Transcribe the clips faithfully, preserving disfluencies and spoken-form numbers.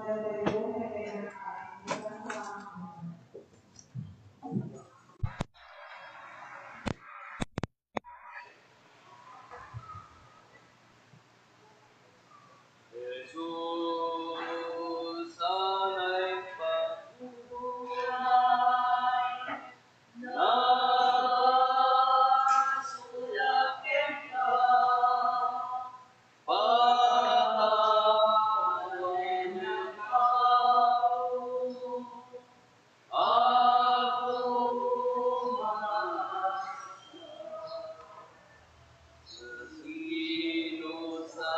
Jesus, sana'y pagtuturay, nagasulat kenka, pagkawenyak ako. Apo, maasa, sino sa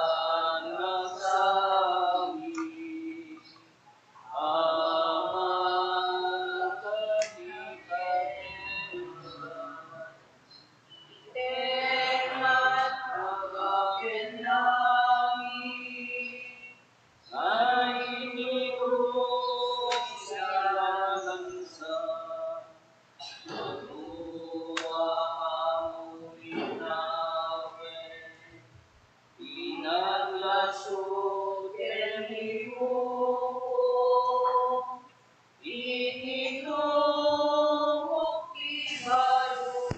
nasangit? Ama, kalikatena, ket nagpapakenangit. Ay, ni Rose, alabansa, Maria, Apo ni David, pinaglasud ken ibuko, iti lubong ti baro.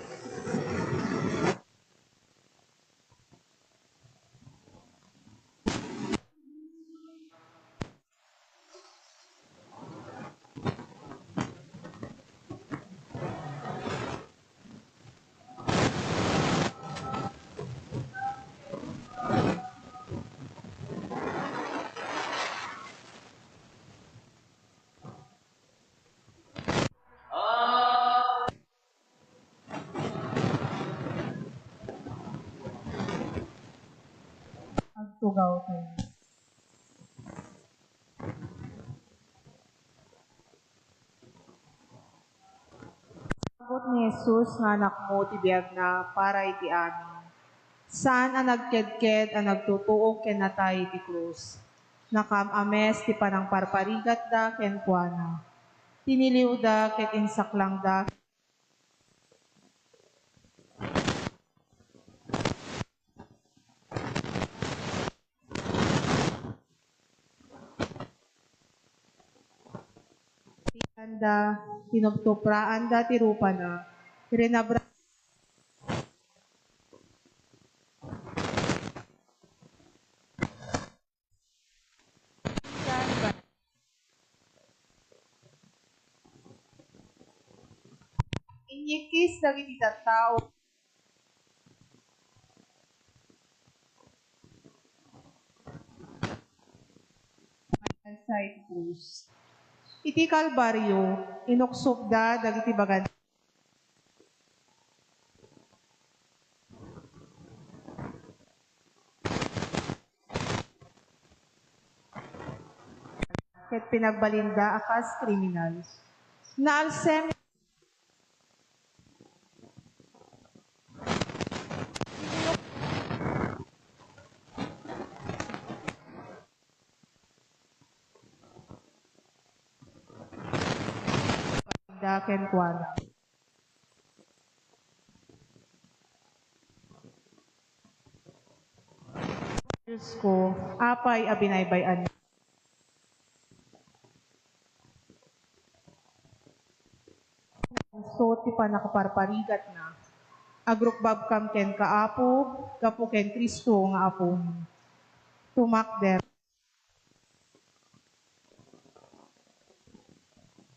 Agtugaw tayo. Sagut ni Jesus nga anakmo ti biagna para iti amin. Saan a nagkedked a nagtutuok ken natay iti krus. Nakam-ames ti panangparparigatda kenkuana. Tiniliwda ket insaklangda. Tinanda, tinuptupraanda ti rupana, rinabra-, Inyikkis dagiti tattao. Iti krus. Iti Kalbario, inuksopda dagiti bagan- ket pinagbalinda a kas kriminal. Naalsem da kenkuana. Diosko, apay a binaybay-an? Isu ti pannakaparparigatna. Agrukbabkam kenka, Apo, gapu ken Cristo nga Apomi. Tumakder.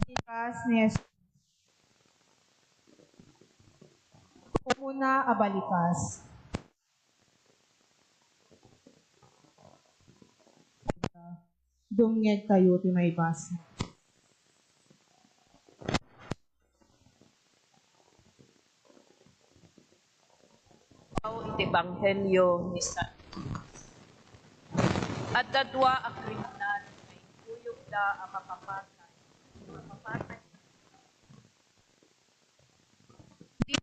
Balikas ni Jesus. Umuna a balikas. Dumngegtayo ti maibasa. Iti Ebanghelio ni San Lucas. Adda dua a kriminal nga inkuyogda a mapapatay. Mapapatay.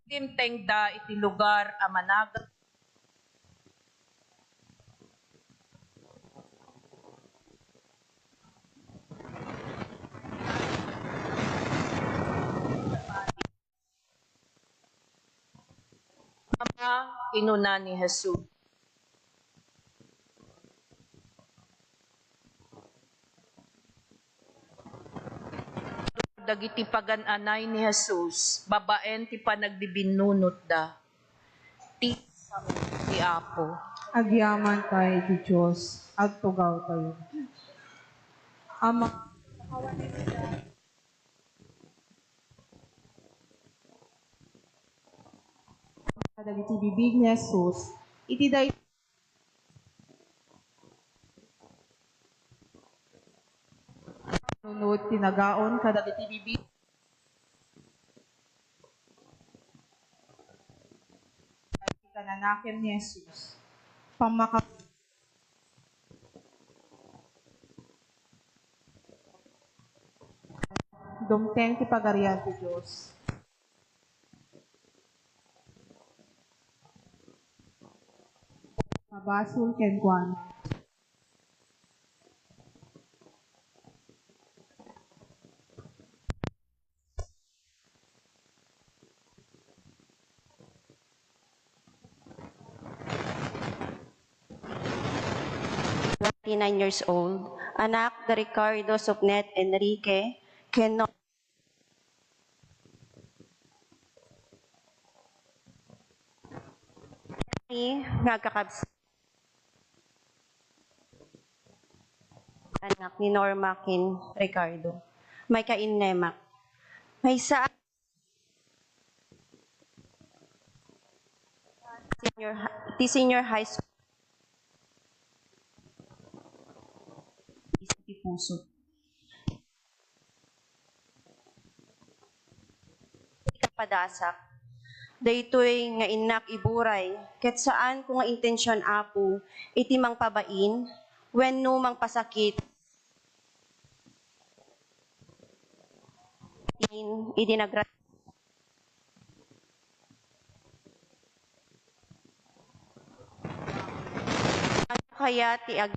Dimtengda iti lugar a managan. Ama, kinuna ni Jesus. Dagiti pagan-anay ni Jesus babaen ti panagbibinnunotda. Ti sao ti Apo. Agyaman tayo iti Dios, agtugaw tayo. Ama, kadagiti bibig ni Jesus, iti day-, nunot ti nagaon kadagiti bibig. Kananakem ni Jesus. Pammaka-, dumteng ti Pagarian ti Dios. Mabasol kenkuana. Twenty-nine years old, anak da Ricardo Supnet Enrique, ken no-, nga agkakabs-, anak ni Norma ken Ricardo. May kainnemak. Maysa a senior hi-, ti senior high school. Ti puso. Ikapadasak. Daytoy nga innak iburay, ket saanko nga intension, Apo, iti mangpabain wenno mangpasakit idi nagra-, ano kaya ti ag-,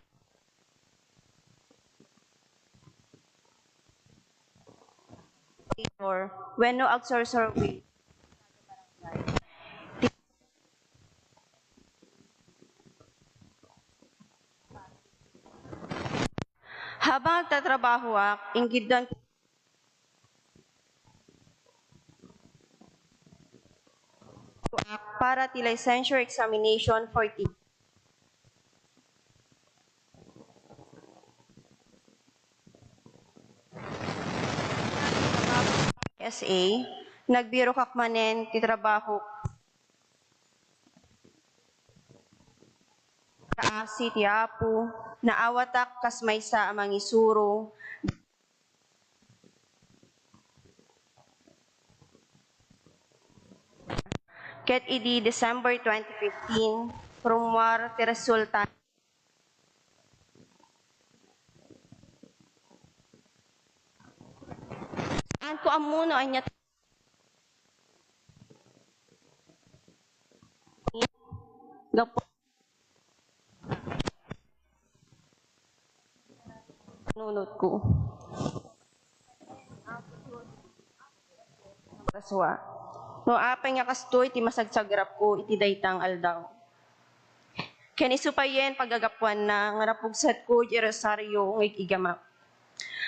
wenno agsursurvey. Habang nagtatrabahoak, inggiddan para ti licensure examination for ti S A, nagbirokak manen ti trabaho. Kaasi ti Apo, naawatak kas maysa a mangisuro. Ket idi December twenty fifteen, rummuar ti resulta. Saanko ammo no ania ti gapu-, nunotko. Kasua. No apay nga kastoy ti masagsagrapko iti dayta nga aldaw. Ken isu payen pagagapuanna nga napugsatko iti rosario nga ig-igamak.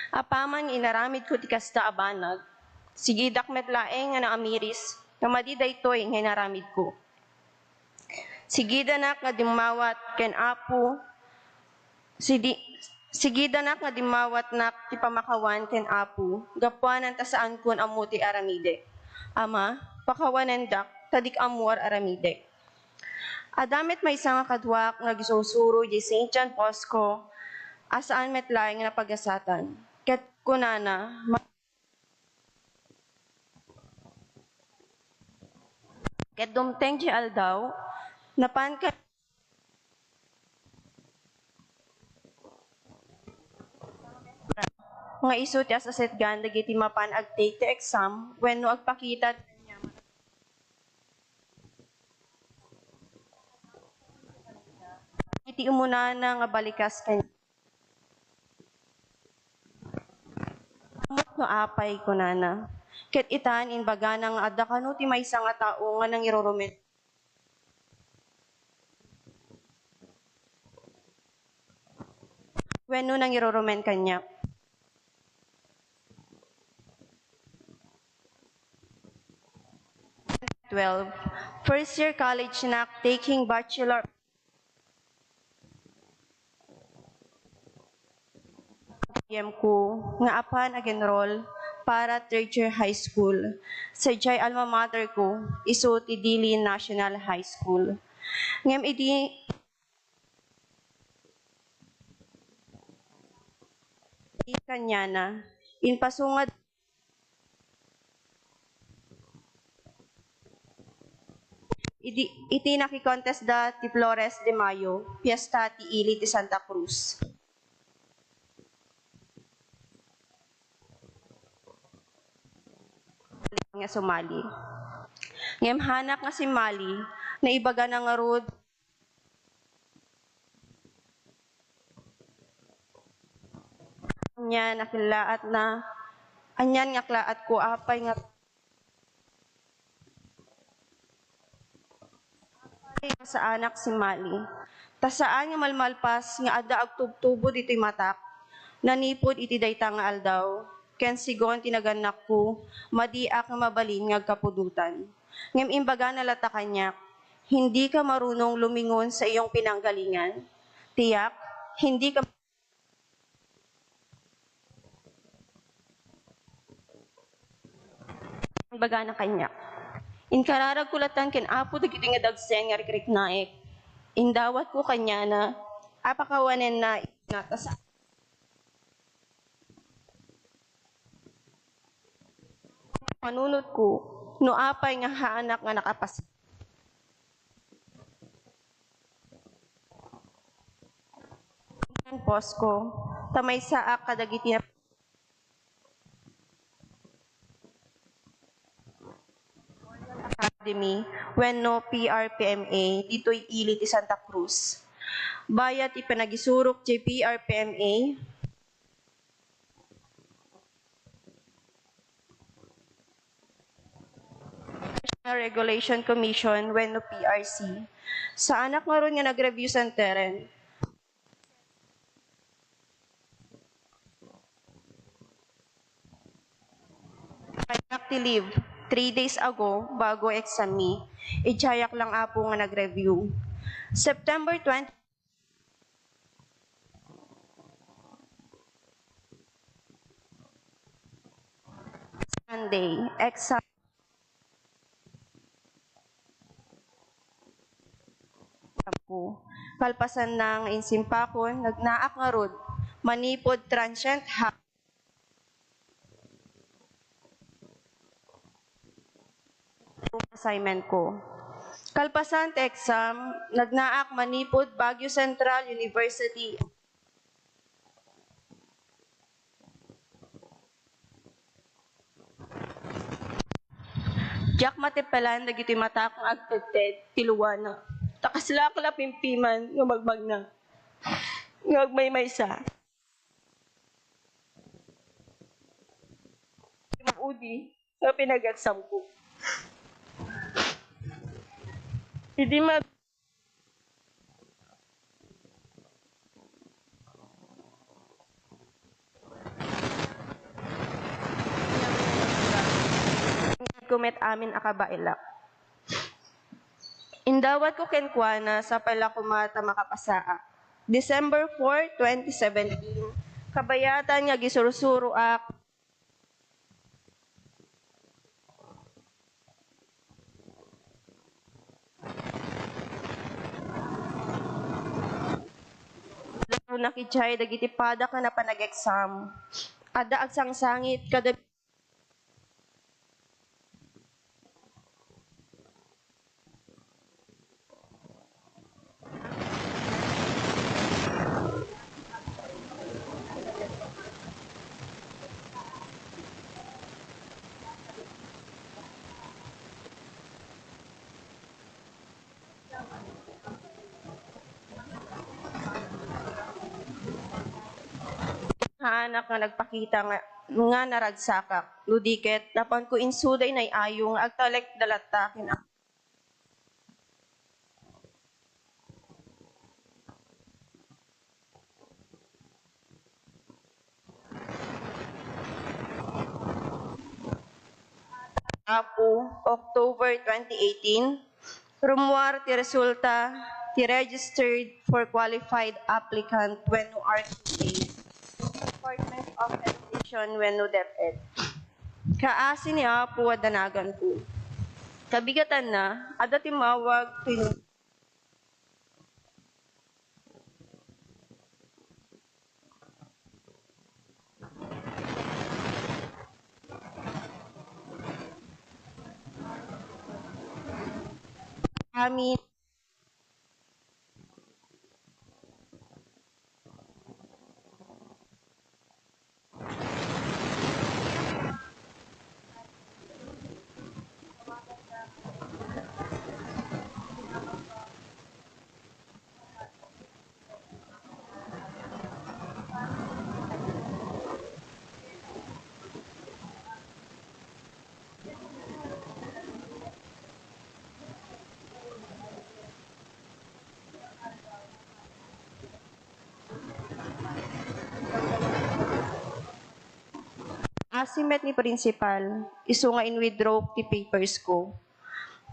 Apaman nga inaramidko ti kasta a banag, sigidak met laeng nga naamiris nga madi daytoy nga inaramidko. Sigidanak nga dimmawat ken Apo, sidi-, sigidanak nga dimmawatnak ti pammakawan ken Apo, gapuanan ta saankon ammo ti aramidek. Ama, pakawanendak, ta dik ammo ar-aramidek. Adda met maysa nga kaduak nga agisursuro idiay Saint John Bosco a saan met laeng nga napagasatan. Ket kunana, ma-, ket dumteng ti aldaw, napan ka-, nga isu ti as-asetgan dagiti mapan ag-take ti exam wenno agpakita iti umunana nga balikas kaniak. Ammok no apay, kunana. Ket itan, imbagana nga adda kano ti maysa nga tao nga nangirurumen wenno nangirurumen kaniak. twelve. First year college nak, taking bachelor. P M ko nga apan ag-enroll para third year high school. Sadiay alma mater ko, isu ti Dili National High School. Ngem idi kaniana, impasungad Idi, iti nakikontest da ti Flores de Mayo, Fiesta ti Ili ti Santa Cruz. Nga sumali. Ngem hanak nga simmali, naibagana ngarud Ania nga killaatna, anian nga killaatko, apay nga, apay nga saanak simmali. Ta saan nga malmalpas nga adda agtubtubo ditoy matak, nanipod iti dayta nga aldaw, ken sigun ti nagannakko, madiak nga mabalin nga agkapudotan. Ngem imbagana latta kaniak, "Hindi ka marunong lumingon sa iyong pinanggalingan." Tiyak, hindi ka Imbagana kaniak, "Inkararagko latta ken Apo dagitoy nga dagsen nga rikriknaek." Indawatko kaniana, apakawanenna, ta sa- Panunotko, no apay nga haanak nga nakapas-, Posko, ta maysaak kadagiti nap-, Academy wenno P R P M A ditoy ili ti Santa Cruz. Bayat ti panagisurok ti P R P M A, Professional Regulation Commission wenno P R C. Saanak ngarud nga nag-review centeren. Kaniak ti leave three days ago bago exam mi. Idiayak lang, Apo, nga nag-review. September twenty, Sunday, exam ko. Kalpasanna nga insimpakon, nagnaak ngarud manipud transient ha-, assignment ko. Kalpasan ti exam, nagnaak manipud Baguio Central University. Diak mateppelan dagitoy matak nga agtedted ti luana. Ta kasla ak la pimpiman nga magbagna nga agmaymaysa. Maudi nga pinag-exam ko. Idi mag- Ko met amin a kabaelak. Indawatko kenkuana, sapay la koma ta makapasaak. December four, twenty seventeen, kabayatan nga gisursuroak. Nakidiay dagiti padak nga napan-ag-exam. Adda agsangsangit kada Haanak nga nagpakita nga, nga naragsakak. No di ket, napanko insuda inay-ayo nga agtalekda latta ken Apo, October twenty eighteen, rummuar ti resulta ti registered for qualified applicant wenno R Q A, Department of Education wenno DepEd. Kaasi ni Apo a danaganko. Kabigatanna, adda timmawag ken amin. Asi met ni principal, isu nga in-withdraw ti papers ko.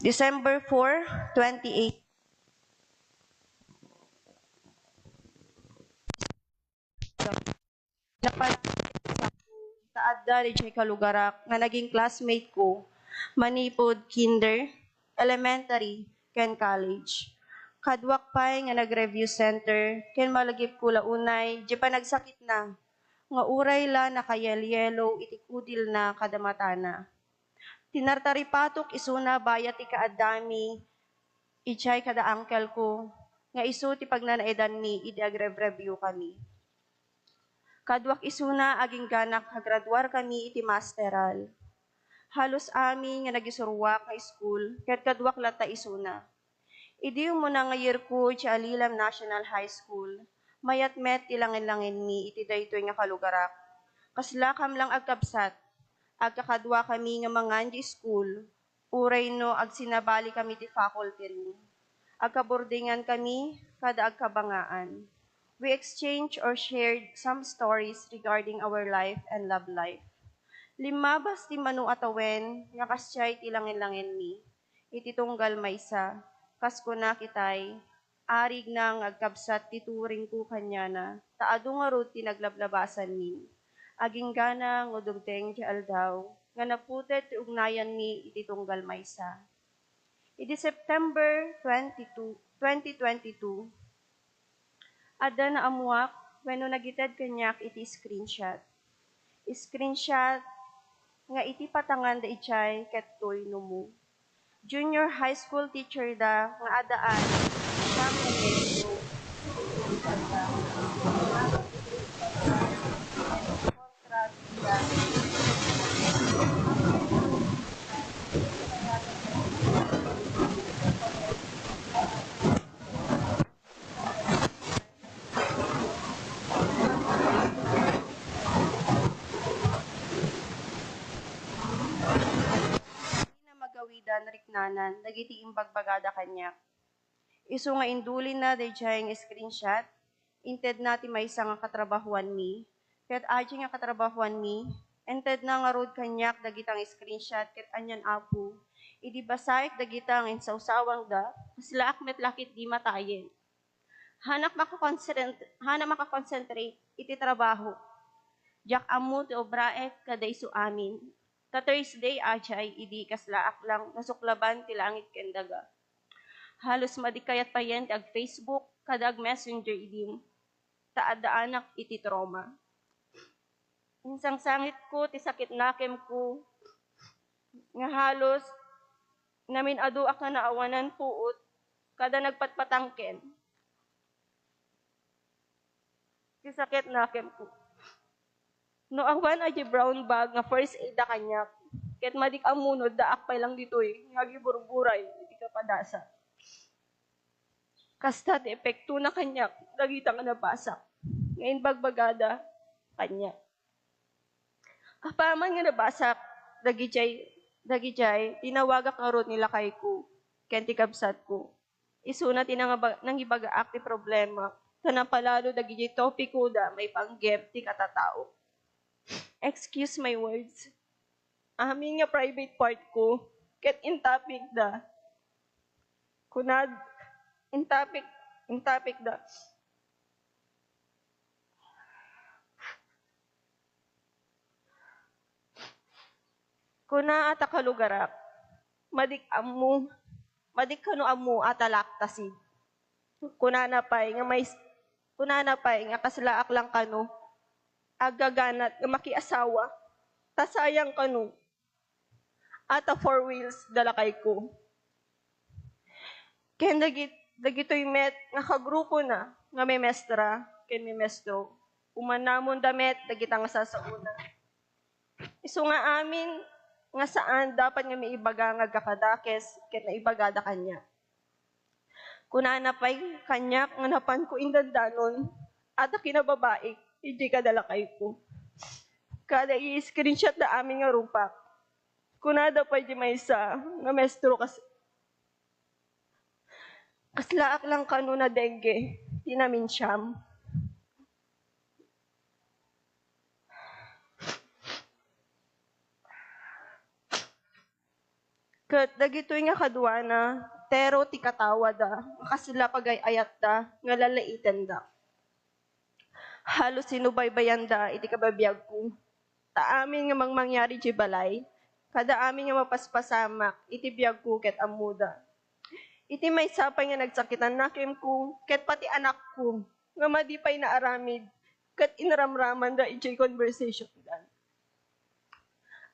December four, twenty eight. Napan-, ta adda diay kalugarak nga naging classmate ko manipud kinder, elementary, ken college. Kaduak pay nga nag-review center ken malagipko la unay diay panagsakitna nga uray la nakayelyelo iti kudilna kada matana. Tinartaripatok isuna bayat ti kaaddami idiay kada uncle ko nga isu ti pagnanaedanmi idi agrev-review kami. Kaduak isuna agingganak nga graduar kami iti masteral. Halos amin nga nagisuroak nga school ket kaduak latta isuna. Idi umuna nga year ko iti Alilam National High School, mayat met ti langen-langenmi iti daytoy nga kalugarak. Kaslakam lang agkabsat, agkakaduakami nga mangan iti school, uray no agsinabali kami ti faculty room. Agkaburdingan kami kada agkabangaan. We exchanged or shared some stories regarding our life and love life. Limmabas ti mano a tawen nga kasdiay ti langen-langenmi. Iti tunggal maysa, kas kunak itay, arigna nga agkabsat ti turingko kaniana, ta adu ngarud ti naglablabasanmin. Aginggana nga dumteng ti aldaw nga naputed ti ugnayanmi iti tunggal maysa. Idi September twenty-two, twenty twenty-two, adda naammoak wenno nagited kaniak iti screenshot. Screenshot nga iti patangan da idiay ket toy numo. Junior high school teacher da nga addaan siyam nga miyembro. Kontra bida. Dina magawidan riknanan dagiti imbagbagada kaniak. Isu nga indulinna daydiay nga screenshot, intedna ti maysa nga katrabahoanmi, ket adiay nga katrabahoanmi, intedna ngarud kaniak dagita nga screenshot ket anian, Apo, idi basaek dagita nga insawsawangda, kaslaak met la ketdi matayen. Hanak makakonsen-, hanak makakonsentrate iti trabaho. Diak ammo ti obraek kada isu amin. Ta Thursday adiay idi kaslaak lang nasuklaban ti langit ken daga. Halos madi kayat payen ti ag-Facebook kada ag-Messenger idim, ta addaanak iti trauma. Insangsangitko ti sakit nakemko nga halos namin-aduak nga naawanan puot kada nagpatpatangken ti sakit nakemko. No awan a di brown bag nga first aid da kaniak, ket madik ammo no addaak pay lang ditoy nga agiburburay iti kapadasa. Kasta ti epektona kaniak dagita nga nabasak nga imbagbagada kaniak. Apaman nga nabasak dagidiay, dagidiay, tinawagak ngarud ni lakayko ken ti kabsatko. Isuna ti nangaba-, nangibagaak ti problema, ta napalalo dagiti topikoda maipanggep ti katatao. Excuse my words. amin nga private part ko, ket intapikda. Kunad, intapik, intapikda. Kuna a ta kalugarak, madik ammo, madik kano ammo a ta laktasid. Kunana pay nga mais-, kunana pay nga kaslaak lang kano aggaganat nga makiasawa, ta sayang kano a ta four wheels da lakayko. Ken dagit-, dagitoy met nga kagrupona nga memestra ken memestro, umannamonda met dagita nga sasaona. Isu nga amin nga saan dapat nga maibaga nga agkakadakes ket naibagada kaniak. Kunana pay kaniak nga napanko indandanon a ta kinababaik idiay kada lakayko. Kada i-screenshotda amin nga rupak. Kunada pay diay maysa nga maestro kas-, kaslaak lang kano na dengue, ti naminsiam. Ket dagitoy nga kaduana, tero ti katawada, nga kasla pagay-ayatda nga lalaitendak. Halos sinubaybayanda iti kababiagko. Ta amin nga mangmangyari idiay balay, kada amin nga mapaspasamak iti biagko ket ammoda. Iti maysa pay nga nagsakitan nakemko ket pati anakko nga madi pay naaramid ket inramramanda idiay conversationda.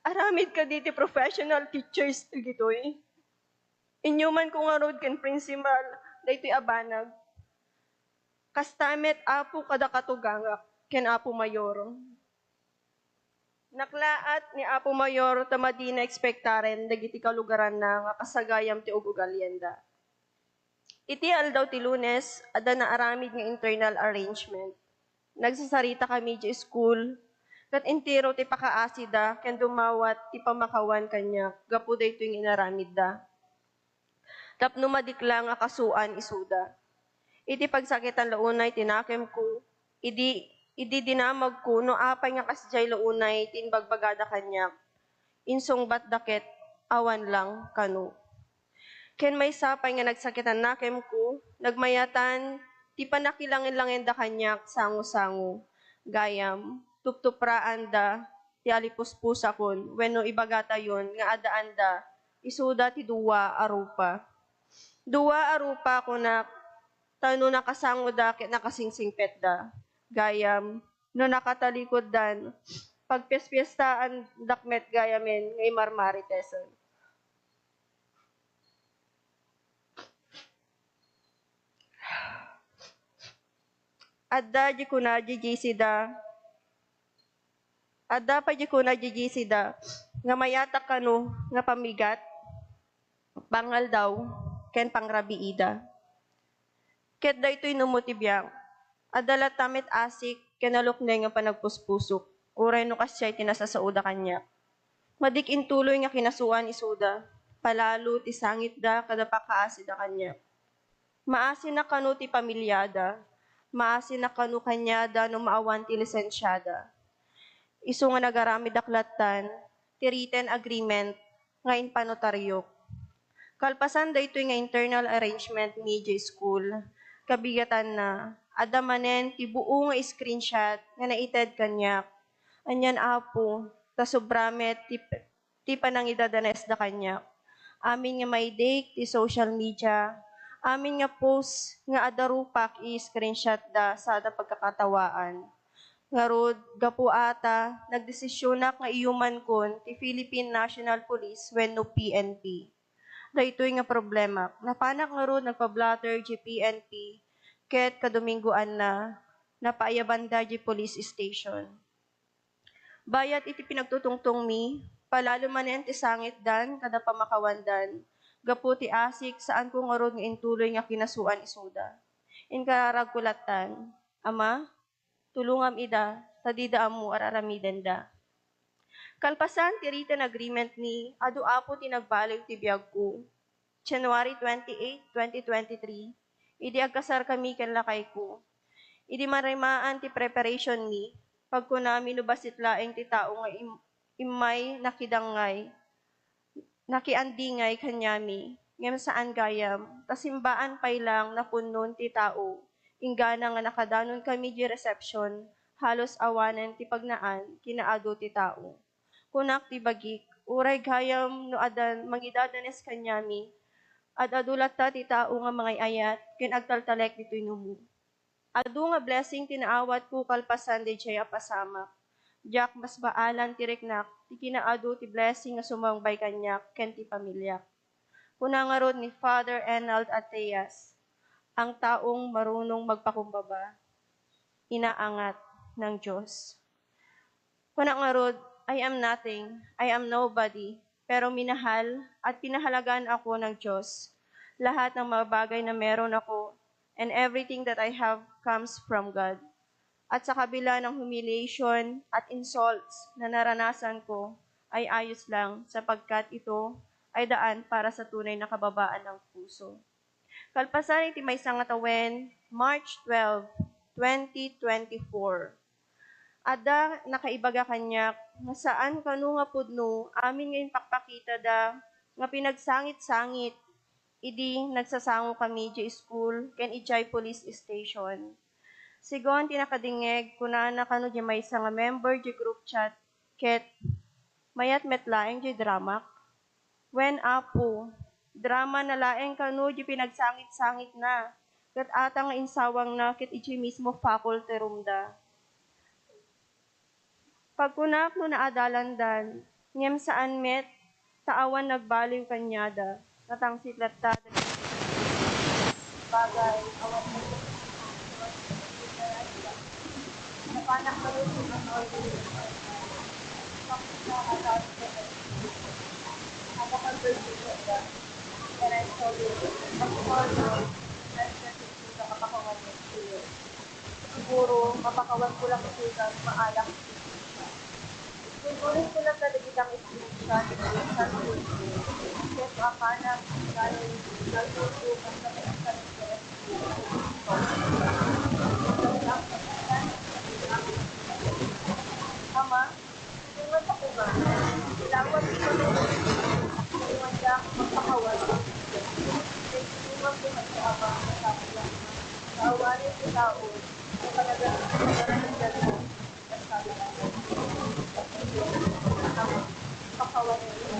Aramid kadi ti professional teachers dagitoy? Inyumanko ngarud ken principal daytoy a banag. Kasta met, Apo, kadakato gangak ken Apo Mayor. Naklaat ni Apo Mayor ta madi naekspektaren dagiti kalugaranna nga kasagayam ti ugugalienda. Iti aldaw ti Lunes, adda naaramid nga internal arrangement. Nagsasarita kami idiay school, ket entero ti pakaasida ken dumawat ti pamakawan kaniak gapu daytoy nga inaramidda. Tapno madik la nga kasuan isuda. Iti pagsakitan la unay ti nakemko, idi, idi dinamagko no apay nga kasdiay la unay ti imbagbagada kaniak, insungbatda ket awan lang kano. Ken maysa pay nga nagsakitan nakemko, nagmayatan ti pannakilangilangenda kaniak sango-sango. Gayam, tuptupraanda ti alipuspusakon wenno ibagatayon nga addaanda isuda ti dua a rupa. Dua a rupa, kunak, ta no nakasangoda ket nakasingsingpetda. Gayam, no nakatalikuddan, pagpiaspiestaandak met gayamen nga imarmaritesan. Adda di kuna di J C da, adda pay di kuna di J C da, nga mayatak kano nga pamigat, pangaldaw, ken pangrabiida. Ket daytoy no mo ti biag, adda latta met asik ken nalukneng nga panagpuspusok, uray no kasdiay ti nasasaoda kaniak. Madik intuloy nga kinasuan isuda, palalo ti sangitda kada pakaasida kaniak. Maasinak kano ti pamiliada, maasinak kano kaniada no maawan ti lisensiada. Isu nga nagaramidak lattan ti written agreement nga impanotariok. Kalpasan daytoy nga internal arrangement ni J school, kabigatanna, adda manen ti buo nga screenshot nga naited kaniak. Anian, Apo, ta sobra met ti, ti panangidadanesda kaniak. Amin nga maidek ti social media, amin nga post nga adda rupak i-screenshotda sada pagkakatawaan. Ngarud, gapu ata, nagdesisionak nga iyumankon ti Philippine National Police wenno P N P. Daytoy nga problemak. Napanak ngarud nagpa-blotter di P N P, ket kadominggoanna, napaayabanda di police station. Bayat iti pinagtutungtongmi, palalo manen ti sangitdan kada pamakawandan. Gapu ti asik, saanko ngarud nga intuloy nga kinasuan isuda. Inkararagko lattan, Ama, tulongam ida, ta dida ammo ar-aramidenda. Kalpasan ti written agreement ni, adu Apo ti nagbaleg ti biagko. January twenty-eight, twenty twenty-three, idi agkasarkami ken lakayko. Idi marimaan ti preparationmi, pagkunami no bassit laeng ti tao nga im-, immay nakidangngay, nakiandingay kaniami, ngem saan gayam, ta simbaan pay lang napunnon ti tao, inggana nga nakadanon kami di reception, halos awanen ti pagnaan kinaadu ti tao. Kunak ti bagik, uray gayam no addan mangidadanes kaniami, ad-adu latta ti tao nga mangay-ayat ken agtaltalek ditoy numo. Adu nga blessing ti naawatko kalpasan daydiay a pasamak. Diak masbaalan ti riknak ti kinaadu ti blessing nga sumangbay kaniak ken ti pamiliak. Kuna ngarud ni Father Enald Ateas, ang taong marunong magpakumbaba, inaangat ng Diyos. Kuna ngarud, "I am nothing, I am nobody, pero minahal at pinahalagan ako ng Diyos. Lahat ng mga bagay na meron ako and everything that I have comes from God." At sa kabila ng humiliation at insults na naranasan ko, ay ayos lang sapagkat ito ay daan para sa tunay na kababaan ng puso. Kalpasan iti maysa nga tawen, March twelve, twenty twenty-four. Adda nakaibaga kaniak nga saan kano nga pudno amin nga impakpakitada nga pinagsangit-sangit idi nagsasango kami di school ken idiay police station. Sigon ti nakadingngeg, kunana kano di maysa nga member di group chat ket mayat met laeng di dramak. Wen, Apo, drama na laeng kano di pinagsangit-sangitna, ket ata nga insawangna ket idiay mismo faculty room da. Pagkunak no naadalandan, ngem saan met, ta awan nagbaliw kaniada, natangsit latta dagiti bagay, awan met napanak kano ti Ada conversation ka. Pero sorry, basta no, nasa sitio ka, kapakawan mo, sure. Siguro, mapakawan ko lang sila, maalak. Isusulit ko lang talaga ang screenshot, screenshot ko. Kasi mapana, galing, galing ko, ang sabi ng sabi ko, Ama, Ingon ta koma, ilawad ti Ginoo, ingon ta, magpakawat. Kay inumag ti Ama, sabi niya, kaawanen ti tao, ang kanagan-, kanagan-, sabi niya, Ama, pakawanen mo.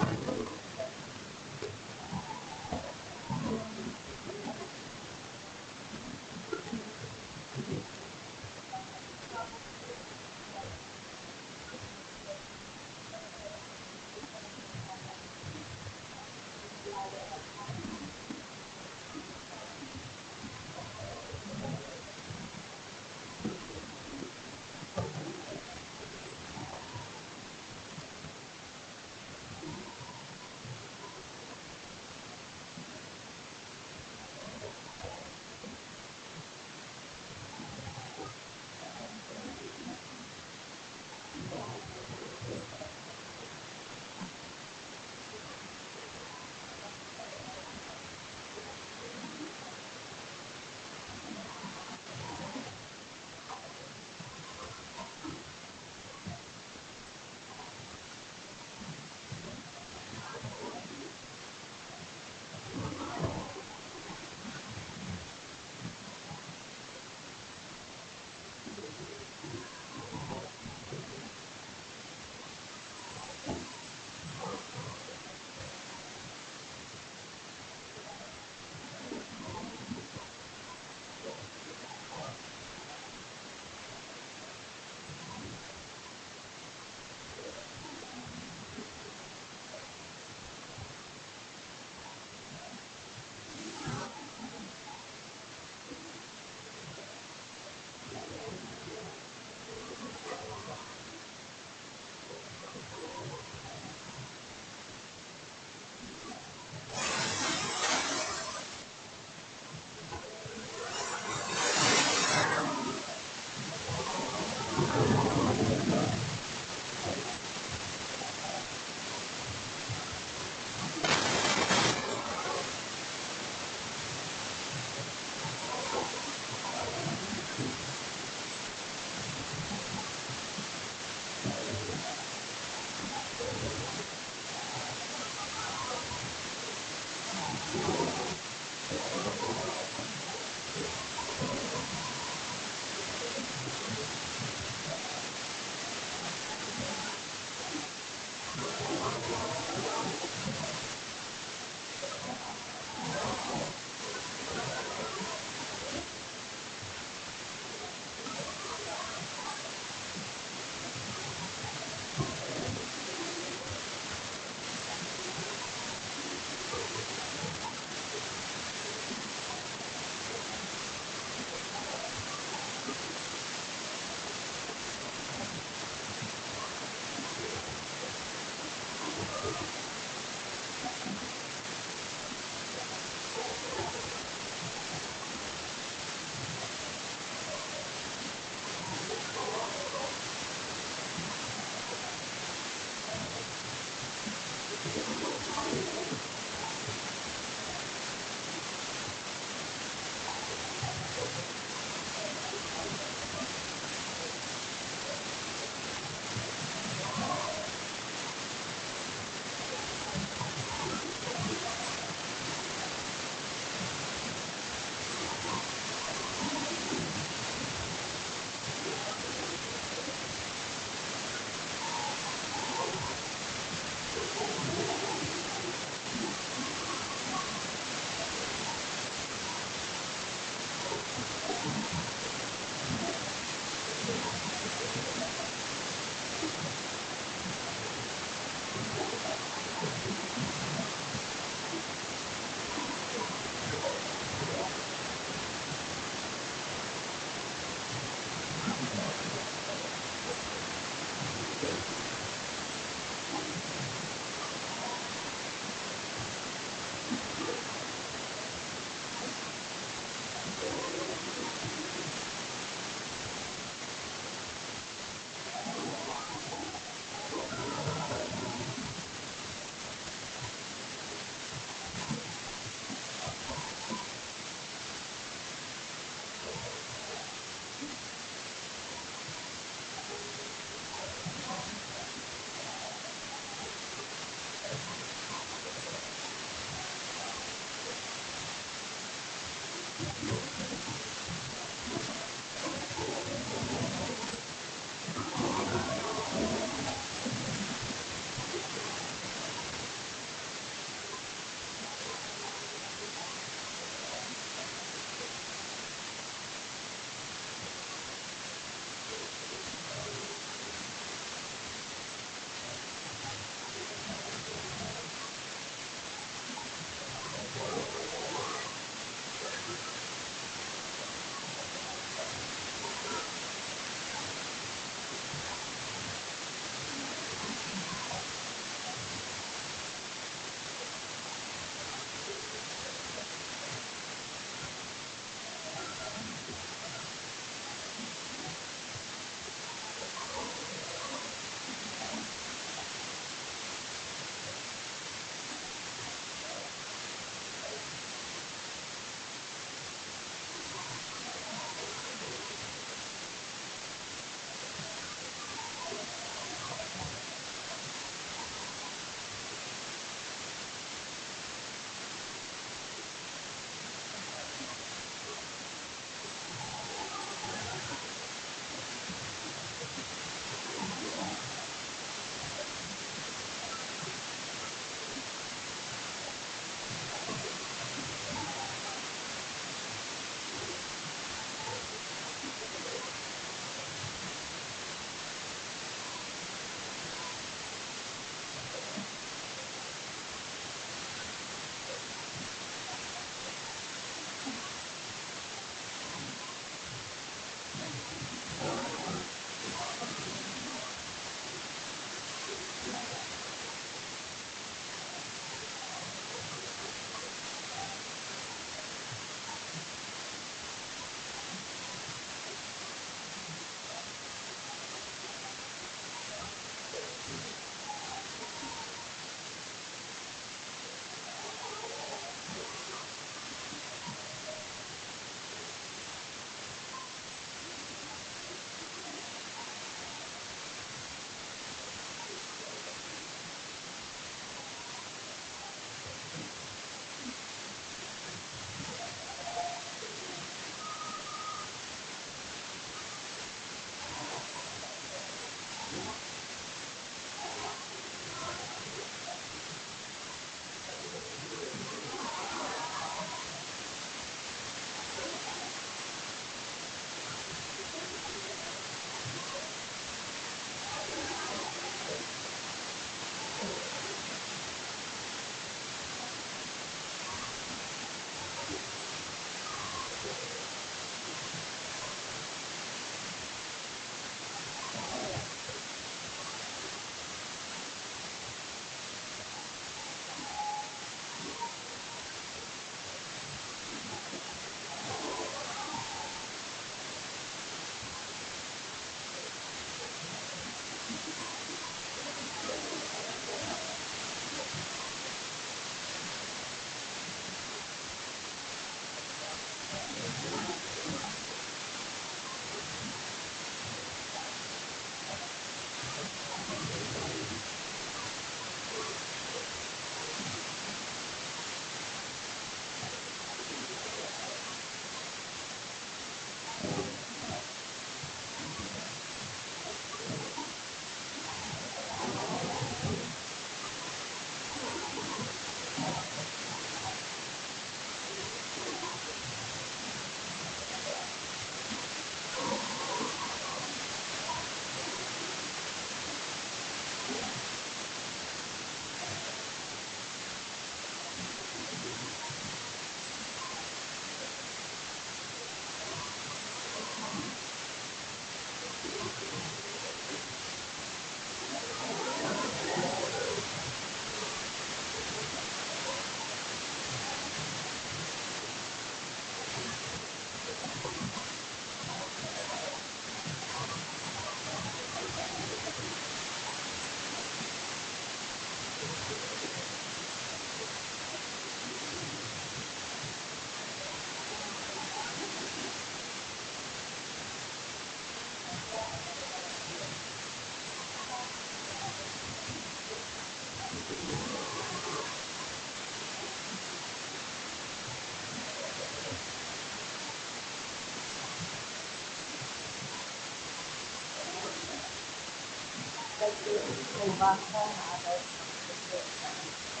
Iti kalbasa nga adal sa Kristo sa Kristo.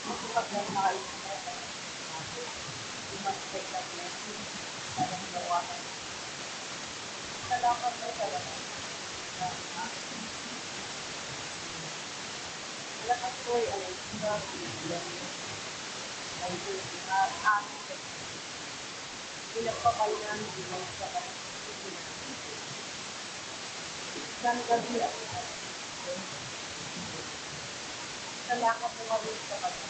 Iti pagdakkel iti pagdakkel, imas kay Ignacio, alang dawakan. Salamat kay Salamat. Salamat ko'y alayda, alayda, alayda, Pinagpapayan ti maysa a Sanggabi a Sanggabi. Salamat mo kami sa pag-,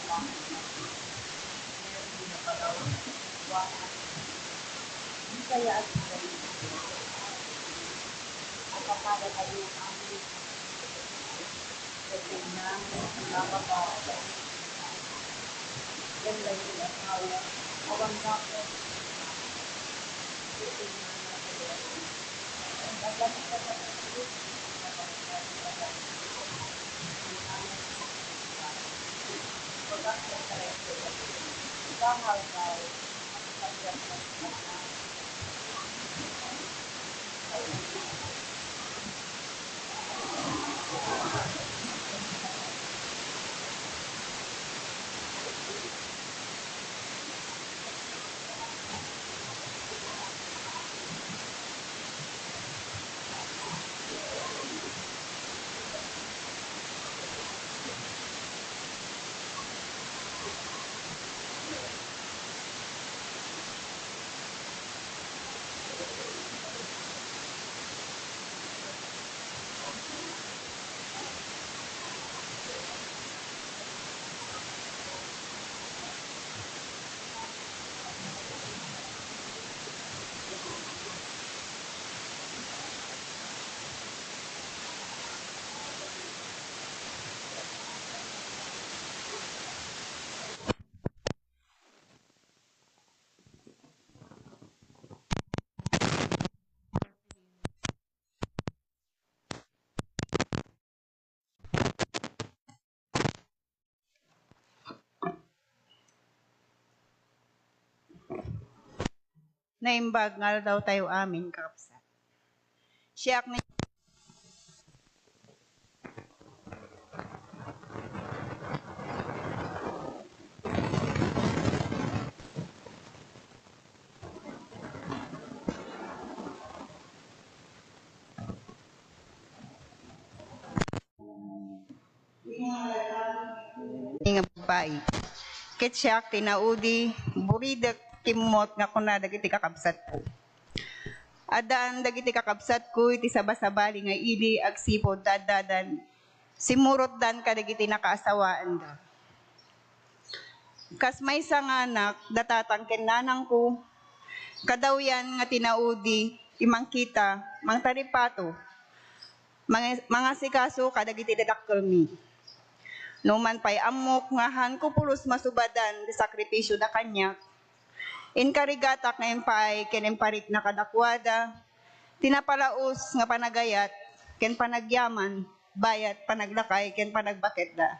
salamat mo. Pinapagawa. Di kaya ang Ang kapalad ay yung amin. Naimbag nga aldaw tayo amin, kakabsat. Siak ni nga babbai. Ket siak ti naudi, buridek, kimmot nga kuna dagiti kakabsatko. Addaan dagiti kakabsatko iti sabasabali nga ili agsipud ta addadan, simmurotdan kadagiti nakaasawaanda. Kas maysa nga anak, da tatang ken nanangko, kadawyan nga tinaudi, imangkita, mangtaripato, Manga-, mangasikaso kadagiti dadakkelmi. Numan pay ammok nga haanko pulos masubadan ti sakripisioda kaniak, inkarigatak nga impaay ken imparikna kadakuada ti napalaus nga panagayat ken panagyaman, bayat panaglakay ken panagbaketda.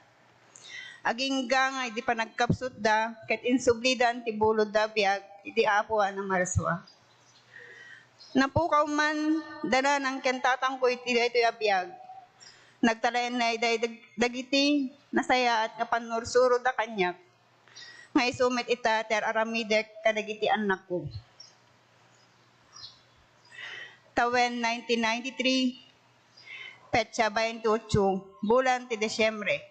Agingga nga idi panagkapsutda ket insublidan ti bulodda a biag iti Apo a Marsua. Napukaw man da nanang ken tatangko iti daytoy a biag. Nagtalaennay daydag-, dagiti nasayaat nga pannursuroda kaniak, nga isu met ita ti ar-aramidek kadagiti annakko. Tawen nineteen ninety-three, petsa baintiotso, bulan ti Disyembre.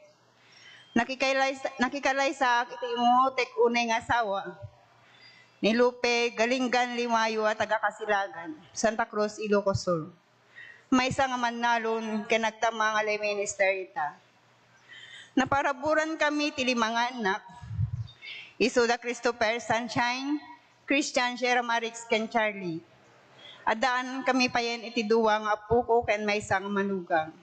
Nakikaylaysa-, nakikalaysaak iti immawtek unay nga asawa, ni Lupe Galinggan Limayo a taga Kasilagan, Santa Cruz, Ilocos Sur. Maysa nga mannalon ken nagtama nga lay minister ita. Naparaburan kami ti lima nga annak. Isuda Christopher Sunshine, Christian Sierra Marix ken Charlie. Addaan kami payen iti dua nga appoko ken maysa nga manugang.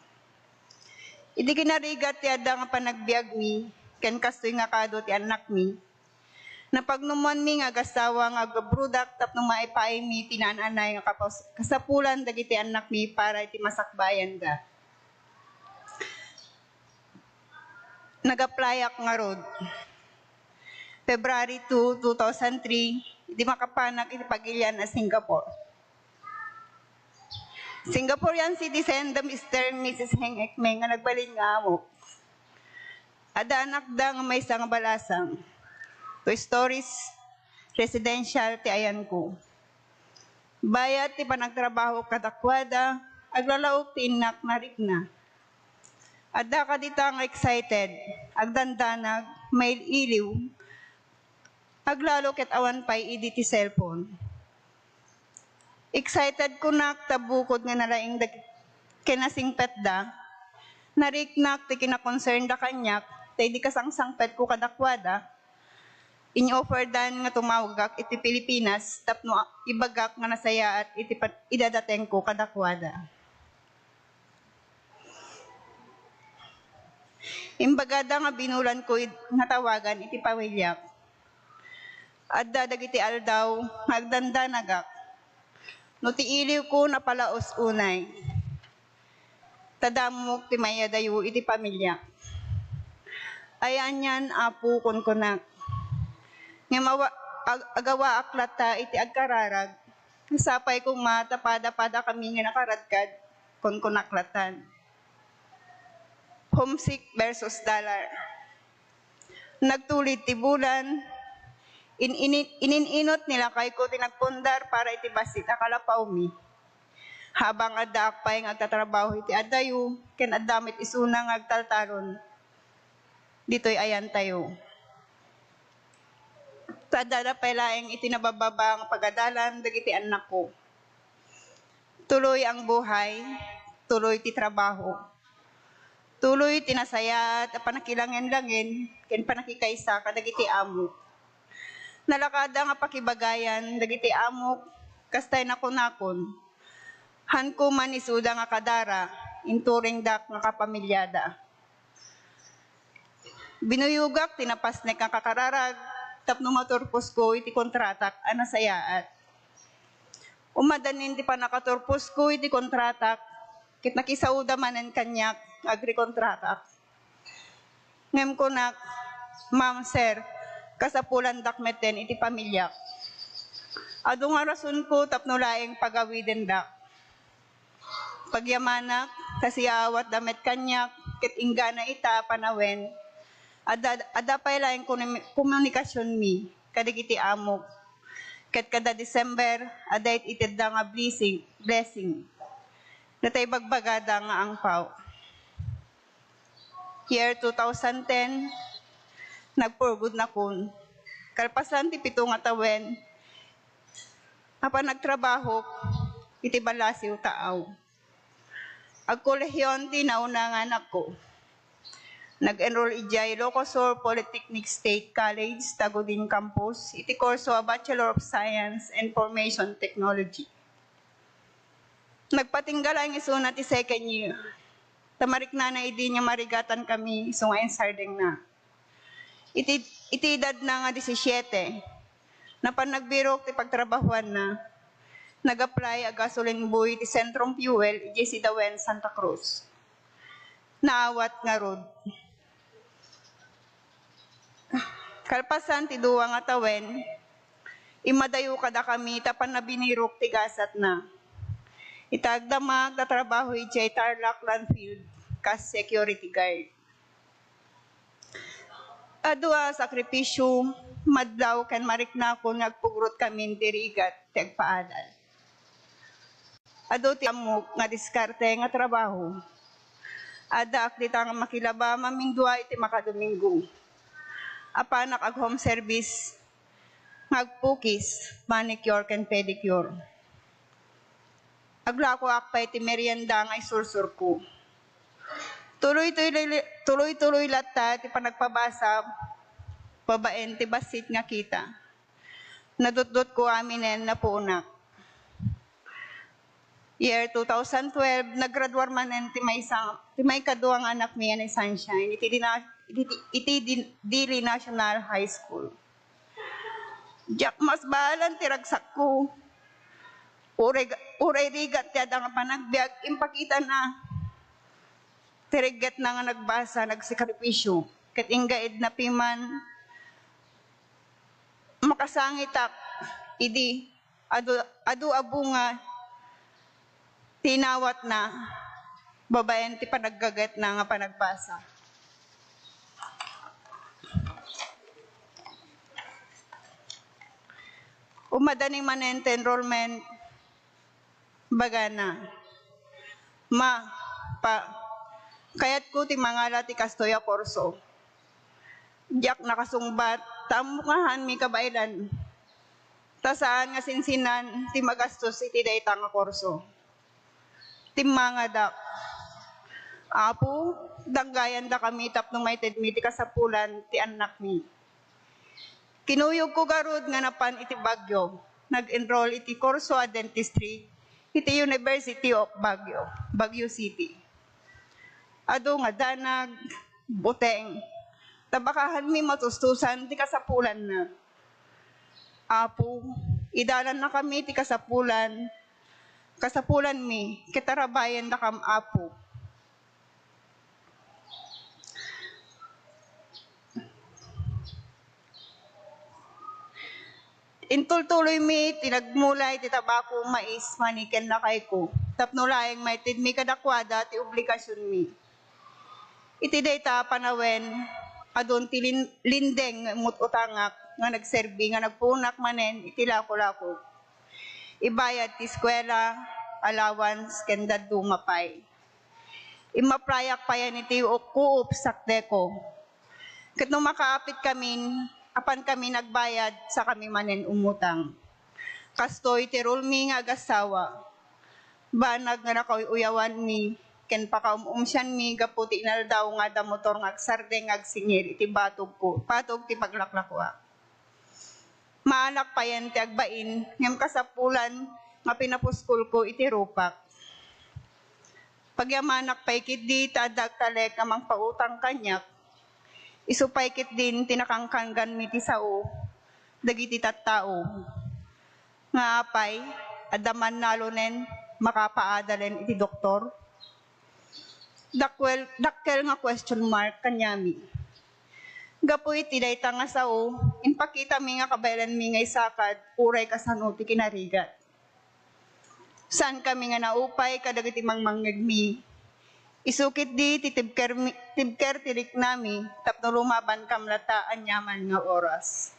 Idi kinarigat ti adda nga panagbiagmi, ken kastoy nga kado ti annakmi, napagnumoanmi nga agasawa nga agabrodak tapno maipaaymi ti naan-anay nga kapas-, kasapulan dagiti annakmi para iti masakbayanda. Nag-applyak ngarud. February two, two thousand three, idi makapanak iti pagilian a Singapore. Singaporean citizen da Mister and Missus Heng Ekmeng nga nagbalin nga amok. Adda anakda nga maysa nga balasang. Two stories residential ti ayanko. Bayat ti panagtrabaho kadakuada, aglalaok ti innak narikna. Adda kadita nga excited, agdandanag, mail-iliw, aglalo ket awan pay idi ti cellphone. Excited kunak ta bukod nga nalaing dag-, kinasingpetda, nariknak ti kinakonsernda kaniak, ta idi kasangsangpetko kadakuada, in-offerdan nga tumawagak iti Pilipinas tapno a-, ibagak nga nasayaat iti pa-, idadatengko kadakuada. Imbagada nga binulanko id-, nga tawagan iti pamiliak. Adda dagiti aldaw nga agdandanagak. No ti iliwko napalaos unay. Ta dammok ti mayadayo iti pamiliak. Ay anian, Apo, kunkunak. Ngem awa-, ag-, agawaak latta iti agkararag. Sapay koma ta pada-pada kami nga nakaradkad, kunkunak lattan. Homesick versus dollar. Nagtulid ti bulan, in-, ini-, inin-inot ni lakayko ti nagpundar para iti bassit a kalapawmi. Habang addaak pay nga agtatrabaho iti adayo, ken adda met isuna nga agtaltalon ditoy ayantayo. Ta adda pay laeng iti nabababa nga pagadalan dagiti annakko. Tuloy ang buhay, tuloy ti trabaho. Tuloy ti nasayaat a panakilangen-langen ken panakikaysa kadagiti amok. Nalakada nga pakibagayan dagiti amok, kastay nakunakon, hanko man isuda nga kadara, inturingdak nga kapamiliada. Binuyogak ti napasnek nga kakararag tapno maturposko iti kontratak a nasayaat. Umadanin ti pannakaturposko iti kontratak, ket nakisaoda manen kaniak nga agrekontratak. Ngem kunak, "Ma'am, sir, kasapulandak metten iti pamiliak. Adu nga rasonko tapno laeng pagawidendak." Pagyamanak, kasiawatda met kaniak, ket inggana ita a panawen, adda, adda pay laeng konom-, komunikasionmi kadagiti amok. Ket kada December, adda it-, itedda nga blessing, blessing. Dayta ibagbagada nga angpaw. Year two thousand ten, nagpurgod nakon. Kalpasan ti pito nga tawen, a panagtrabahok iti Balasiw, Taaw. Agkolehion ti nauna nga anakko. Nag-enroll idiay Ilocos Sur Polytechnic State College, Tagudin Campus, iti kurso a Bachelor of Science Information Technology. Nagpatingga laeng isuna ti second year. Ta mariknana idi nga marigatan kami isu nga insardengna. Iti, iti edadna nga disisiete, napan nagbirok ti pagtrabahuanna. Nag-apply a gasoline boy ti Centrum Fuel idiay Sidawen, Santa Cruz. Naawat ngarud. Kalpasan ti dua nga tawen, immadayo kadakami tapno binirok ti gasatna. Ita agdama, agtatrabaho idiay Tarlac Landfield kas security guard. Adu a sakripisio, madlaw ken mariknakon nga agpugrot kamin ti rigat ti agpaadal. Adu ti ammok nga diskarte nga trabaho. Addaak dita nga makilaba mamindua iti makadomingo. Apanak ag-home service nga agpukis, manicure ken pedicure. Aglakoak pay ti merienda nga isursurko. Tuloy-tuloy, tuloy-tuloy latta ti panagpabasa babaen ti bassit nga kita. Nadutdotko aminen napuonak. Year two thousand twelve, naggraduar manen ti maysa, ti maikadua nga anakmi a ni Sunshine iti dina-, iti, iti din-, Dili National High School. Diak masbalan ti ragsakko. Uray, uray rigat ti adda nga panagbiag, impakitana ti reggetna nga nagbasa, nagsakripisio. Ket ingga idna piman makasangitak idi adu, adu a bunga ti inawatna babaen ti panaggagetna nga panagbasa. Umadani manen ti enrollment, bagana, "Ma, Pa, kayatko ti mangala ti kastoy a kurso. Diak nakasungbat, ta ammok nga haanmi kabaelan, ta saan nga sinsinan ti magastos iti dayta nga kurso." Timmangadak, "Apo, danggayandakami tapno maitedmi ti kasapulan ti annakmi." Kinuyogko garud nga napan iti Baguio. Nag-enroll iti kurso a dentistry iti University of Baguio, Baguio City. Adu nga danag, buteng, ta baka haanmi matustusan ti kasapulanna. "Apo, idalannakami ti kasapulan, kasapulanmi, ket arabayendakam, Apo." Intultuloymi ti nagmulay ti tabako, mais, mani, ken lakayko, tapno laeng maitedmi kadakuada ti obligasionmi. Iti dayta a panawen, adun ti lin-, lindeng nga imut-utangak nga nagserbi nga nagpuonak manen iti lakolako. Ibayad ti eskuela, allowance, ken dadduma pay. Immaplayak payen iti u-, co-op Sakdeco. Ket no makaapitkamin, apankami nagbayad, sakami manen umutang. Kastoy ti rulmi nga agasawa. Banag nga nakauy-uyawanmi ken pakaum-umsianmi gapu ti inaldaw nga adda motor nga agsardeng nga agsingir iti batogko, batog ti paglaklakuak. Maanak payen ti agbain, ngem kasapulan nga pinapuskolko iti rupak. Pagyamanak pay ketdi ta adda agtalek nga mangpautang kaniak. Isu pay ketdin ti nakankangganmi ti sao dagiti tattao. Nga apay, adda mannalonen makapaadalen iti doktor? Dakkel, dakkel nga question mark kaniami. Gapu iti dayta nga sao, impakitami nga kabaelanmi nga isakad uray kasano ti kinarigat. Saankami nga naupay kadagiti mangmangngegmi. Isu ketdi ti tibkermi, tibker ti riknami tapno lumabankam latta aniaman nga oras.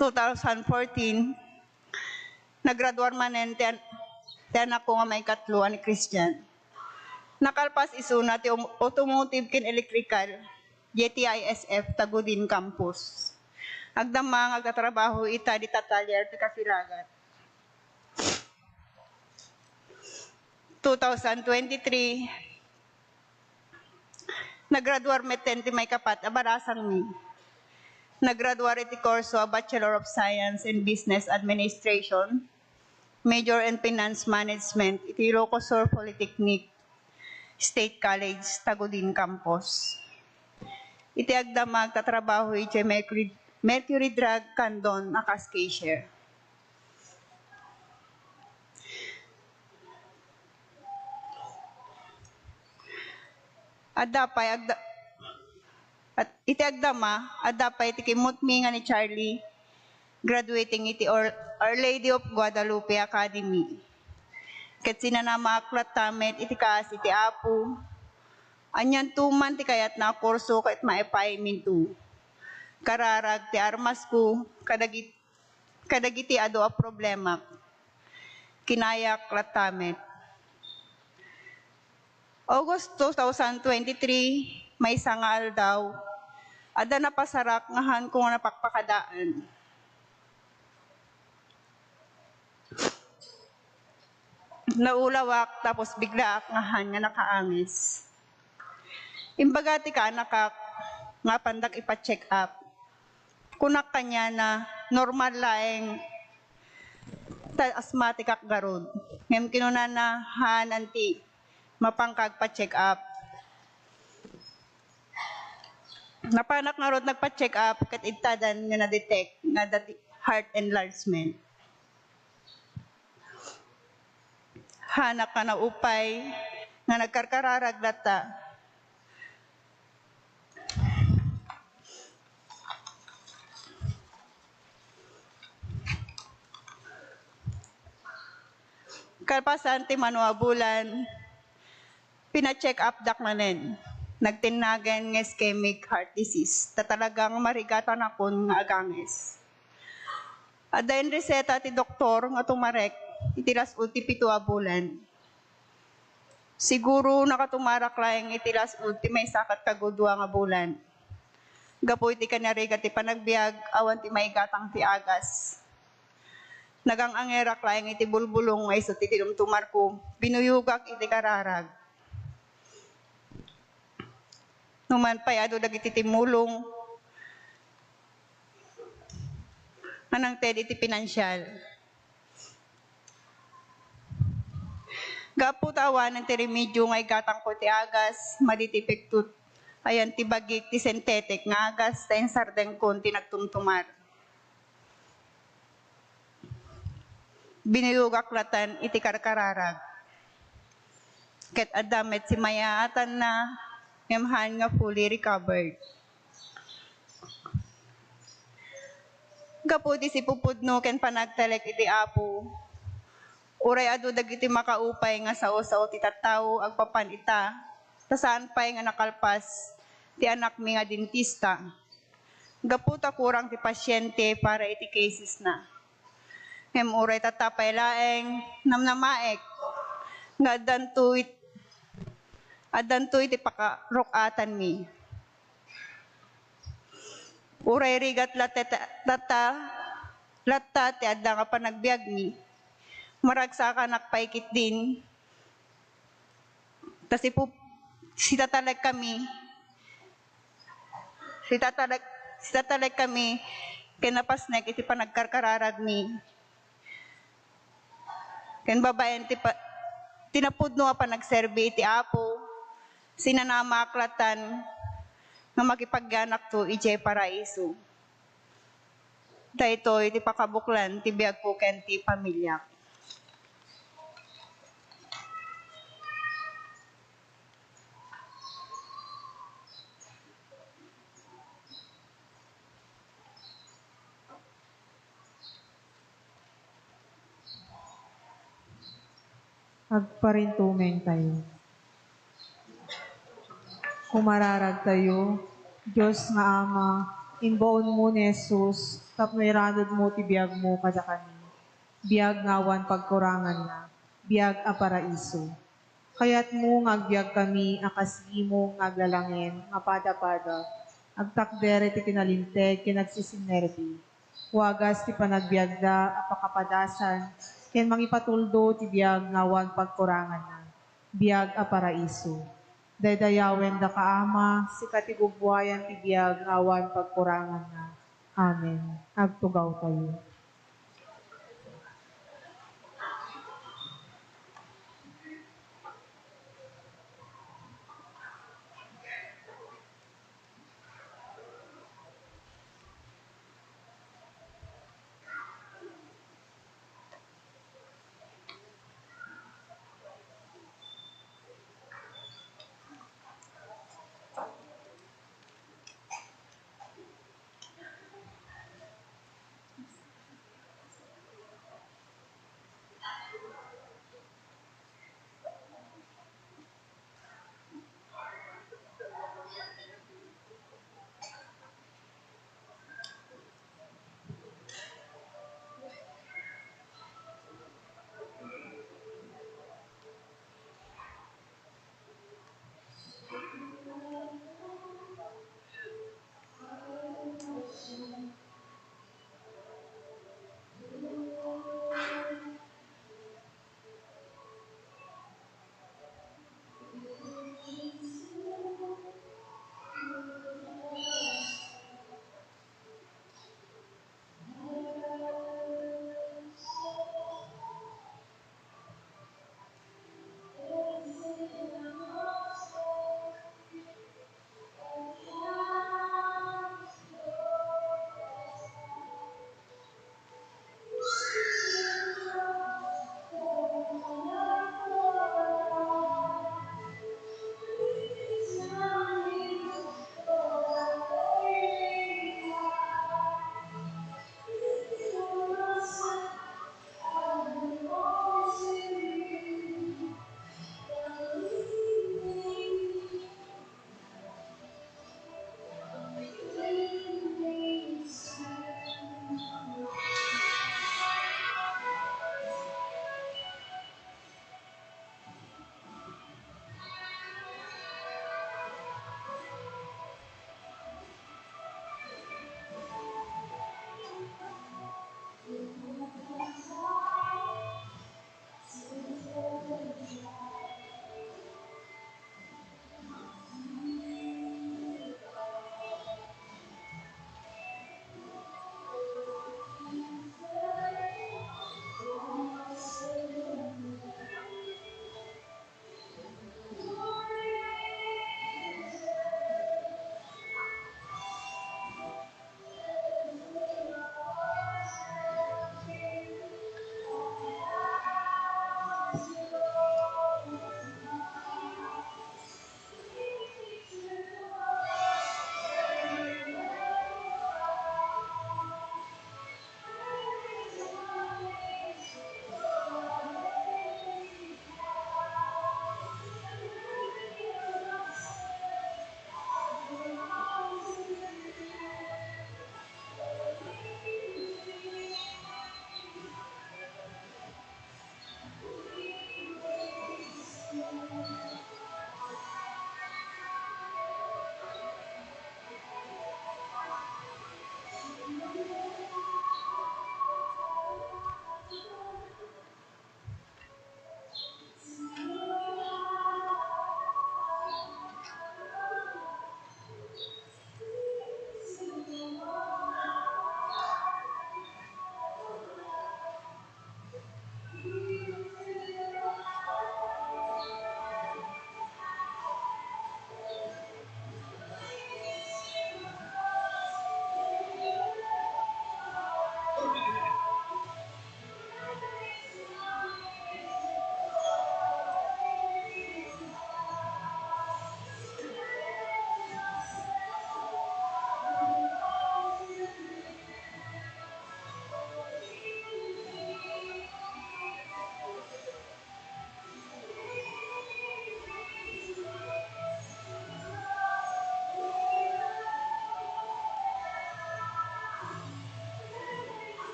Two thousand fourteen, naggraduar manen ti an-, ti anakko nga maikatlo a ni Christian. Nakalpas isuna ti um-, automotive ken electrical, J T I S F, Tagudin Campus. Agdamma nga agtatrabaho ita dita talyer ti Casilagan. Two thousand twenty-three, naggraduar metten ti maikapat a barasangmi. Naggraduar iti kurso a Bachelor of Science in Business Administration, major in Finance Management iti Ilocos Sur Polytechnic, State College, Tagudin Campus. Iti agdama, agtatrabaho iti Mercury, Mercury Drug Candon a cash cashier. Adda pay agda-, at iti agdama, adda pay ti kimmutmi nga ni Charlie, graduating iti Our, Our Lady of Guadalupe Academy. Ket sinanamaak latta met iti kaasi ti Apo. Anianto man ti kayatna a kurso ket maipayminto. Kararag ti armasko kadagit-, kadagiti adu a problemak. Kinayak latta met. August two thousand twenty-three, maysa nga aldaw, adda napasarak nga haanko nga napakpakadaan. Naulawak tapos biglaak nga haan nga nakaangis. Imbaga ti kaanakak nga apandak ipa-check up. Kunak kaniana, normal laeng ta asthmatic-ak garud. Ngem kinunana, "Haan, anti, mapanka agpa-check up." Napanak ngarud nagpa-check up ket intadan nga na-detect nga adda ti heart enlargement. Haanak nga naupay nga nagkarkararag latta. Kalpasan ti mano a bulan, pina-check up dak manen. Nagtinnagen nga ischemic heart disease. Ta talagang marigatanakon nga aganges. Adda inreseta ti doktor nga tumarek iti las-ud ti pito a bulan. Siguro nakatumarak laeng iti las-ud ti maysa ket kagudua nga bulan. Gapu iti kaniarigat ti panagbiag, awan ti maigatang ti agas. Nagang-angerak laeng iti bulbulong nga isu ti tinumtumarko, binuyogak iti kararag. Numan pay adu dagiti timmulong nga nangted iti pinansial. Gapu ta awanen ti remedio nga igatangko iti agas, madi ti epekto ayan ti bagik ti synthetic nga agas ta insardengkon ti nagtumtumar. Binuyogak latan iti karkararag. Ket adda met simayaatanna, ngem haan nga fully recovered. Gapu iti sipupudno ken panagtalek iti Apo, uray adu dagiti makaupay nga sao-sao ti tattao agpapan ita, ta saan pay nga nakalpas ti anakmi nga dentista. Gapu ta kurang ti pasiente para iti casesna. Ngem uray tatta pay laeng, namnamaek nga addanto it-, addanto iti pakaruk-atanmi. Uray rigat latta, latta, latta ti adda nga panagbiagmi, maragsakanak pay ketdin, ta sipu-, sitatalek kami, sitatalek, sitatalek kami ken napasnek iti panagkarkararagmi. Ken babaen ti pa-, ti napudno a panagserbi iti Apo, sinanamaak latan nga makipagyanakto idiay paraiso. Daytoy ti pakabuklan ti biagko ken ti pamiliak. Agparintumeng tayo. Kumararag tayo. Dios nga Ama, imbaonmo ni Jesus tapno iranudmo ti biagmo kadakami. Biag nga awan pagkuranganna, biag a paraiso. Kayatmo nga agbiagkami a kas gimong nga aglalangen nga padapada, agtakder iti kinalinteg ken agsisinnerbi. Wagas ti panagbiagda a pakapadasan ken mangipatuldo ti biag nga awan pagkuranganna, biag a paraiso. Daydayawendaka, Ama, sika ti gubbuayan ti biag nga awan pagkuranganna. Amen. Agtugawtayo.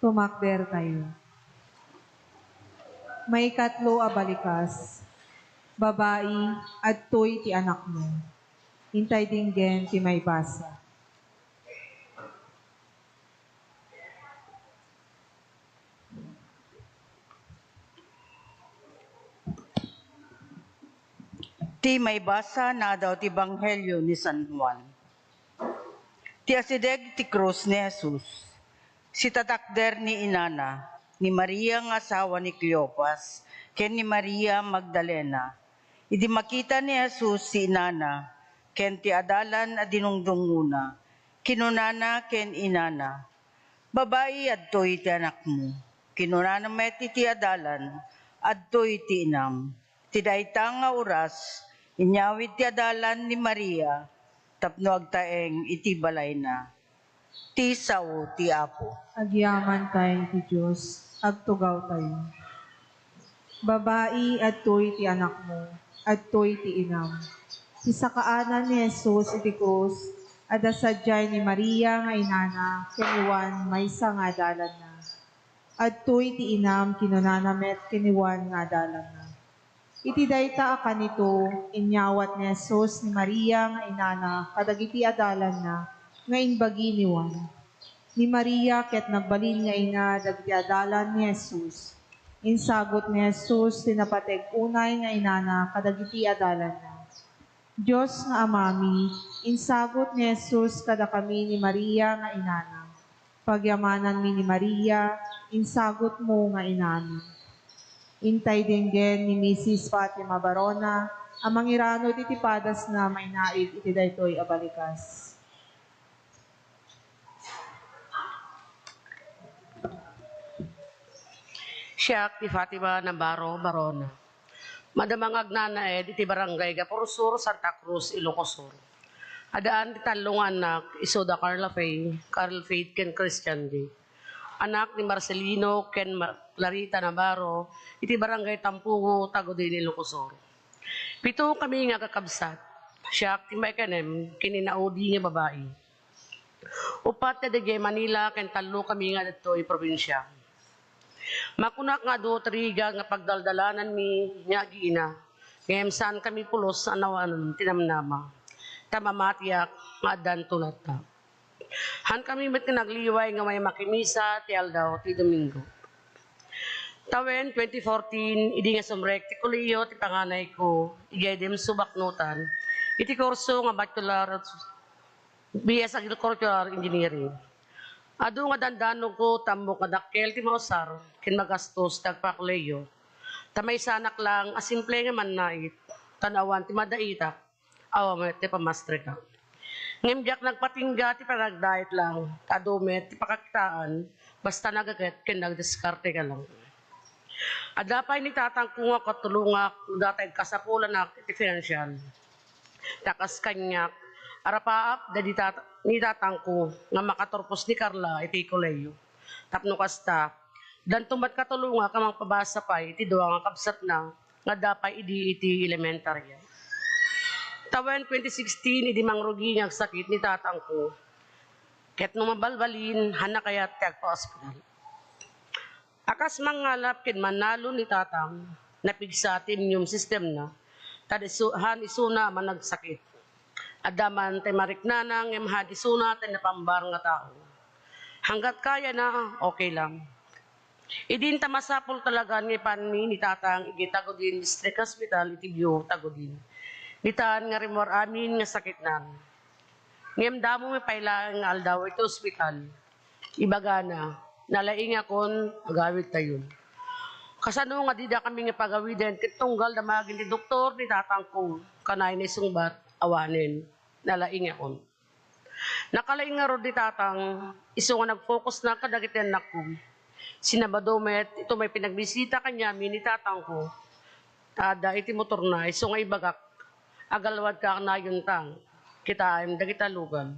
Tumakdertayo. Maikatlo a balikas, babai, adtoy ti anakmo. Intay dinggen ti maibasa. Ti maibasa nga adaw ti Ebanghelio ni San Juan. Ti asideg ti krus ni Jesus, sitatakder ni inana, ni Maria nga asawa ni Cleofas, ken ni Maria Magdalena. Idi makita ni Jesus ti inana ken ti adalan a dinungdungngona, kinunana ken inana, "Babai, adtoy ti anakmo." Kinunana met iti adalan, "Adtoy ti inam." Ti dayta nga oras, inyawid ti adalan ni Maria tapno agtaeng iti balayna. Ti sao ti Apo. Agyamankay ti Dios, agtugawtayo. Babai, adtoy ti anakmo, adtoy ti inam. Ti sakaanan ni Jesus iti krus, adda sadiay ni Maria nga inana ken ni Juan maysa nga adalanna. Adtoy ti inam, kinunana met ken ni Juan nga adalanna. Iti dayta a kanito, inyawat ni Jesus ni Maria nga inana kadagiti adalanna nga imbagi ni Juan. Ni Maria ket nagbalin nga ina dagiti adalan ni Jesus. Insagut ni Jesus ti napateg unay nga inana kadagiti adalanna. Dios nga Amami, insagut ni Jesus kadakami ni Maria nga inana. Pagyamananmi ni Maria, insagutmo nga inana. Intay denggen ni Misis Fatima Barona a mangiranud iti padasna mainaig iti daytoy a balikas. Siak ni Fatima Navarro Barona. Madama nga agnanaed iti Barangay Gapur Sur, Santa Cruz, Ilocos Sur. Addaan ti tallo nga annak, isuda Carla Faye, Carl Faith, ken Christian J. Anak ni Marcelino ken Mar-, Clarita Navarro, iti Barangay Tampungo, Tagudin, Ilocos Sur. Pito kami nga kakabsat. Siak ti maikanem ken ni Naudi nga babai. Upat ti adda idiay Manila ken tallo kami nga adtoy probinsia. Makunak nga adu ti rigat nga pagdaldalananmi nga agiina, ngem saan kami pulos a nawanan ti namnama, ta mamatiak nga addanto latta. Haan kami met nga nagliway nga may makimisa ti aldaw ti Domingo. Tawen twenty fourteen, idi nga sumrek ti kolehiyo ti panganayko, idiay DEMSU Baknotan, iti kurso nga Bachelor of B S Agricultural Engineering. Adu nga dandanogko, ta ammok nga dakkel ti mausar ken magastos ti agpakolehiyo. Ta maysanak lang a simple nga mannait, tan awan ti madaitak, awan met ti pamastrika. Ngem diak nagpatingga ti panagdait lang, ta adu met ti pakakitaan, basta nagaget ken nagdiskarteka lang. Adda pay ni tatangko nga katulongak, data agkasapulanak iti finansial. Ta kas kaniak, arapaap daydi tat-, ni tatangko nga makaturpos ni Carla iti kolehiyo. Tapno kasta, danto met katulongak a mangpabasa pay iti dua nga kabsatna nga adda pay idi iti elementarya. Tawen twenty sixteen, idi mangrugi nga agsakit ni tatangko, ket no mabalbalin, haanna kayat ti agpa-ospital. A kas mangngalap ken mannalon ni tatang, napigsa ti immune system na, ta isu-, haan isuna a managsakit. Adda man ti mariknana ngem haan isuna ti napambar nga tao. Hanggat kayana, okay lang. Idin ta masapul talaga nga ipanmi ni tatang idiay Tagudin District Hospital iti Bio, Tagudin. Ditan nga rimmuar amin nga sakitnan. Ngem damo met pay laeng nga aldaw iti ospital. Ibagana, "Nalaingakon, agawidtayon." Kasano nga dida kami nga pagawiden ket tunggal damagin ti doktor ni tatangko, kanayon a isungbat, awanen, "Nalaingakon." Nakalaing ngarud ni tatang, isu nga nag-focusna kadagiti annakko. Sinabado met, isu met pay pinagbisita kaniami ni tatangko. Ta adda iti motorna, isu nga ibagak, "Agalwadka kanayon, Tang. Kitaem dagiti allugan."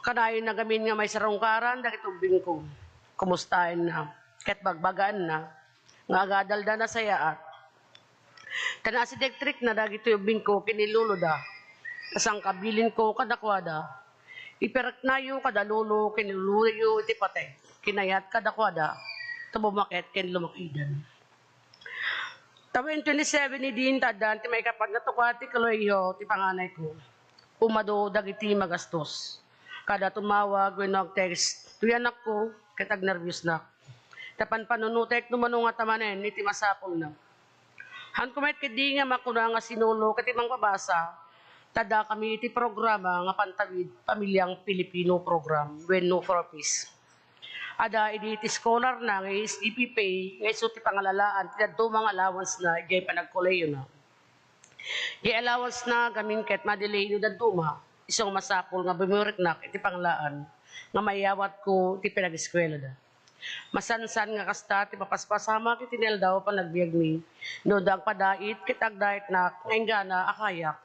Kanayonna ngamin nga maisarungkaran dagiti ubbingko. Kumustaenna, ket bagbagaenna nga agadalda nasayaat. Ta naasideg ti rikna dagiti ubbingko ken ni loloda. Ta sangkabilinko kadakuada, "Ipariknayo kada lolo ken ni loloyo iti pateg." kinayat kadakuada, ta bumaket ken lumakidan. Tawen twenty-seven idin ta addan ti maikapat nga tukad ti kolehiyo ti panganayko. Umadu dagiti magastos. Kada tumawag wenno agtext toy anakko, ket agnerbiosnak. Ta panpanunotek no mano ngata manen iti masapulna. Hanko met ketdi nga makuna nga sinulo ket ti mangpabasa, ta dakami iti programa nga Pantawid Pamilyang Pilipino Program wenno Four Ps. Adda idi ti scholarna nga S G P pay nga isu ti pangalalaan ti dadduma nga allowance-na idiay panagkolehiyona. Diay allowance-na gamin ket madelay no dadduma, isu nga masapul nga bumuriknak iti panglaan nga maiyawatko iti panageskuelada. Masansan nga kasta ti mapaspasamak iti ni aldaw panagbiagmi, no adda agpadait ket agdaitnak nga inggana a kayak.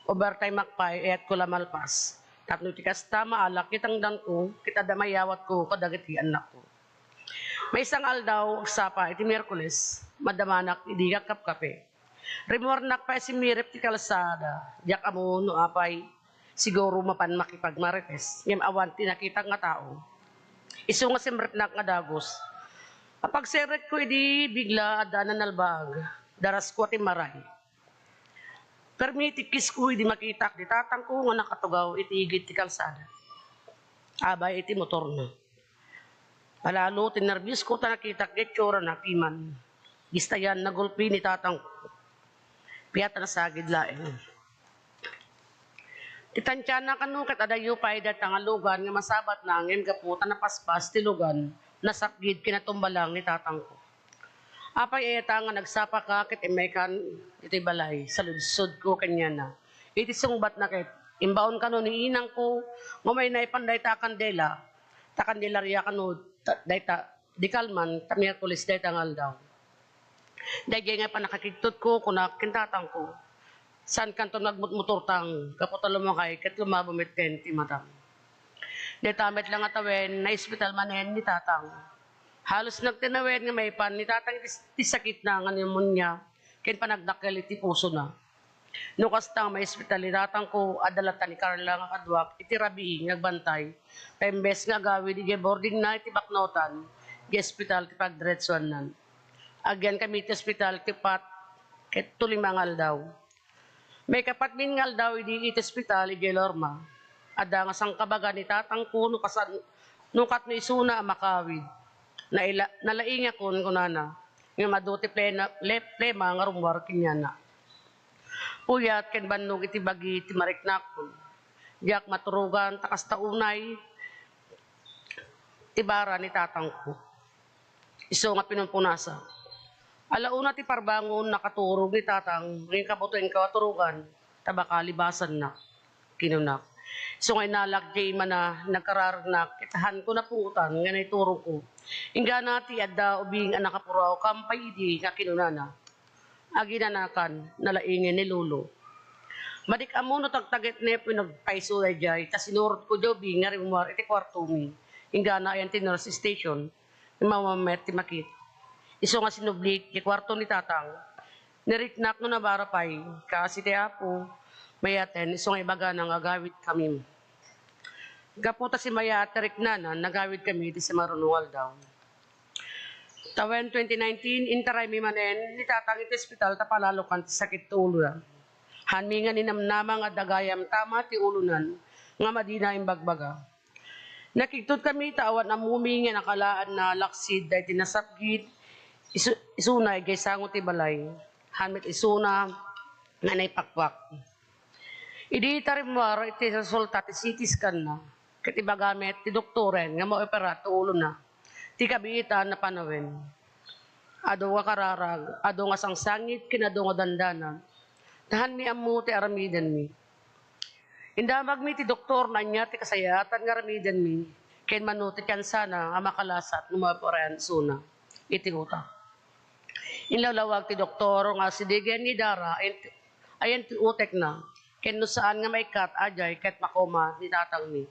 Overtime-ak pay, ayatko la malpas. Tapno iti kasta, maalak iti tangdanko ket adda maiyawatko kadagiti annakko. Maysa nga aldaw, agsapa iti Miyerkules, madamanak idi agkapkape. Rimmuarnak pay a simmirip ti kalsada. Diak ammo no apay, siguro mapan makipagmarites, ngem awan ti nakitak nga tao. Isu nga simripnak nga dagus. Apagserrekko idi bigla adda nalbag. Darasko a timmaray. Permi ti kisko idi makitak ti tatangko nga nakatugaw iti igid ti kalsada. Abay iti motorna. Palalo ti nerbios ko ta nakitak ti itsurana piman. Bistayan, nagulpi ni tatang. Piat a nasagid laeng. Ti tantiana kano ket adayo pay dayta nga lugan nga masabatna ngem gapu ta napaspas ti lugan, nasapgid kinatumbalang ni tatangko. Apay aya ta nga nagsapaka ket immaykan iti balay, saludsodko kenkuana. Iti sungbatna ket, imbaon kano ni inangko nga umayna ipan dayta a kandela, ta kandelaria kano ta-, dayta, di kalman, ta Miyerkules dayta nga aldaw. Daydiay nga pannakakigtotko, kunak ken tatangko, saankanto nga agmutmotortang, gapu ta lumakay ket lumabo met ken ti matam. Dayta met la nga tawen, naospital manen ni tatang. Halos nagtinawen nga maipan ni tatang ti, ti sakitna nga pneumonia ken panagdakkel iti pusona. No kasta nga maospital ni tatangko, adda latta ni Carla nga kaduak iti rabii nga agbantay. Ta imbes nga agawid idiay boardingna iti baknotan, idiay ospital ti pagdiretsuanna. Agyankami iti ospital ti upat ket to lima nga aldaw. Maikapatmin nga aldaw idi iti ospital idiay Lorma, adda nga sangkabagan ni tatangko no kasan-, no kat no isuna a makawid. Naila-, nalaingakon, kunana, ngem adu ti plena-, le-, plema nga rummuar kenkuana. Puyat ken bannog iti bagi ti mariknakon. Diak maturogan ta kasta unay ti bara ni tatangko. Isu nga pinumpunasa. Ala una ti parbangon, nakaturog ni tatang, ngem kabutoenko a turogan, ta baka libasanna, kinunak. Isu nga inalak diay imana, nagkararagnak, ket hanko napungotan nga naiturogko. Inggana ti adda ubing a nakapuraw, kampay idi nga kinunana. Aginanakan, nalaingen ni Lolo. Madik ammo no tagtagetnep wenno agpayso daydiay, ta sinurotko diay ubing nga rimmuar iti kuartomi. Inggana ayan ti nurse station, immaw met ti makit. Isu nga sinublik ti kuarto ni tatang. Niriknak no nabara pay, kaasi ti Apo, mayaten, isu nga ibagana nga agawidkami. Gapu ta simmayaat ti riknana, nagawidkami iti simaruno nga aldaw. Tawen twenty nineteen, intaraymi manen ni tatang iti ospital ta palalokan ti sakit ti ulona. Hanmi nga ninamnama nga adda gayam tama ti ulonan nga madina imbagbaga. Nakigtotkami ta awan ammomi nga nakalaan a laksid daydi nasapgid isu-, isuna idiay sango ti balay. Han met isuna nga naipakpak. Idi ta rimmuar iti resulta ti C T scan-na, ket ibaga met ti doktoren nga maopera ti ulona, ti kabiitan a panawen. Adu nga kararag, adu nga sangsangit, ken adu nga dandanag. Ta hanmi ammo ti aramidenmi. Indamagmi ti doktor no ania ti kasayaatan nga aramidenmi, ken mano ti tiansana a makalasat no maoperayan isuna iti utak. Inlawlawag ti doktor nga asidigen ni Dara ayan ti, ayan ti utekna, ken no saan nga maikkat, adiay ket makoma ni tatangmi.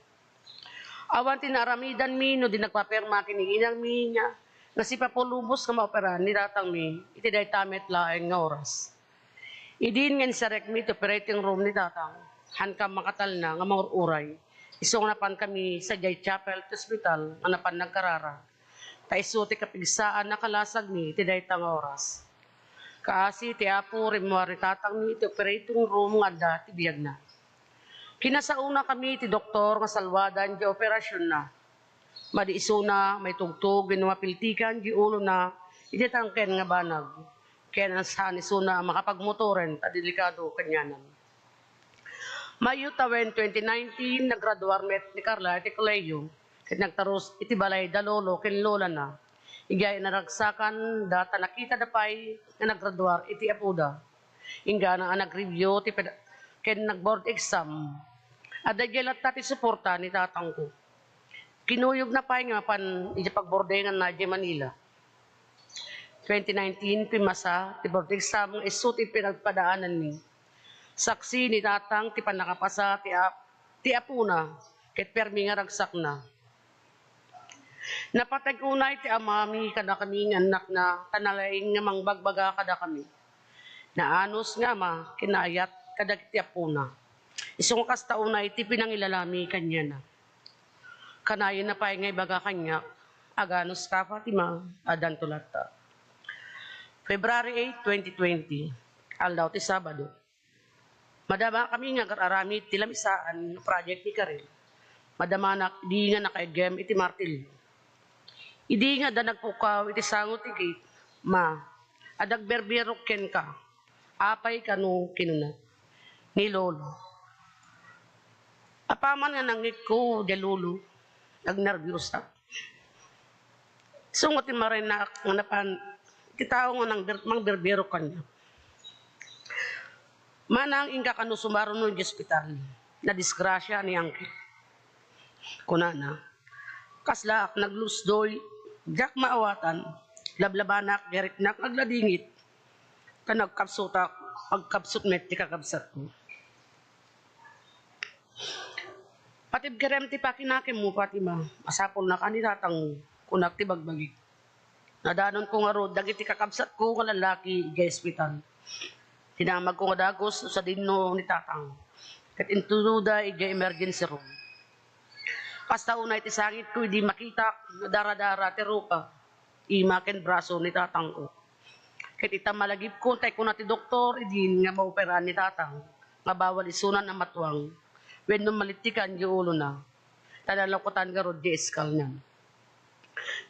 Awan ti naaramidanmi no di nagpapirma ken ni inangmi nga, nga sipapulubos nga maoperahan ni tatangmi iti dayta met laeng nga oras. Idin nga insarekmi iti operating room ni tatang, hanka makatalna nga mangur-uray. Isu nga napankami sadiay chapel ti ospital nga napan nagkararag. Ta isu ti kapigsaan a kalasagmi iti dayta nga oras. Kaasi ti Apo, rimmuar ni tatangmi iti operating room nga adda ti biagna. Kinasaonakami ti doktor nga salwadan ti operasionna. Madi isuna, maitugtog wenno mapiltikan ti ulona iti tangken nga banag. Ken saan isuna a makapagmotoren ta delikado kanianan. Mayo tawen twenty nineteen, naggraduar met ni Carla iti kolehiyo ket nagtarus iti balay da lolo ken lolana. Idiay naragsakan da ta nakitada pay nga naggraduar iti apoda. Inggana a nag-review ti ped-, ken nag-board exam. Adda idiay latta ti suporta ni tatangko. Kinuyogna pay nga mapan iti pagbordenganna idiay Manila. Twenty nineteen, pimmasa ti board exam nga isu ti pinagpadaananmi. Saksi ni tatang ti pannakapasa ti ap-, ti apona ket permi nga ragsakna. Napateg unay ti amami kadakami nga annakna ta nalaing nga mangbagbaga kadakami. Naanus nga ama, kinaayat kadagiti apona. Isu nga kasta unay ti pinangilalami kaniana. Kanayon na pay nga ibaga kaniak, "Aganuska, Fatima, addanto latta." February eight, twenty twenty, aldaw ti Sabado. Madamakami nga agar-aramid ti lamisaan nga project ni Karel. Madamanak idi nga nakaiggem iti martilyo. Idi nga adda nagpukaw iti sango ti gate, "Ma, adda agberbirok kenka. Apay kano?" kinuna ni Lolo. Apaman nga nangngegko, "Dia, Lolo, agnerbiosak." Isu nga ti marinnak nga napan ti tao nga nang-, mangberbirok kaniak. "Manang, inka kano sumaruno iti ospital. Nadisgrasia ni Angki," kunana. Kaslaak naglusdoy, diak maawatan. Lablabanak, diriknak nga agladingit. Ta nagkapsutak, agkapsut met ti kakabsatko. "Patibkerem ti pakinakemmo, Fatima. Masapulnaka ni tatangmo," kunak ti bagbagik. Nadanonko ngarud dagiti kakabsatko nga lallaki idiay ospital. Dinamagko nga dagus no sadino ni tatang, ket intunoda idiay emergency room. Kasta unay ti sangitko idi makitak nga daradara ti rupa, ima ken braso ni tatangko. Ket ita malagipko, tay kuna ti doktor idin nga maoperaan ni tatang nga bawal isunan a matuang wenno malittikan ti ulona, ta nalakutan ngarud ti skull-na.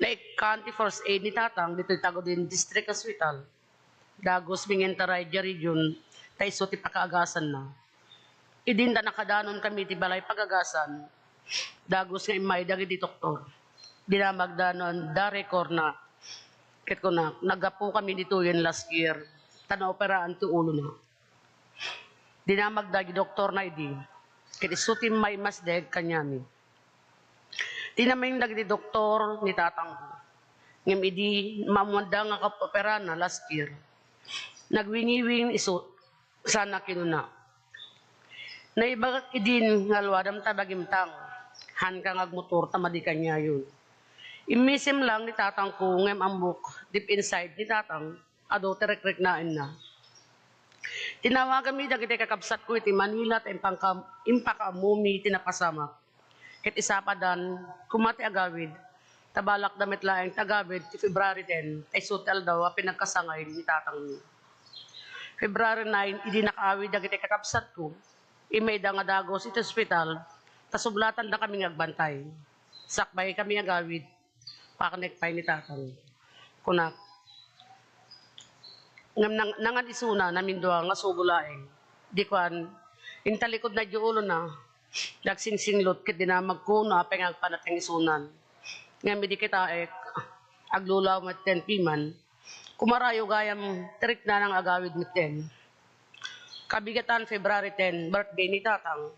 Naikkan ti first aid ni tatang ditoy Taguden District Hospital. Dagusmi nga intaray idiay region ta isu ti pakaagasanna. Idin ta nakadanonkami iti balay pagagasan, dagus nga immay dagiti doktor. Dinamagda no adda record-na. Ket kunak, "Naggapokami ditoyen last year, ta naoperaan ti ulona." Dinamagda ti doktorna idi, ket isu ti immay immasdeg kaniami. Tinamin dagiti doktor ni tatangko. Ngem idi maammoanda nga kaoperaanna last year, nagwingiwing isu, sana kinuna, "Naibagak idin nga alwadam ta bagim tang. Haanka nga agmotor ta madi kaniayon." Immisim lang ni tatangko ngem ammok deep inside ni tatang, adu ti rikriknaenna. Tinawaganmi dagiti kakabsatko iti Manila ta impangka-, impakaammomi ti napasamak. Ket isapadan koma ti agawid, ta balakda met laeng ti agawid ti February ten, ta isu ti aldaw a pinagkasangay ni tatangmi. February nine, idi nakaawid dagiti kakabsatko, immayda nga dagus iti ospital, ta sublatandakami nga agbantay. Sakbaykami agawid. Paknek pay ni tatang. Kunak, ngem nang-, nangan isuna namindua nga subo laeng. Di kuan, intalikodna idiay ulona, nagsingsinglot ket dinamagko no apay nga agpanateng isunan. Ngem idi kitaek, aglulaw metten piman, kumarayo gayam ti riknana nga agawid metten. Kabigatan, February ten, birthday ni tatang.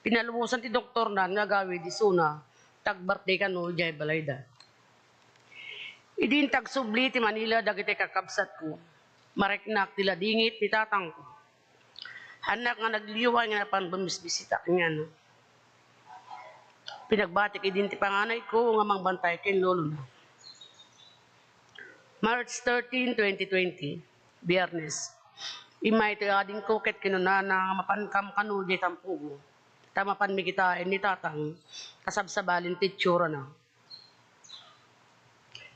Pinalubosan ti doktorna nga agawid isuna, ta agbirthday kano idiay balayda. Idi intagsubli ti Manila dagiti kakabsatko, mariknak ti ladingit ni tatangko. Haannak nga nagliway nga napan bumisbisita kaniana. Pinagbatik idin ti panganayko nga mangbantay ken lolona. March thirteen, twenty twenty, Biyernes. Immay ti adingko ket kinunana nga mapankam kano idiay Tampugo. Ta mapanmi kitaen ni Tatang, kasabsabali ti itsurana.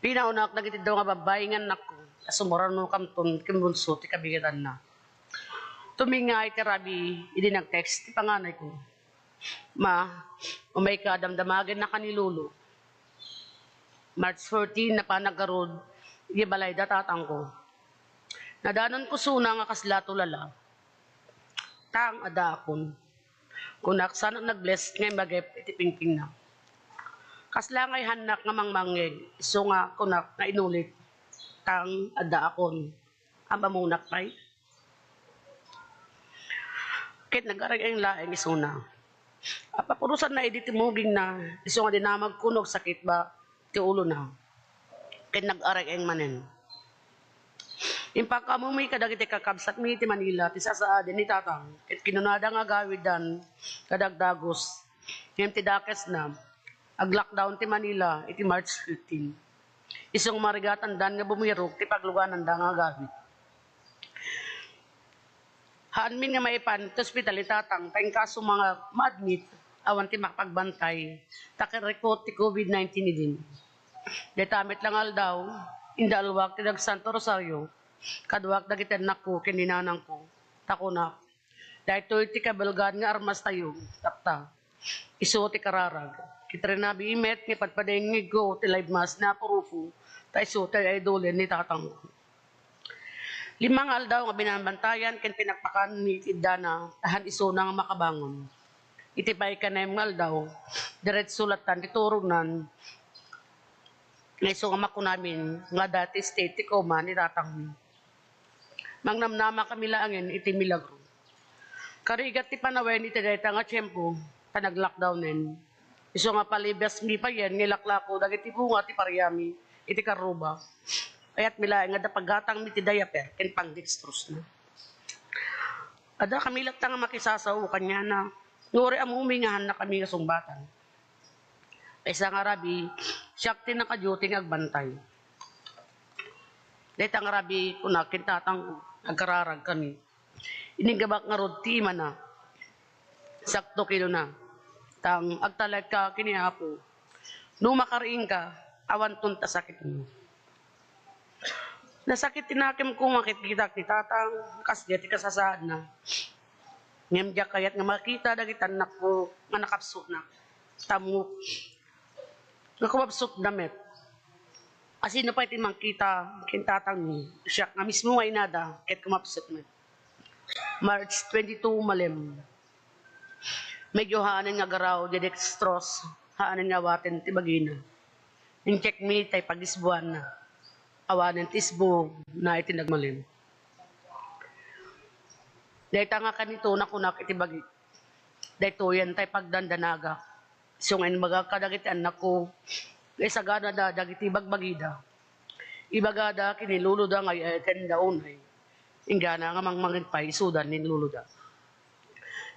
Pinaunak dagiti daw nga babbai nga annakko, a sumurano kamton ken bunso ti kabigetanna. Tumingngay ti rabii idi nag-text ti panganayko, "Ma, umayka a damdamagennak ni Lolo." March fourteen, napan naggarud iti balayda tatangko. Nadanonko suna nga kasla tulala. Tang, addaakon. Kunak, saan nag-bless nga immagip iti pingpingna. Kasla nga ihannak nga mangmangngeg, isu nga kunak nga inulit, "Tang, addaakon. Ammonak pay?" Ket nag-areg-eng laeng isuna. Apapurosanna idi ti mugingna, isu nga dinamagko no agsakit ba ti ulona. Ket nag-areg-eng manen. Impakaammomi kadagiti kakabsatmi iti Manila ti sasaaden ni Tatang, ket kinunada nga agawiddan kadagdagus. Ngem ti dakesna, ag-lockdown ti Manila iti March fifteen. Isu nga marigatanda nga bumirok ti paglugananda nga agawid. Haanmin nga maipan ti ospital ni Tatang ta inkaso nga ma-admit, awan ti makapagbantay ta ket rikut ti covid nineteen idin. Dayta met la nga aldaw, indalwak ti nag-Santo Rosario kaduak dagiti annakko ken ni nanangko. Ta kunak, "Daytoy ti kabalgan nga armastayo, tatta. Isu ti kararag." Ket rinabii met nga padpadengngegko ti live mass ni Apo Rufo, ta isu ti idolen ni tatangko. Lima nga aldaw nga binambantayan ken pinakpakan ni iti iddana, ta haan isuna nga makabangon. Iti pay kanem nga aldaw, diretso lattan ti turognan, nga isu nga makunamin nga adda ti state ti coma ni tatangmi. Mangnamnama kami laengen iti milagro. Karigat ti panawen iti dayta nga tiempo, ta nag-lockdownen. Isu nga palibasmi payen nga ilaklako dagiti bunga ti pariami iti karruba. Kayatmi laeng nga adda paggatangmi ti diaper ken pangdextrosna. Adda kami latta nga makisasao kaniana, ngem ammomi nga haanna kami nga sungbatan. Maysa nga rabii, siak ti naka-duty nga agbantay. Dayta nga rabii, kunak ken tatangko, agkararag kami. Inigabak ngarud ti imana. Sakto kinuna, "Tang, agtalekka ken ni Apo. No makariingka, awanton ta sakitmo." Nasakit ti nakemko nga makitkitak ni tatang, kasdiay ti kasasaadna. Ngem diak kayat nga makita dagiti annakko nga nakapsutna. Tamok nga kumapsutda met. Asino pay ti mangkita ken tatangmi, siak nga mismo nga inada ket kumapsut met. March twenty-two, malem. Medyo haanen nga agaraw, didextrose, haanen nga awaten ti bagina. Incheckmi tay pagisbuanna. Awanen ti isbuna iti nagmalem. Dayta nga kanito nakunak iti bagik. Daytoyen tay pagdandanagak. Isu nga imbagak kadagiti annakko, nga isaganada dagiti bagbagida. Ibagada ken ni loloda nga ay-ayatenda unay. Inggana nga mangmanged pay isudan ni loloda.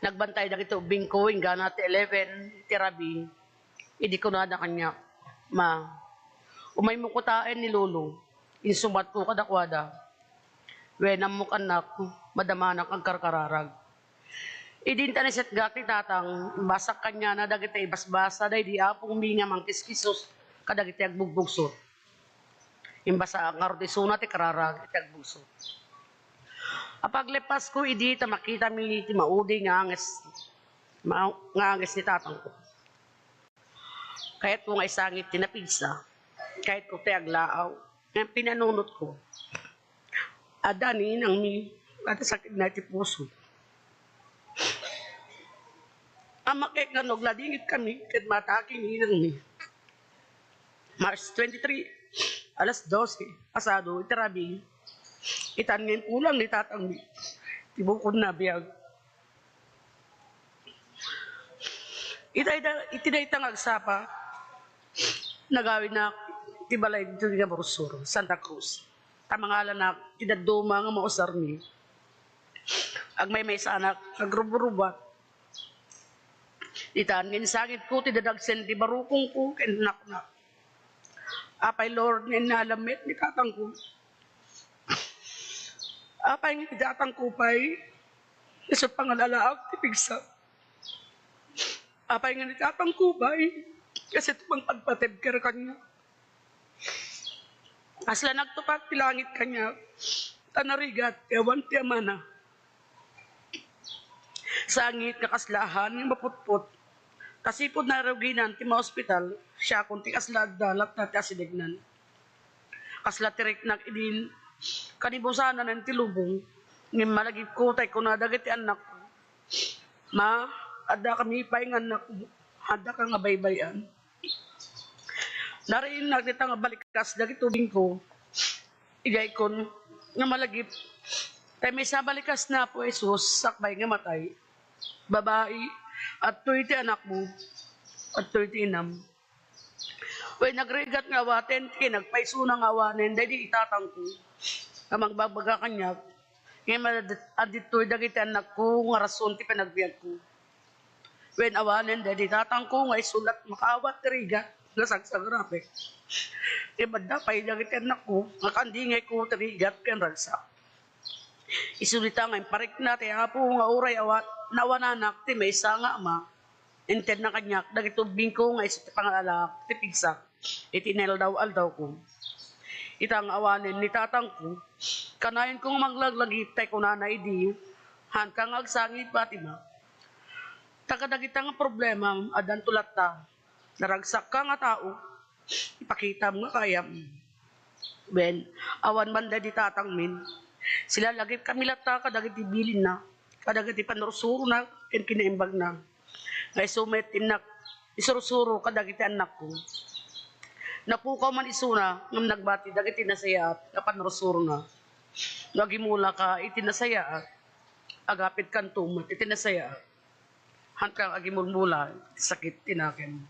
Nagbantay dagiti ubbingko inggana ti eleven ti rabii. Idi kunada kaniak, "Ma, umaymo kitaen ni lolo." Insumatko kadakuada, "Wen, ammok annak, madamanak agkarkararag." Idi intanisitgak ti tatang, imbasak kaniana dagiti ibasbasa daydi apongmi nga mangkiskisos kadagiti agbugbugsot. Imbasaak ngarud isuna ti kararag iti agbugso. Apaglepasko idi ta makitami ti maudi nga anges, ma-, nga anges ni tatangko. Kayatko nga isangit ti napigsa, kayatko ti aglaaw, ngem pinanunotko. Adda ni inangmi, adda sakitna iti puso. Ammakek nga no agladingit kami ket mataki ni inangmi. March twenty-three, alas dose, pasado iti rabii. Itan nga impulang ni tatangmi ti bukodna a biag. Iti dayta, iti dayta nga agsapa, nagawidnak ti balay ditoy nga Bursor, Santa Cruz. Ta mangalanak ti dadduma nga mausarmi. Agmaymaysanak, agrubrubbat. Itan nga insangitko ti dadagsen ti barukongko ken naknak. Apay, Lord, nga innalam met ni tatangko. Apay nga ti tatangko pay, isu pangalalaak ti pigsa. Apay nga ni tatangko, bay? Kasi iti pangpadpatib kaniak. Kasla nagtupag ti langit kaniak, ta narigat ti awan ti amana. Sangit nga kasla ahan nga maputpot. Kasipud naruginan ti maospital, siakon ti kasla adda latta ti asidegnan. Kasla ti riknak idin kanibusanan ti lubong, ngem malagipko tay kuna dagiti annakko, "Ma, adda kami pay nga annakmo, adda ka nga baybay-an." Nariinnak dita nga balikas dagiti ubingko. Idiay kun nga malagip, tay maysa balikas ni Apo Jesus sakbay nga matay. "Babai, adtoy ti anakmo, adtoy ti inam." Wen, nagrigat nga awaten ti kinagpaysona nga awanen daydi itatangko nga mangbagbaga kaniak, ngem ad-, adtoy dagiti annakko nga rason ti panagbiagko. Wen, awanen daydi tatangko nga isu la't makaawat ti rigat nga sagsagrapek. Ngem adda pay dagiti annakko nga kandingayko ti rigat ken ragsak. Isu dita nga imparikna ti Apo nga uray awa-, naawananak ti maysa nga ama, intedna kaniak dagiti ubingko nga isu ti pangalaak ti pigsak iti inaldaw-aldawko. Ita nga awanen ni tatangko, kanayonko nga manglaglagip tay kunana idi, "Haanka nga agsangit, Fatima. Ta kadagita nga problemam, addanto latta. Naragsakka nga tao, ipakitam nga kayam." Wen, awan man daydi tatangmin. Silalagipkami latta kadagiti bilinna, kadagiti pannursurona, ken kinaimbagna. Nga isu met innak isursuro kadagiti annakko. Napukaw man isuna ngem nagbati dagiti nasayaat nga pannursurona. No agimulaka iti nasayaat, agapitkanto met iti nasayaat. Haanka agimulmula iti sakit ti nakem.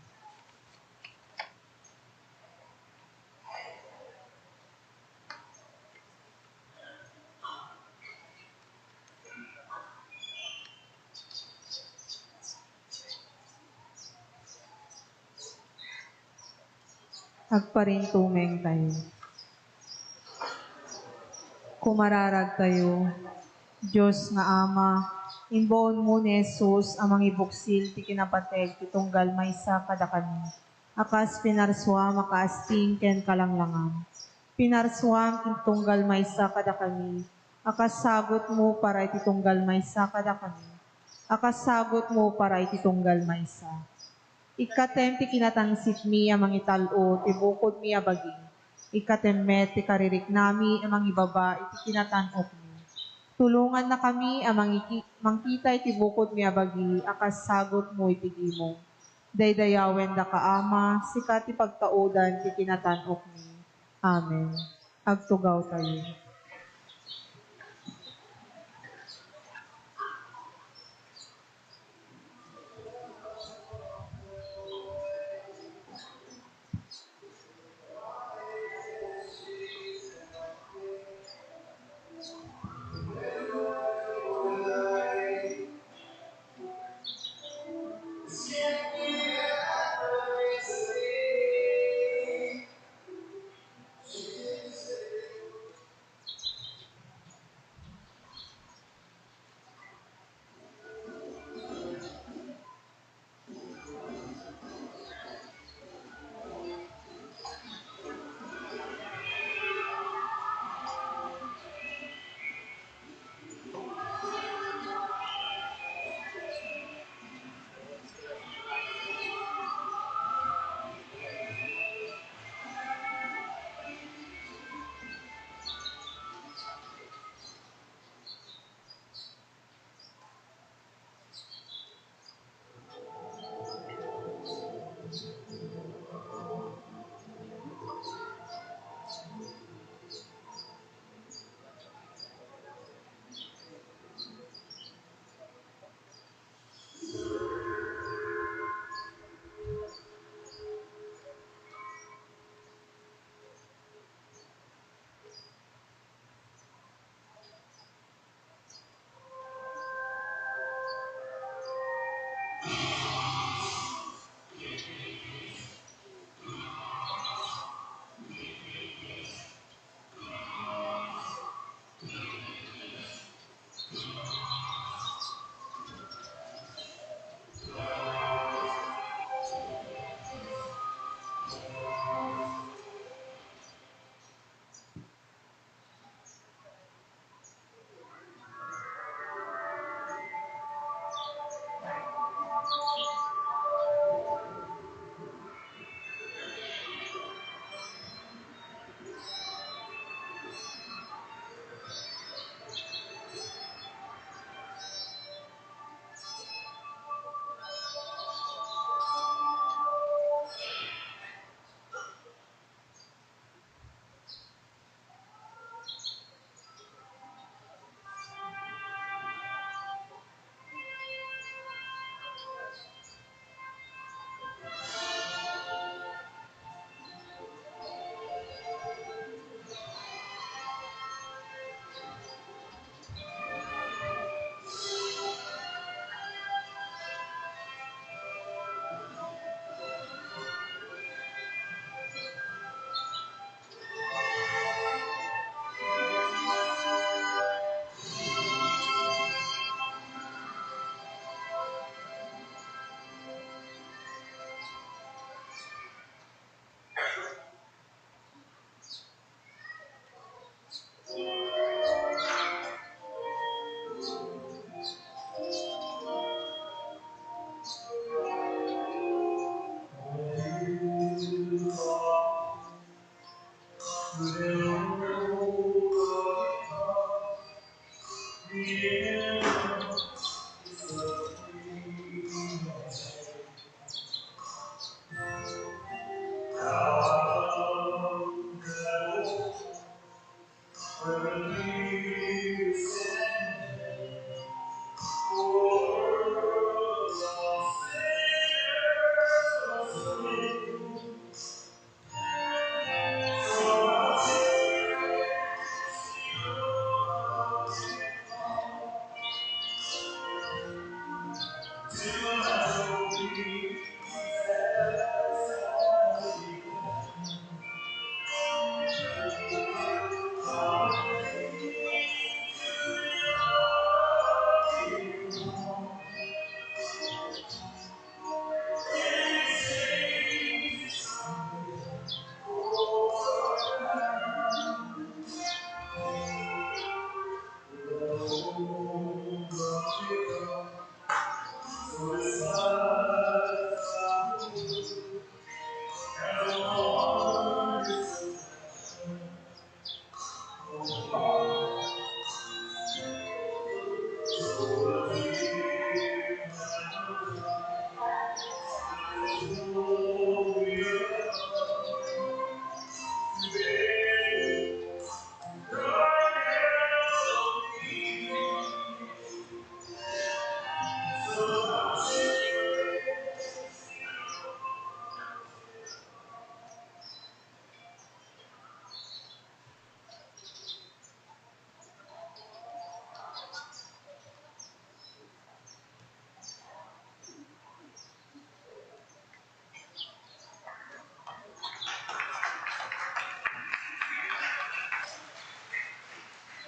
Agparintumeng tayo. Kumararag tayo. Dios nga Ama, imbaonmo ni Jesus a mangibuksil ti kinapateg ti tunggal maysa kadakami, a kas pinarsuam a kaasing ken kalanglangan. Pinarsuam ti tunggal maysa kadakami, a kas sagutmo para iti tunggal maysa kadakami, a kas sagutmo para iti tunggal maysa. Ikkatem ti kinatangsitmi a mangital-o ti bukodmi a bagi. Ikkatem met ti kaririknami a mangibaba iti kinatan-okmi. Tulongannakami a mangiki-, mangkita iti bukodmi a bagi a kas sagutmo iti gimong. Daydayawendaka, Ama, sika ti pagtaudan ti kinatan-okmi. Amen. Agtugaw tayo.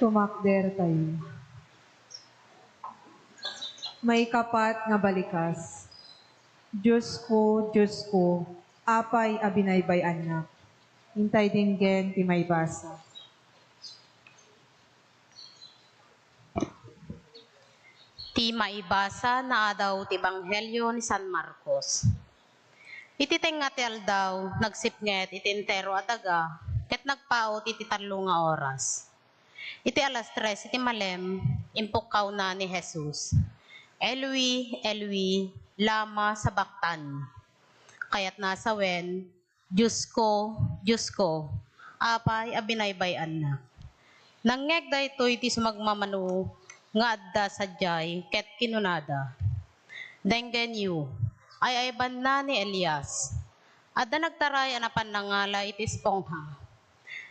Tumakder tayo. Maikapat nga balikas. Diosko, Diosko, apay a binaybay-annak? Intay denggen ti maibasa. Ti maibasa naadaw ti Ebanghelio ni San Marcos. Iti tengnga ti aldaw, nagsipnget iti entero a daga ket nagpaut iti tallo nga oras. Iti alas tres iti malem, impukkawna ni Jesus, "Eloi, Eloi, lama sabachthani?" Kayatna a sawen, "Diosko, Diosko, apay a binaybay-annak?" Nangngeg daytoy ti sumagmamano nga adda sadiay ket kinunada, "Denggenyo, ay-aybanna ni Elias. Adda nagtaray a napan nangala iti espongha.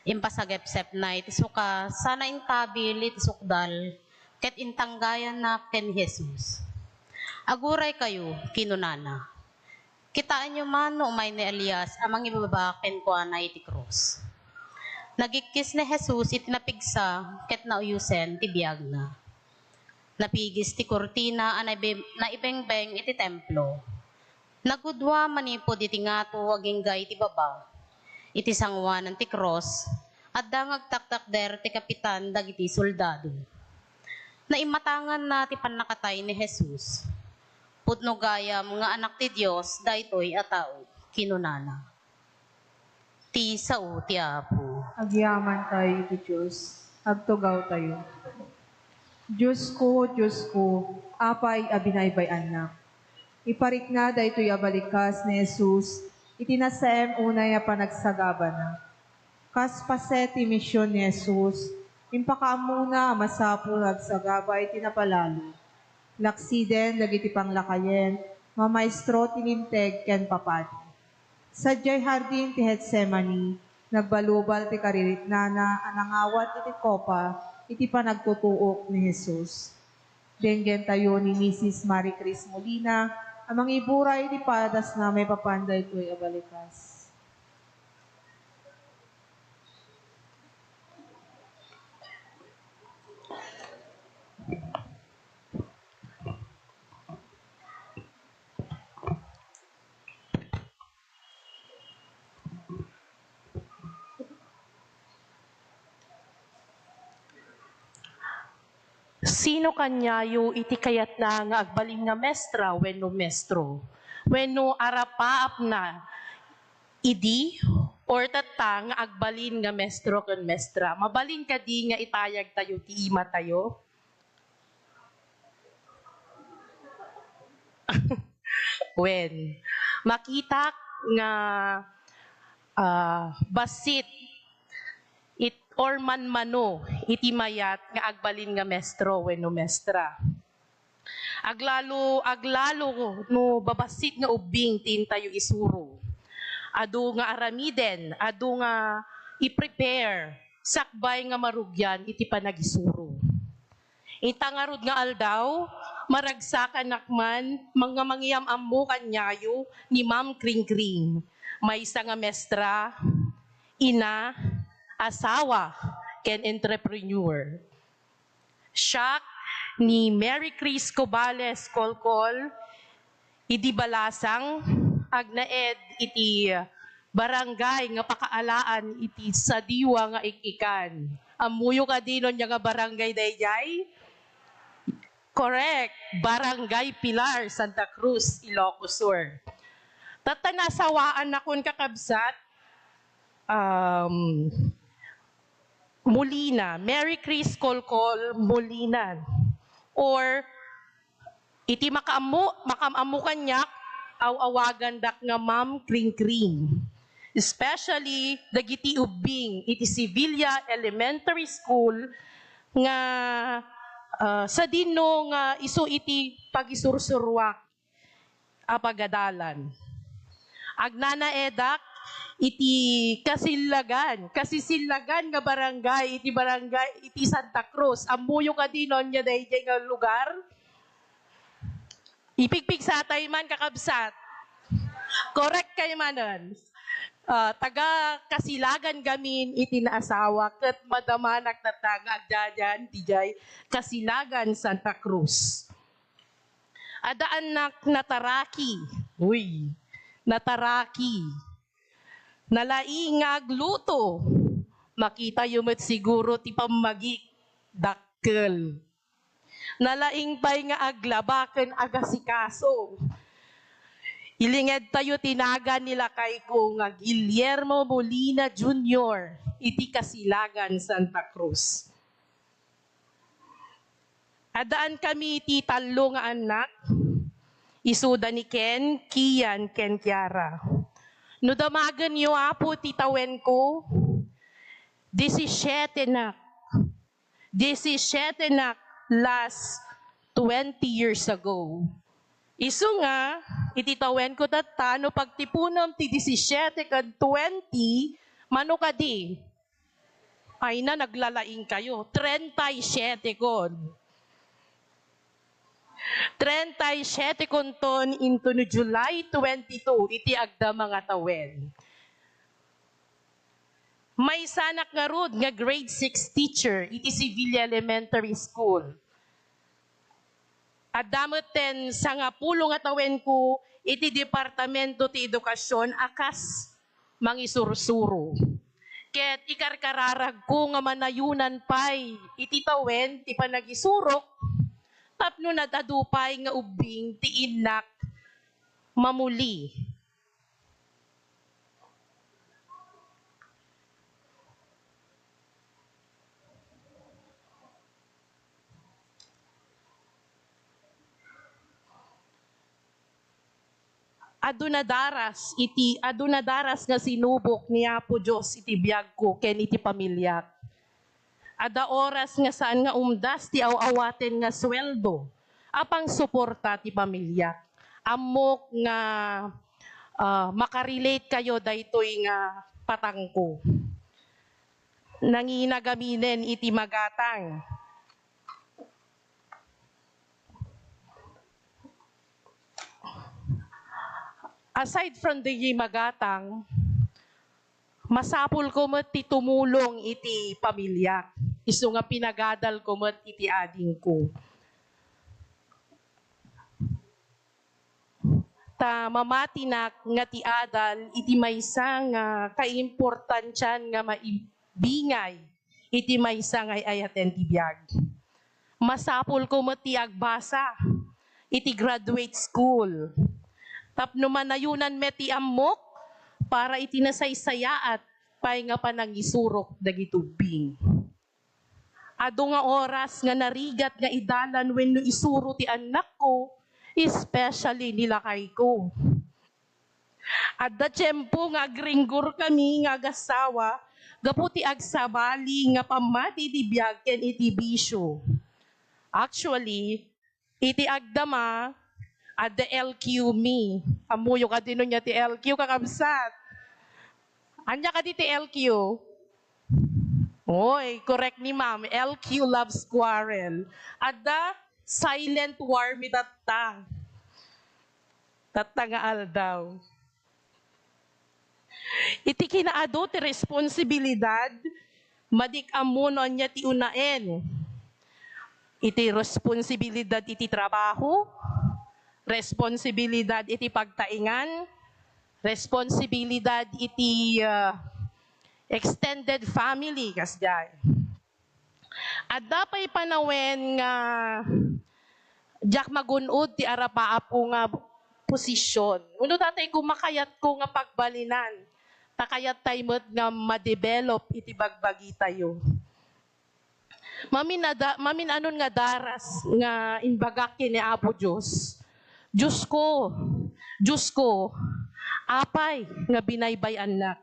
Impasagepsepna iti suka sana inkabil iti sukdal ket intanggayanna ken ni Jesus." "Aguraykayo," kinunana. "Kitaenyo man no umay ni Elias a mangibaba kenkuana iti krus." Nagikkis ni Jesus iti napigsa ket nauyosen ti biagna. Napigis ti kurtina a naibe-, naibengbeng iti templo. Nagudua manipud iti ngato agingga iti baba. Iti sangoanan ti krus, adda nga agtaktakder ti kapitan dagiti soldado. Naimatanganna ti pannakatay ni Jesus. "Pudno gayam nga Anak ti Dios daytoy a tao," kinunana. Ti sao ti Apo. Agyamantayo iti Dios. Agtugawtayo. Diosko, Diosko, apay a binaybay-annak? Iparikna daytoy a balikas ni Jesus iti nasaem unay a panagsagabana. Kas paset ti mision ni Jesus, impakaammona a masapul nga agsagaba iti napalalo. Laksiden dagiti panglakayen, mamaestro ti Linteg ken papadi. Sadiay hardin ti Getsemani, nagbalubal ti kaririknana a nangawat iti kopa iti panagtutuok ni Jesus. Denggentayo ni Misis Marie Chris Molina a mangiburay iti padasna maipapan daytoy a balikas. Sino kaniayo iti kayatna nga agbalin nga mestra wenno mestro? Wenno arapaapna idi or tatta nga agbalin nga mestro ken mestra? Mabalin kadi nga itayagtayo ti imatayo? Wen, makitak nga, ah, bassit it, or manmano iti mayat nga agbalin nga mestro wenno mestra. Aglalo, aglalo no babassit nga ubbing ti intayo isuro. Adu nga aramiden, adu nga i-prepare sakbay nga marugian iti panagisuro. Ita ngarud nga aldaw, maragsakanak man nga mangyam-ammo kaniayo ni Ma'am Kringkring, maysa nga mestra, ina, asawa, ken entrepreneur. Siak ni Mary Chris Cobales Colcol, idi Balasang, agnaed iti barangay nga pakaalaan iti sadiwa nga ik-ikan. Ammoyo kadi no ania nga barangay daydiay? Correct. Barangay Pilar, Santa Cruz, Ilocos Sur. Tatta nasawaannakon, kakabsat, um, Molina, Mary Chris Colcol Molina. Or iti makaammo, makaam-ammo kaniak, aw-awagandak nga Ma'am Kringkring. Especially dagiti ubbing iti Sevilla Elementary School nga, ah, sadino nga isu iti pagisursuruak a pagadalan. Agnanaedak iti kasillagan, kasisillagan nga barangay, iti barangay, iti Santa Cruz. Ammoyo kadi no ania daydiay nga lugar? Ipigpigsatay man, kakabsat. Correct kay manen. Ah, taga Kasilagan gamin iti naasawa, ket madamanak tatta nga agdaydiay diay Kasilagan, Santa Cruz. Adda annak nataraki. Uy, nataraki. Nalaing nga agluto. Makitayo met siguro ti pammagik. Dakkel. Nalaing pay nga aglaba ken agasikaso. Ilingedtayo ti nagan ni lakayko nga Guillermo Molina Junior iti Kasilagan, Santa Cruz. Addaan kami ti tallo nga annak. Isuda ni Ken, Kian, ken Kiara. No damagenyo, Apo, ti tawenko, disisiete nak. Disisiete nak last twenty years ago. Isu nga, iti tawenko tatta, no pagtipunem ti disisiete ken twenty, mano kadi? Ay na, naglalaing kayo. Treinta y siete kon. Treinta y siete konton inton July twenty-two, iti agdama nga tawen. Maysanak ngarud nga grade six teacher iti Sevilla Elementary School. Adda metten sangapulo nga tawenko iti Departamento ti Edukasion a kas mangisursuro. Ket ikarkararagko nga manayonan pay iti tawen ti panagisurok tapno nagadu pay nga ubbing ti innak mamuli. Adu nadaras iti, adu nadaras nga sinubok ni Apo Dios iti biagko ken iti pamiliak. Adda oras nga saan nga umdas ti aw-awaten nga sueldo a pangsuporta ti pamiliak. Ammok nga, ah, makarelate kayo daytoy nga patangko. Nangina gaminen iti magatang. Aside from the magatang, masapulko met ti tumulong iti pamiliak. Isu nga pinagadalko met iti adingko. Ta mamatinak nga ti adal iti maysa nga kaimportantian nga maibingay iti maysa nga ay-ayaten ti biag. Masapulko met ti agbasa iti graduate school tapno manayonan met ti ammok para iti nasaysayaat pay nga panangisurok dagiti ubbing. Adu nga oras nga narigat nga idalan wenno isuro ti annakko, especially ni lakayko. Adda tiempo nga agringgor kami nga agassawa gapu ti agsabali nga pammati iti biag ken iti bisio. Actually, iti agdama, adda L Q me. Ammoyo kadino nia ti L Q, kakabsat? Ania kadi ti L Q? Oy, correct ni ma'am. L Q loves quarrel. Adda silent war mi tatta. Tatta nga aldaw. Iti kinaadu ti responsibilidad, madik ammo no ania ti unaen. Iti responsibilidad iti trabaho, responsibilidad iti pagtaingan, responsibilidad iti, ah, extended family, kasdiay. Adda pay panawen nga diak magun-od ti arapaapo nga posisyon. Wenno datay ko makayatko nga pagbalinan, ta kayattay met nga ma-develop iti bagbagitayo. Maminada-, maminanon nga daras nga imbagak ken ni Apo Dios, "Diosko, Diosko, apay nga binaybay-annak?"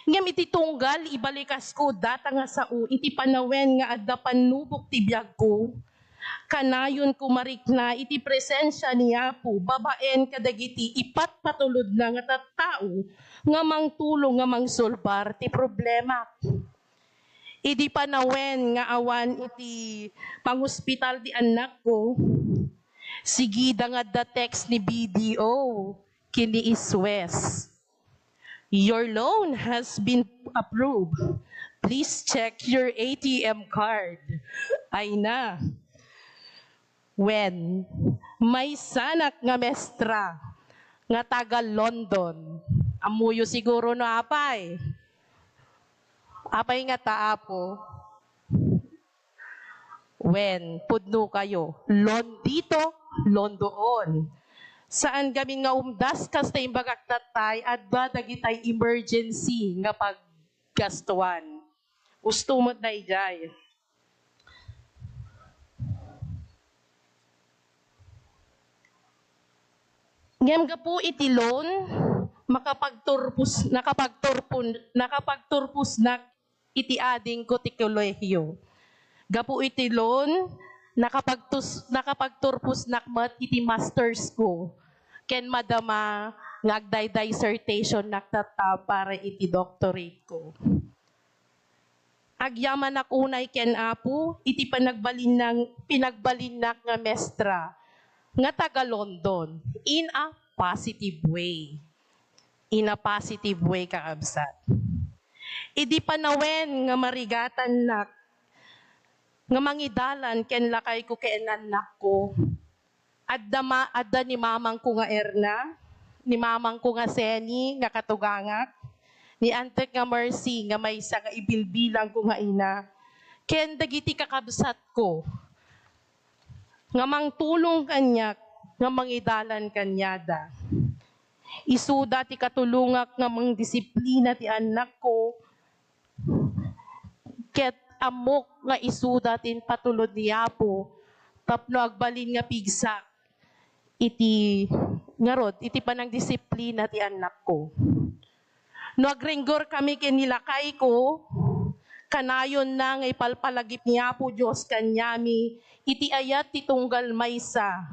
Ngem iti tunggal ibalikasko data nga sao iti panawen nga adda pannubok ti biagko, kanayonko marikna iti presensia ni Apo babaen kadagiti ipatpatulodna nga tattao nga mangtulong nga mangsolbar ti problemak. Idi panawen nga awan iti pangospital ti annakko, sigida nga adda text ni B D O ken ni Iswes. "Your loan has been approved. Please check your A T M card." Ay na. Wen, maysanak nga mestra nga taga London. Ammoyo siguro no apay? Apay ngata, Apo? Wen, pudno kayo. Londito, londoon. Saan gamin nga umdas, kasta imbagak tattay, adda dagitay emergency nga paggastuan. Usto met daydiay. Ngem gapu iti loan, makapagturpos-, nakapagturpon-, nakapagturposnak iti adingko ti kolehiyo. Gapu iti loan, nakapagtus-, nakapagturposnak met iti masters ko ken madama nga agdaydayssertationnak tatta para iti doctorate ko. Agyamanak unay ken Apo iti panagbalinang-, pinagbalinnak nga mestra nga taga London in a positive way. In a positive way, kakabsat. Idi panawen nga marigatannak nga mangidalan ken lakayko ken annakko, adda ma-, adda ni mamangko nga Erna, ni mamangko nga Seni nga katugangak, ni antek nga Mercy nga maysa nga ibilbilangko nga ina, ken dagiti kakabsatko nga mangtulong kaniak nga mangidalan kaniada. Isuda ti katulongak nga mangdisiplina ti annakko, ket ammok nga isuda ti impatulod ni Apo tapno agbalin nga pigsak iti, ngarud, iti panangdisiplina ti annakko. No agringgor kami ken ni lakayko, kanayonna nga ipalpalagip ni Apo Dios kaniami iti ayat ti tunggal maysa,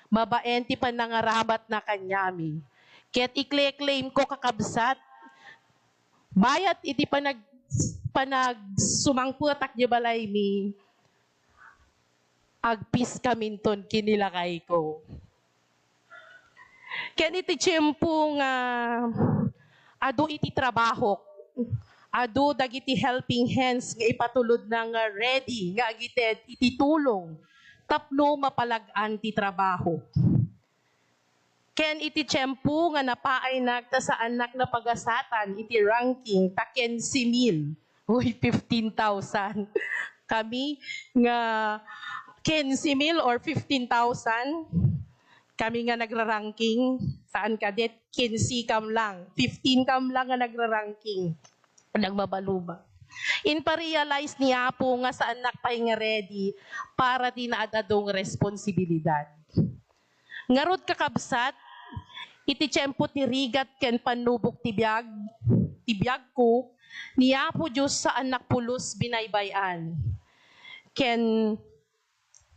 babaen ti panangaramatna kaniami. Ket ikle-claim ko, kakabsat, bayat iti panag-, panagsumangpetak di balaymi, agpiskaminton ken ni lakayko. Ken iti tiempo nga adu iti trabahok, adu dagiti helping hands nga ipatulodna nga ready nga agited iti tulong tapno mapalag-an ti trabahok. Ken iti tiempo nga napaaynak ta saannak napagasatan iti ranking ta quince mil, uy, fifteen thousand. Kami nga quince mil or fifteen thousand, Kami nga nagraranking, saan kadet, kinse kam lang, fifteen kam lang nga nagraranking. Nagmabaluba. Inparealize ni Apo nga saannak pay nga ready para ti naad-adu nga responsibilidad. Ngarud, kakabsat, iti tiempo ti rigat ken pannubok ti biag, ti biagko, ni Apo Dios saannak pulos binaybay-an. Ken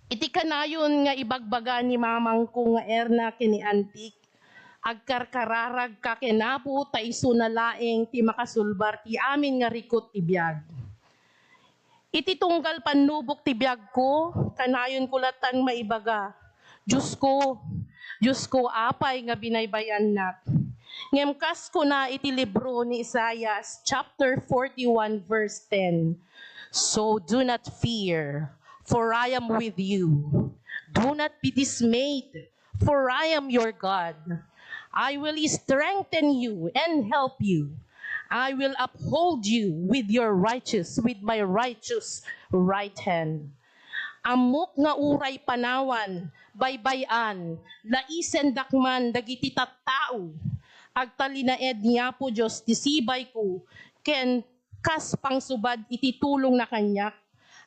iti kanayon nga ibagbaga ni mamangko nga Erna ken ni Antik, agkarkararagka ken Apo ta isuna laeng ti makasulbar ti amin nga rikut ti biag. Iti tunggal pannubok ti biagko, kanayonko lattan maibaga, Diosko, Diosko, apay nga binaybay-annak? Ngem kas kuna iti libro ni Isaias, chapter forty-one, verse ten, "So do not fear, for I am with you. Do not be dismayed, for I am your God. I will strengthen you and help you. I will uphold you with your righteous, with my righteous right hand." Ammok nga uray panawan, baybay-an, laisen dakman dagiti tattao, agtalinaed ni Apo Dios ti sibayko, ken kas pangsubad iti tulongna kaniak,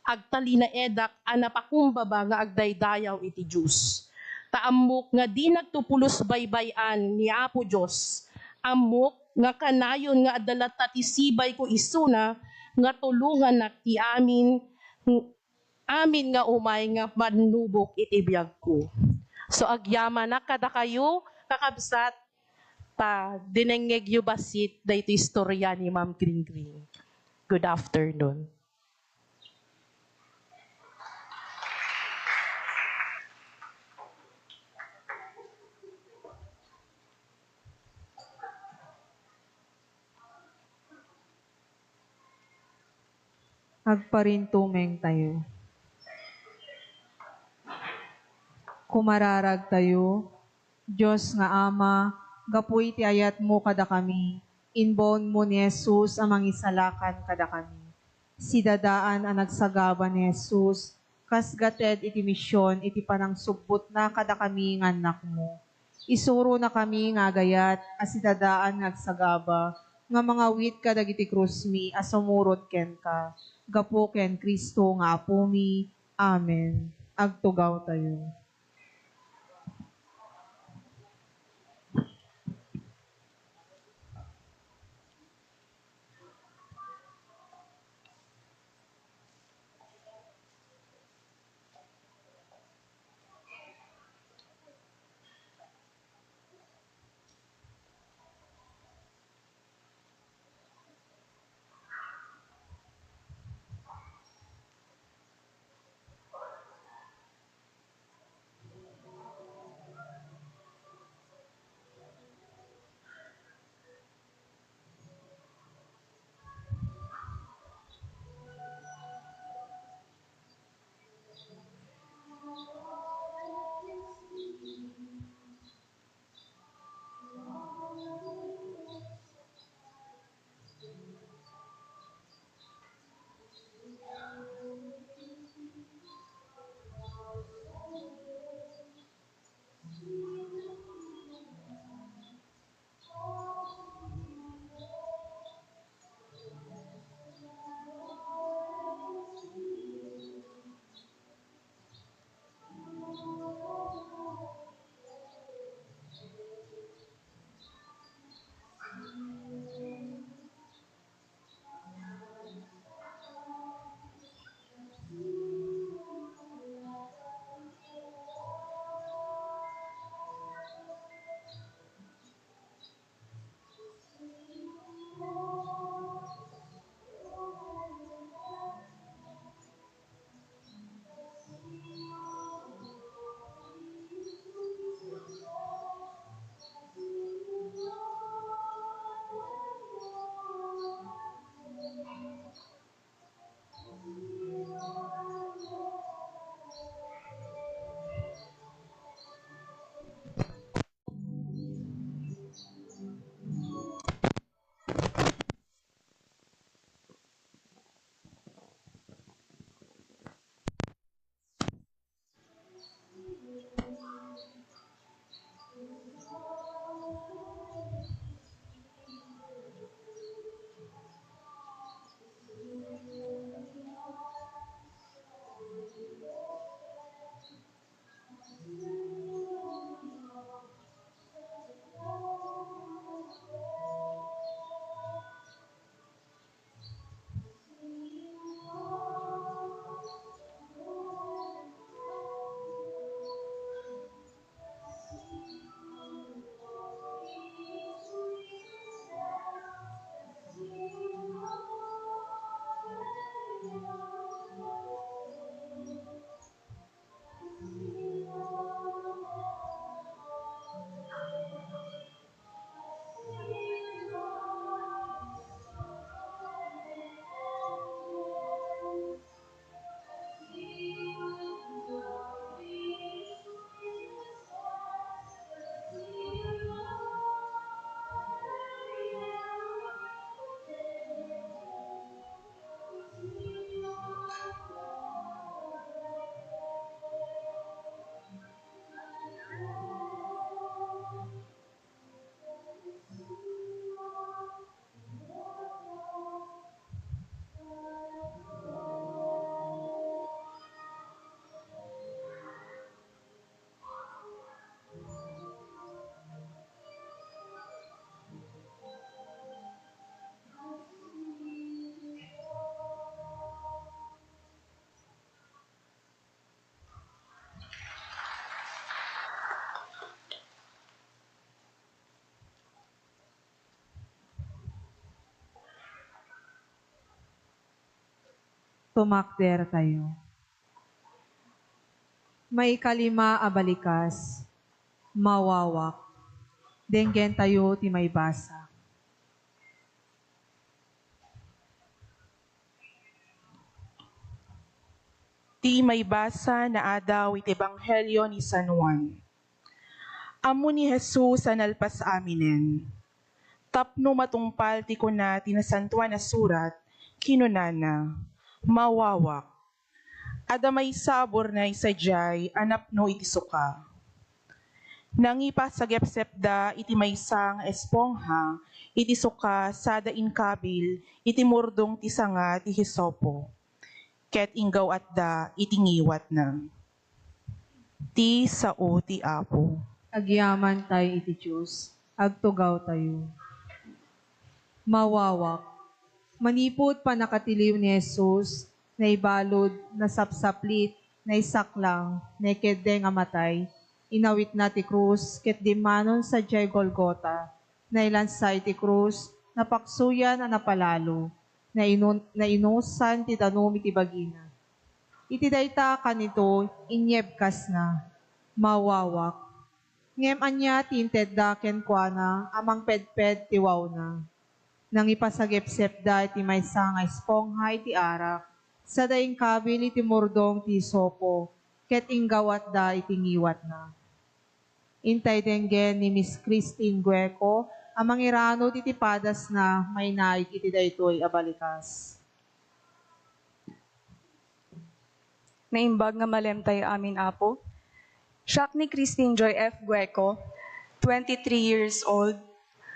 agtalinaedak a napakumbaba nga agdaydayaw iti Dios. Ta ammok nga di nagtupulos baybay-an ni Apo Dios. Ammok nga kanayon nga adda latta ti sibayko isuna nga tulongannak ti amin, amin nga umay nga mannubok iti biagko. So, agyamanak kadakayo, kakabsat, ta dinengngegyo bassit daytoy istorya ni Ma'am Gringring. Good afternoon. Agparintumeng tayo. Kumararag tayo. Dios nga Ama, gapu iti ayatmo kadakami, imbaonmo ni Jesus a mangisalakan kadakami. Sidadaan a nagsagaba ni Jesus, kas gated iti mision iti panangsubbotna kadakami nga annakmo. Isuronakami nga agayat a sidadaan nga agsagaba nga mangawit kadagiti krusmi a sumurot kenka, gapu ken Cristo nga Apomi. Amen. Agtugaw tayo. Tumakder tayo. Maikalima a balikas, mawawak. Denggen tayo ti maibasa. Ti maibasa naadaw iti Ebanghelio ni San Juan. Ammo ni Jesus a nalpas aminen. Tapno matungpal ti kuna ti Nasantoan a Surat, kinunana, "Mawawak." Adda maysa a burnay sadiay a napno iti suka. Nangipasagepsepda iti maysa nga espongha iti suka sada inkabil iti murdong ti sanga ti hisopo, ket inggaw-atda iti ngiwatna. Ti sao ti Apo. Agyaman tayo iti Dios. Agtugaw tayo. Mawawak. Manipud pannakatiliw ni Jesus, naibalud, nasapsaplit, naisaklang, naikeddeng a matay, inawitna ti krus, ket dimmanon sadiay Golgota, nailansa iti krus, napaksuyan a napalalo, nainun-, nainusan ti danum iti bagina. Iti dayta a kanito, inyebkasna, mawawak. Ngem ania ti intedda kenkuana a mangpedped ti wawna? Nangipasagepsepda iti maysa nga espongha iti arak, sada inkabil iti murdong ti hisopo, ket inggawatda iti ngiwatna. Intay denggen ni Miss Christine Gueco a mangiranod iti padasna mainaig iti daytoy a balikas. Naimbag nga malem tayo amin, Apo. Siak ni Christine Joy F. Gueco, twenty-three years old,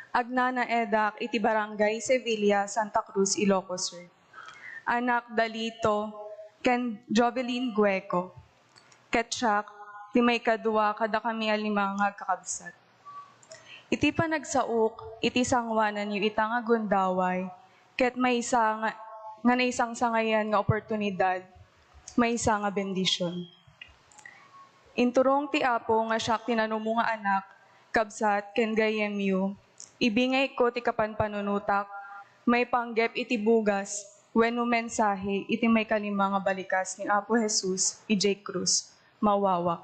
agnanaedak iti Barangay Sevilla, Santa Cruz, Ilocos Sur. Anak da Lito ken Jovelyn Gueco. Ket siak, ti maikadua kadakami a lima nga agkakabsat. Iti panagsaok iti sangoananyo ita nga gundaway, ket maysa nga, nga naisangsangayan nga oportunidad, maysa nga bendision. Inturong ti Apo nga siak ti nanumo nga anak, kabsat, ken gayyemyo. Ibingayko ti kapanpanunotak, maipanggep iti bugas, wenno mensahe iti maikalima nga balikas ni Apo Jesus idiay krus, mawawak.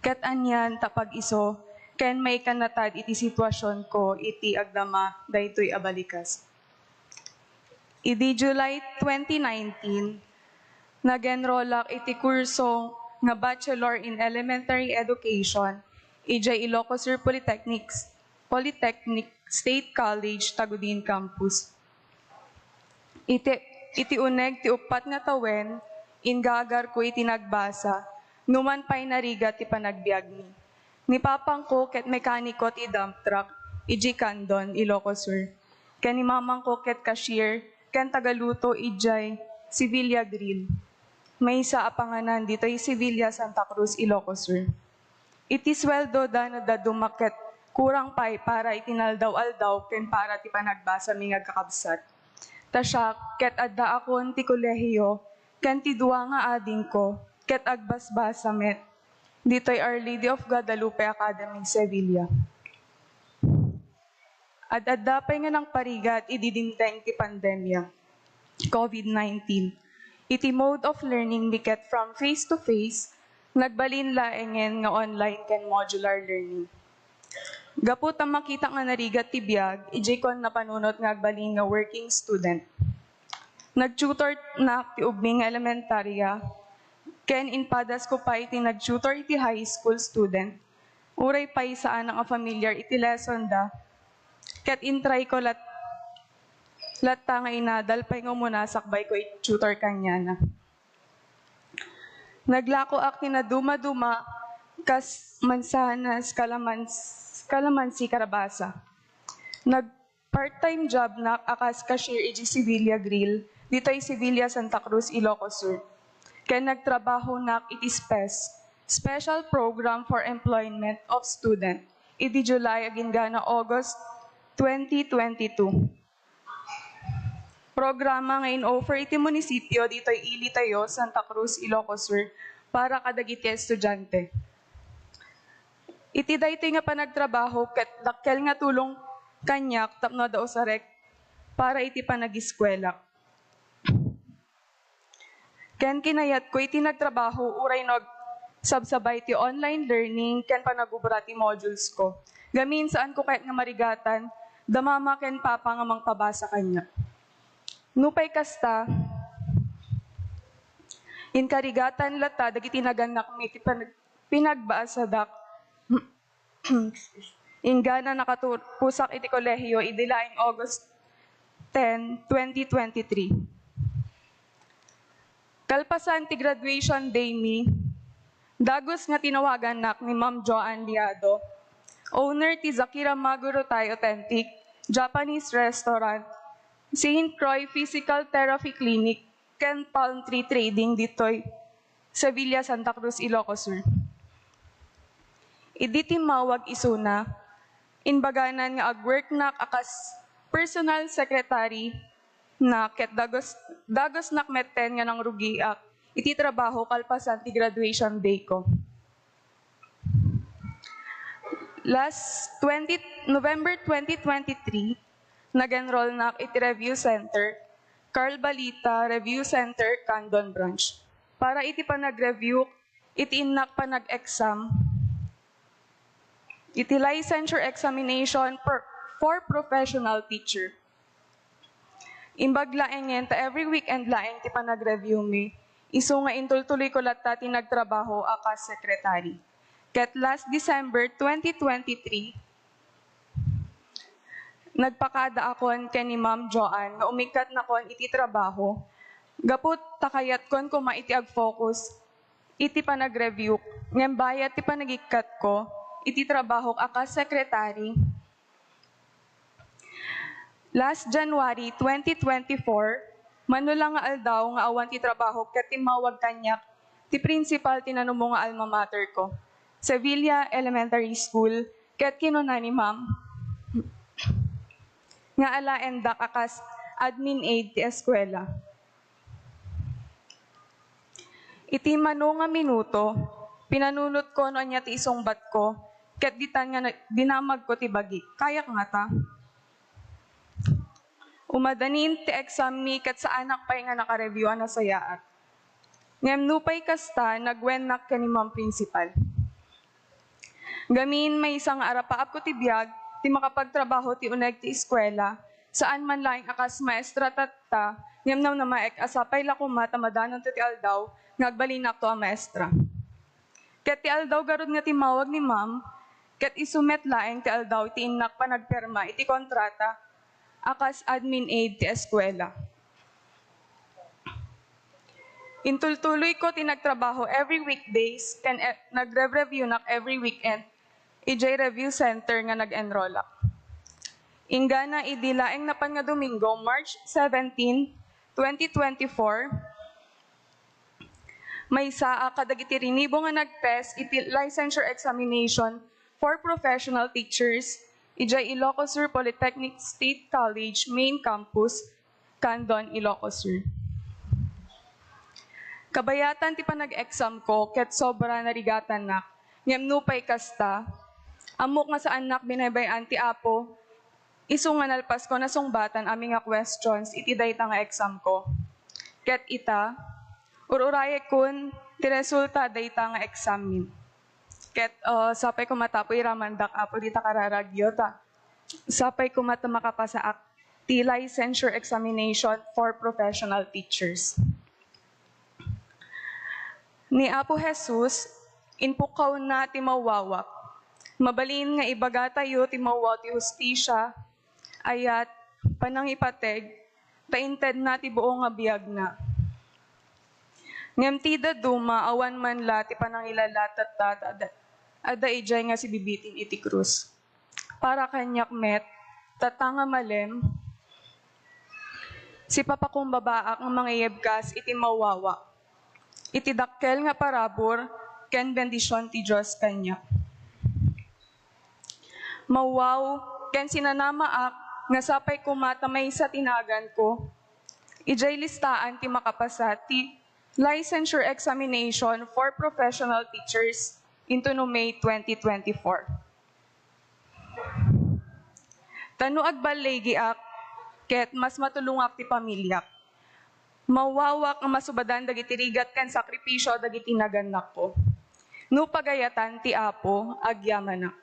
Ket anian ta pag-isu ken maikanatad iti situasionko iti agdama daytoy a balikas. Idi July twenty nineteen, nag-enrollak iti kurso nga Bachelor in Elementary Education idiay Ilocos Sur Polytechnics, Polytechnic State College, Tagudin Campus. Iti, iti uneg ti uppat nga tawen, inggagarko iti nagbasa, numan pay narigat ti panagbiagmi. Ni papangko ket mekaniko ti dump truck idiay Candon, Ilocos Sur. Ken ni mamangko ket cashier ken tagaluto idiay Sevilla Grill. Maysa a panganan ditoy Sevilla, Santa Cruz, Ilocos Sur. Iti sueldoda no dadduma ket kurang pay para iti naldaw-aldaw ken para ti panagbasami nga agkakabsat. Ta siak ket addaakon ti kolehiyo ken ti dua nga adingko ket agbasbasa met ditoy Our Lady of Guadalupe Academy, Sevilla. Ad-adda pay nga nangparigat idi dimteng ti pandemia, covid nineteen. Iti mode of learning mi ket from face to face, nagbalin laengen nga online ken modular learning. Gapu ta makita nga narigat ti biag, idiay ko napanunot nga agbalin nga working student. Nag-tutor nak ti ubing nga elementarya, ken impadasko pay ti nag-tutor iti high school student. Uray pay saanak nga familiar iti lesson da, ket intry ko lat-, latta nga inadal pay nga umuna sakbay ko iti tutor kaniana. Naglakoak ti naduma-duma kas mansanas, kalamans-, kalamansi, karabasa. Nag-, part-time job nak a kas cashier iti Sevilla Grill, ditoy Sevilla, Santa Cruz, Ilocos Sur. Ken nagtrabaho nak iti SPES, Special Program for Employment of Student, idi July agingga August twenty twenty-two. Programa nga in-offer iti munisipyo ditoy ili tayo, Santa Cruz, Ilocos Sur, para kadagiti estudiante. Iti daytoy nga panagtrabaho ket dakkel nga tulong kaniak tapno adda usarek para iti panagiskuelak. Ken kinayatko iti nagtrabaho uray no agsabsabay ti online learning ken panagubra ti modules ko. Gamin, saanko kayat nga marigatan da mama ken papa nga mangpabasa kaniak. Nupay kasta, inkarigatan latta dagiti nagannakmi ti panag-, pinagbasadak. Inggana nakatupusak iti kolehiyo idi laeng August ten, twenty twenty-three. Kalpasan ti graduation day mi, dagus nga tinawagannak ni Ma'am Joanne Liado, owner ti Zakira Maguro Thai Authentic Japanese Restaurant, Saint Croix Physical Therapy Clinic, ken Palm Tree Trading ditoy Sevilla, Santa Cruz, Ilocos Sur. Idi timmawag isuna, imbaganan nga agworknak a kas personal secretary na ket dagus, dagusnak metten nga nangrugiak iti trabaho kalpasan ti graduation day ko. Last twenty, November twenty twenty-three, nag-enrollnak iti Review Center, Carl Balita Review Center, Candon Branch, para iti panag-review iti innak panag-exam iti licensure examination per, for professional teacher. Imbag laengen ta every weekend laeng ti panag-review mi, isu nga intultuloyko latta ti nagtrabaho a kas secretary. Ket last December twenty twenty-three, nagpakadaakon ken ni Ma'am Joanne nga umikkatnakon iti trabaho gapu ta kayatkon koma iti ag-focus iti panag-review, ngem bayat ti panagikkat ko iti trabahok a kas secretary. Last January twenty twenty-four, mano la nga aldaw nga awan ti trabaho ket timmawag kaniak ti principal ti nanumo nga alma mater ko, Sevilla Elementary School, ket kinuna ni Ma'am nga alaendak a kas admin aid ti eskuela. Iti mano nga minuto, pinanunotko no ania ti isungbatko, ket ditan nga na-, dinamagko ti bagi. Kayak ngata. Umadanin ti exam mi ket saanak pay nga naka-review a nasayaat. Ngem nupay kasta, nagwennak ken ni Ma'am Principal. Gamin, maysa nga arapaapko ti biag ti makapagtrabaho ti uneg ti eskuela, saan man laeng a kas maestra tatta, ngem namnamaek a sapay la koma ta madanonto ti aldaw nga agbalinakto a maestra. Ket ti aldaw garud nga timmawag ni Ma'am, ket isu met laeng ti aldaw ti innak panagpirma iti kontrata a kas admin aid ti eskuela. Intultuloyko ti nagtrabaho every weekdays ken e-, nagre-reviewnak every weekend idiay review center nga nag-enrollak. Inggana idi laeng napan nga Domingo, March seventeen, twenty twenty-four, maysa a kadagiti rinibo nga nag-test iti licensure examination for professional teachers idiay Ilocos Sur Polytechnic State College Main Campus, Candon, Ilocos Sur. Kabayatan ti panag-exam ko ket sobra narigatannak, ngem nupay kasta, ammok nga saannak binaybay-an ti Apo, isu nga nalpasko nasungbatan amin nga questions iti dayta nga exam ko. Ket ita, ur-urayekkon ti resulta dayta nga exam mi. Ket, uh, sapay koma ta Apo iramandak, Apo, dita kararagyo ta. Sapay koma ta makapasaak ti licensure examination for professional teachers. Ni Apo Jesus, impukkawna ti mawawak. Mabalin nga ibagatayo ti mawwaw ti hustisia, ayat, panangipateg, ta intedna ti buo nga biagna. Ngem ti dadduma, awan man la ti panangilalatta ta adda, adda idiay nga sibibitin iti krus. Para kaniak met, tatta nga malem, sipapakumbabaak nga mangiyebkas iti mawawak, iti dakkel nga parabur ken bendision ti Dios kaniak. Mawwaw ken sinanamaak nga sapay koma ta maysa ti naganko idiay listaan ti makapasa ti licensure examination for professional teachers intono May twenty twenty-four. Ta no agballigiak, ket mas matulongak ti pamiliak. Mawawak nga masubadan dagiti rigat ken sakripisio dagiti nagannakko. No pagayatan ti Apo, agyamanak.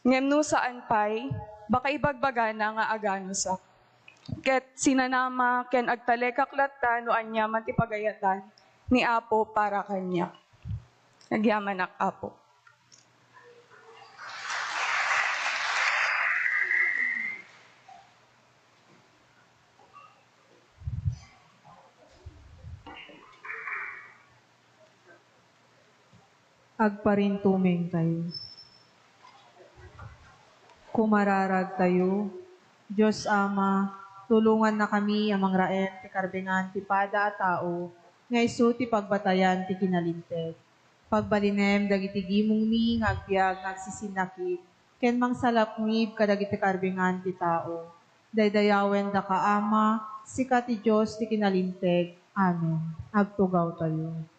Ngem no saan pay, baka ibagbagana nga aganusak. Ket sinanama ken agtalekak latta no aniaman ti pagayatan ni Apo para kaniak. Agyamanak, Apo. Agparintumeng tayo. Kumararag tayo. Dios Ama, tulongannakami a mangraem ti karbengan ti pada a tao nga isu ti pagbatayan ti kinalinteg. Pagbalinem dagiti gimongmi nga agbiag nga agsisinnakit ken mangsalapngib kadagiti karbengan ti tao. Daydayawendaka, Ama, sika ti Dios ti kinalinteg. Amen. Agtugaw tayo.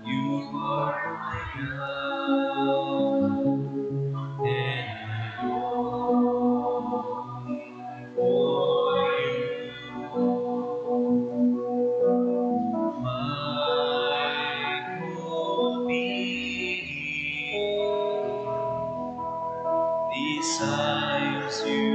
You are my God, and I long for you. My whole being desires you.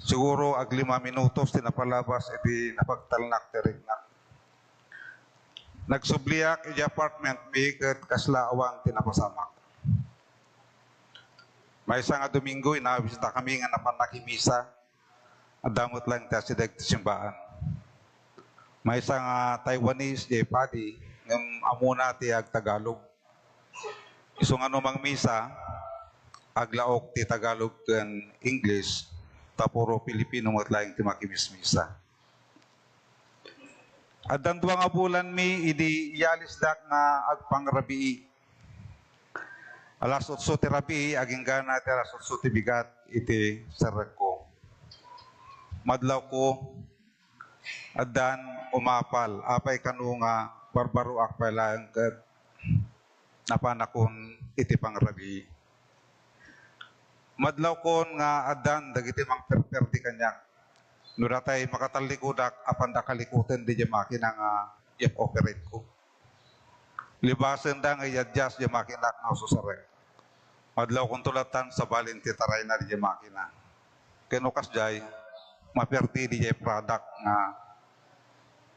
Siguro aglima minutos ti napalabas iti napagtalnak ti riknak. Nagsubliak iti apartment mi ket kasla awan ti napasamak. Maysa nga Domingo, inawitakami nga napan nakimisa. Adda met laeng ti asideg ti simbaan. Maysa nga Taiwanese diay padi ngem ammona ti agtagalog. Isu nga no mangmisa, aglaok ti Tagalog ken English, ta puro Pilipino met laeng ti makimismisa. Addan dua nga bulanmi idi iyalisdak nga agpangrabii. Alas otso ti rabii, aginggana ti alas otso ti bigat iti serrekko. Madlawko, addan umapal, apay kano nga barbaroak pay laeng ket napanakon iti pangrabii. Madlawkon nga addan dagiti mangperperdi kaniak. No datay makatallikudak, apanda kalikoten diay makina nga i-operate ko. Libasenda nga i-adjust diay makinak nga ususarek. Madlawkonto lattan sabalin ti tarayna diay makina. Ken no kasdiay, maperdi diay product nga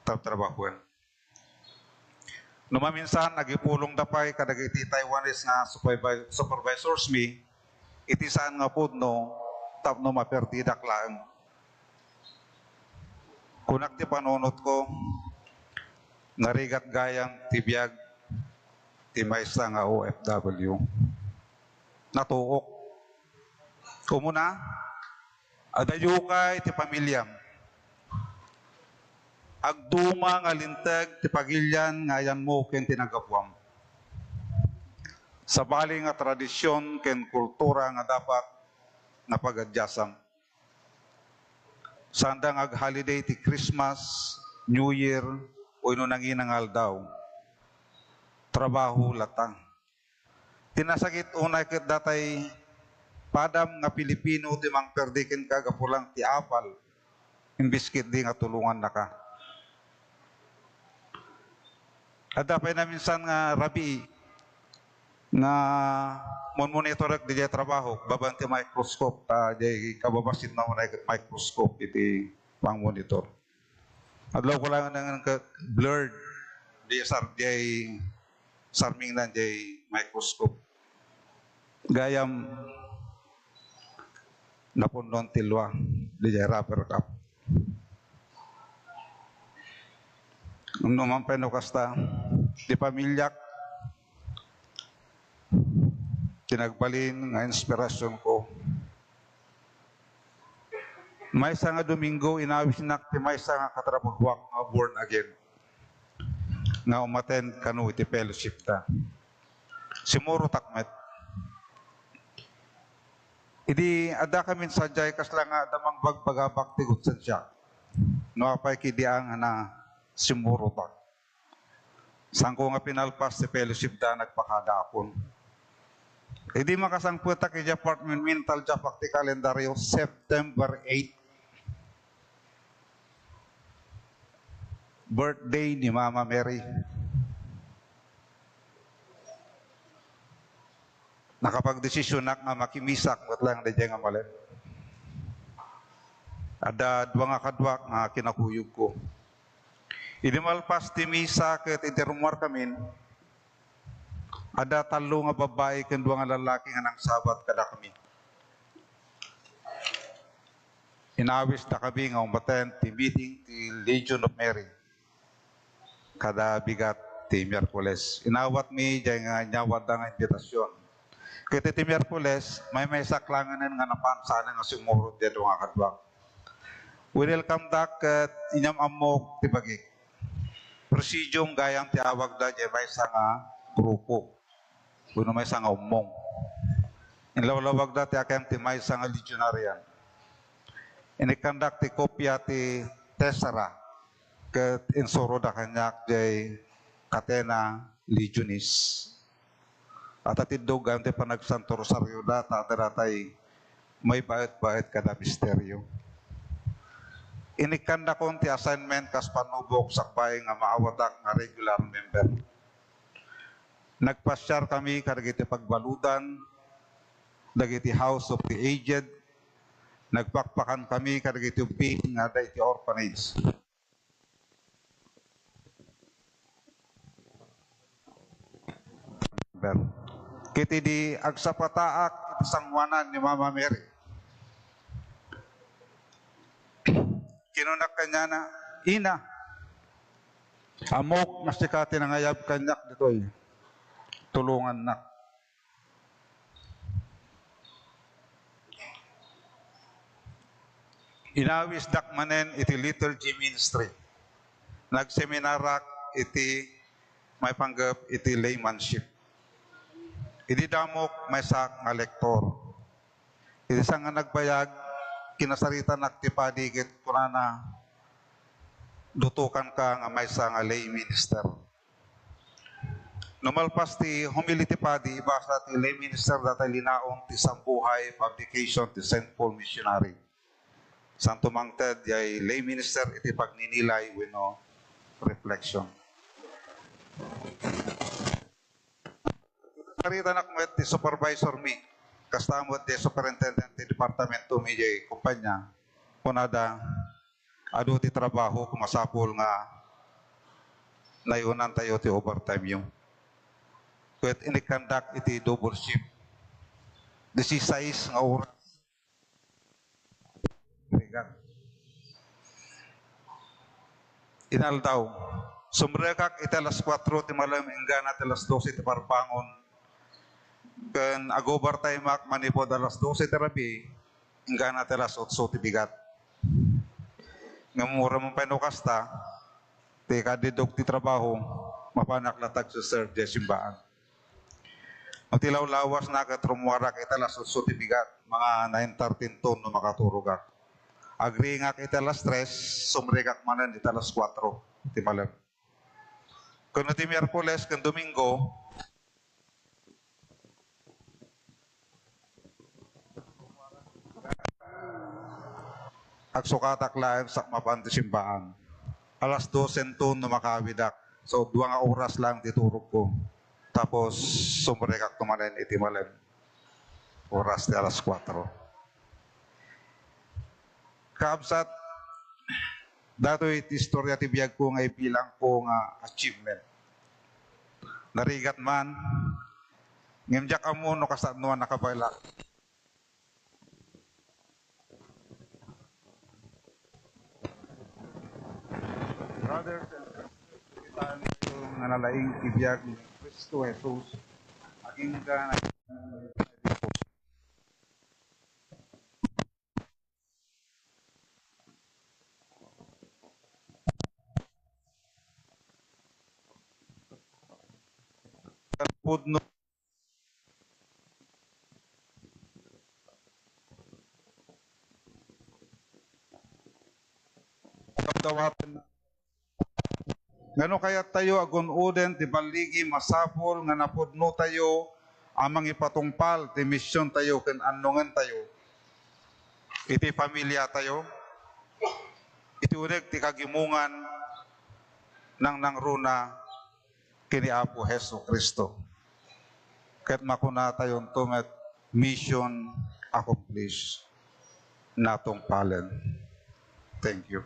trabtrabahoen. No maminsan, agipulongda pay kadagiti Taiwanese nga supervi-, supervisors mi iti saan nga pudno tapno maperdidak laeng. Kunak ti panunotko, narigat gayam ti biag ti maysa nga O F W. Natuok. Umuna, adayoka iti pamiliam. Agduma nga linteg ti pagilian nga ayanmo ken ti naggapuam. Sabali nga tradision ken kultura nga dapat nga pag-adjustam. Saanda nga ag-holiday ti Christmas, New Year, wenno nangina nga aldaw. Trabaho latta. Ti nasakit unay ket datay padam nga Pilipino ti mangperdi kenka gapu lang ti apal, imbes ketdi nga tulongannaka. Adda pay naminsan nga rabii nga munmonitorek diay trabahok babaen ti microscope, ta diay kababassit na unay ket microscope iti pangmonitor. Adlawko lang nga ket blurred diay sar-, diay sarmingnan diay microscope. Gayam napunnon ti lua diay rubber cup. Ngem no man pay no kasta, ti pamiliak ti nagbalin nga inspirasionko. Maysa nga Domingo, inawisnak ti maysa nga katrabahoak nga born again nga umattend kano iti fellowship da. Simmurotak met. Idi addakamin sadiay, kasla nga adda mangbagbagabak ti konsensiak. No apay ketdi a nga nasimmurotak. Saanko nga pinalpas ti fellowship da nagpakadaakon. Idi makasangpetak iti apartment mi, intaljapak ti kalendaryo, September eight. Birthday ni Mama Mary. Nakapagdesisionak nga makimisak met laeng daydiay nga malem. Adda dua nga kaduak nga kinakuyogko. Idi malpas ti misa ket idi rummuarkamin, adda tallo nga babbai ken dua nga lallaki nga nangsabat kadakami. Inawisdakami nga umattend ti meeting ti Legion of Mary kada bigat ti Miyerkules. Inawatmi diay nga inyawadda nga imbitasion. Ket iti Miyerkules, maymaysak laengen nga napan saan nga simmurot diay dua nga kaduak. Winelcome dak ket inyam-ammok ti bagik. Presidium gayam ti awagda diay maysa nga grupo wenno maysa nga ummong. Inlawlawagda ti akem ti maysa nga legionarian. Inikkandak ti kopia ti Tessera ket insuroda kaniak diay Catena Legionis. Atatiddog gayam ti panagsanto rosarioda ta adda datay maibaetbaet kada misterio. Inikkannakon ti assignment kas pannubok sakbay nga maawatak nga regular member. Nagpasiarkami kadagiti pagbaludan, dagiti House of the Aged, Nagpakpakankami kadagiti ubbing nga adda iti orphanage. Ket idi agsapataak iti sangoanan ni Mama Mary, kinunak kaniana, "Ina, ammok nga sika ti nangayab kaniak ditoy. Tulongannak." Inawisdak manen iti liturgy ministry. Nagseminarak iti maipanggep iti laymanship. Idi damok, maysaak nga lektor. Iti saan nga nagbayag, kinasaritanak ti padi ket kunana, "Dutokanka nga maysa nga lay minister." No malpas ti homily ti padi, ibasa ti lay minister dayta linaon ti Sambuhay Publication ti Saint Paul Missionary. Saan tumangted diay lay minister iti pagninilay wenno reflection. Saritanak met ti supervisor mi, kasta met ti superintendent ti departamento mi diay kumpanya. Kunada, "Adu ti trabaho, masapul nga nayunan tayo ti overtime yo." Ket inikkandak iti double shift. Disisais nga oras. Rigat. Inaldaw. Sumrekak iti alas kuatro ti malem, inggana ti alas dose ti parbangon. Ken ag-overtimeak manipud alas dose ti rabii, inggana ti alas otso ti bigat. Ngem uray man pay no kasta, ti kadiddok ti trabaho, mapanak latta agserserbi diay simbaan. No ti lawlawasna ket rummuarak iti alas otso ti bigat, mga nine thirty ton no makaturogak. Agriingak iti alas tres, sumrekak manen iti alas kuatro ti malem. Ken no ti Miyerkules ken Domingo, agsukatak laeng sa mapan ti simbaan. Alas dose ton no makaawidak. So, dua nga oras laeng ti turogko. Tapos, sumrekak manen iti malem. Oras ti alas kuatro. Kaabsat, datoy ti istorya ti biagko nga ibilangko nga achievement. Narigat man, ngem diak ammo no kasano a nakabaelak. Brothers and sisters, kitaan nga nalaing ti biag ni Cristo Jesus, agingga na pudno. Dawdawaten. Ngano kayattayo a gun-oden ti balligi? Masapul nga napudnotayo a mangipatungpal ti misiontayo ken annongentayo iti familiatayo, iti uneg ti kagimongan nangnangruna ken ni Apo Jesu-Cristo. Ket makunatayonto met, "Mission accomplished." Natungpalen. Thank you.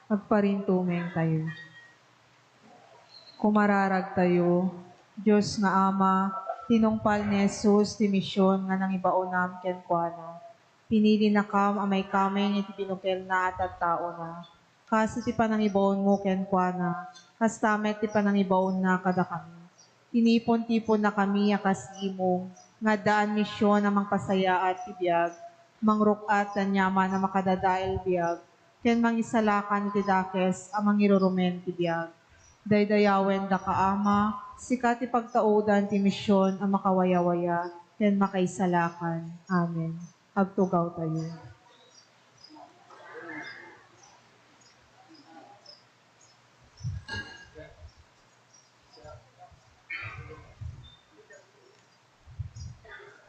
Agparintumeng tayo. Kumararag tayo. Dios nga Ama, tinungpal ni Jesus ti mision nga nangibaonam kenkuana. Pinilinakam a maikameng iti binukelna a tattaona. Kas iti panangibaonmo kenkuana, kasta met ti panangibaonna kadakami. Tinipon-tiponnakami a kas imo, nga addaan mision a mangpasayaat ti biag, mangruk-at ti aniaman a makadadael biag, ken mangisalakan iti dakes a mangirurumen ti biag. Daydayawen daka, Ama, sika ti pagtaudan ti mision a makawayawaya ken makaisalakan. Amen. Agtugaw tayo.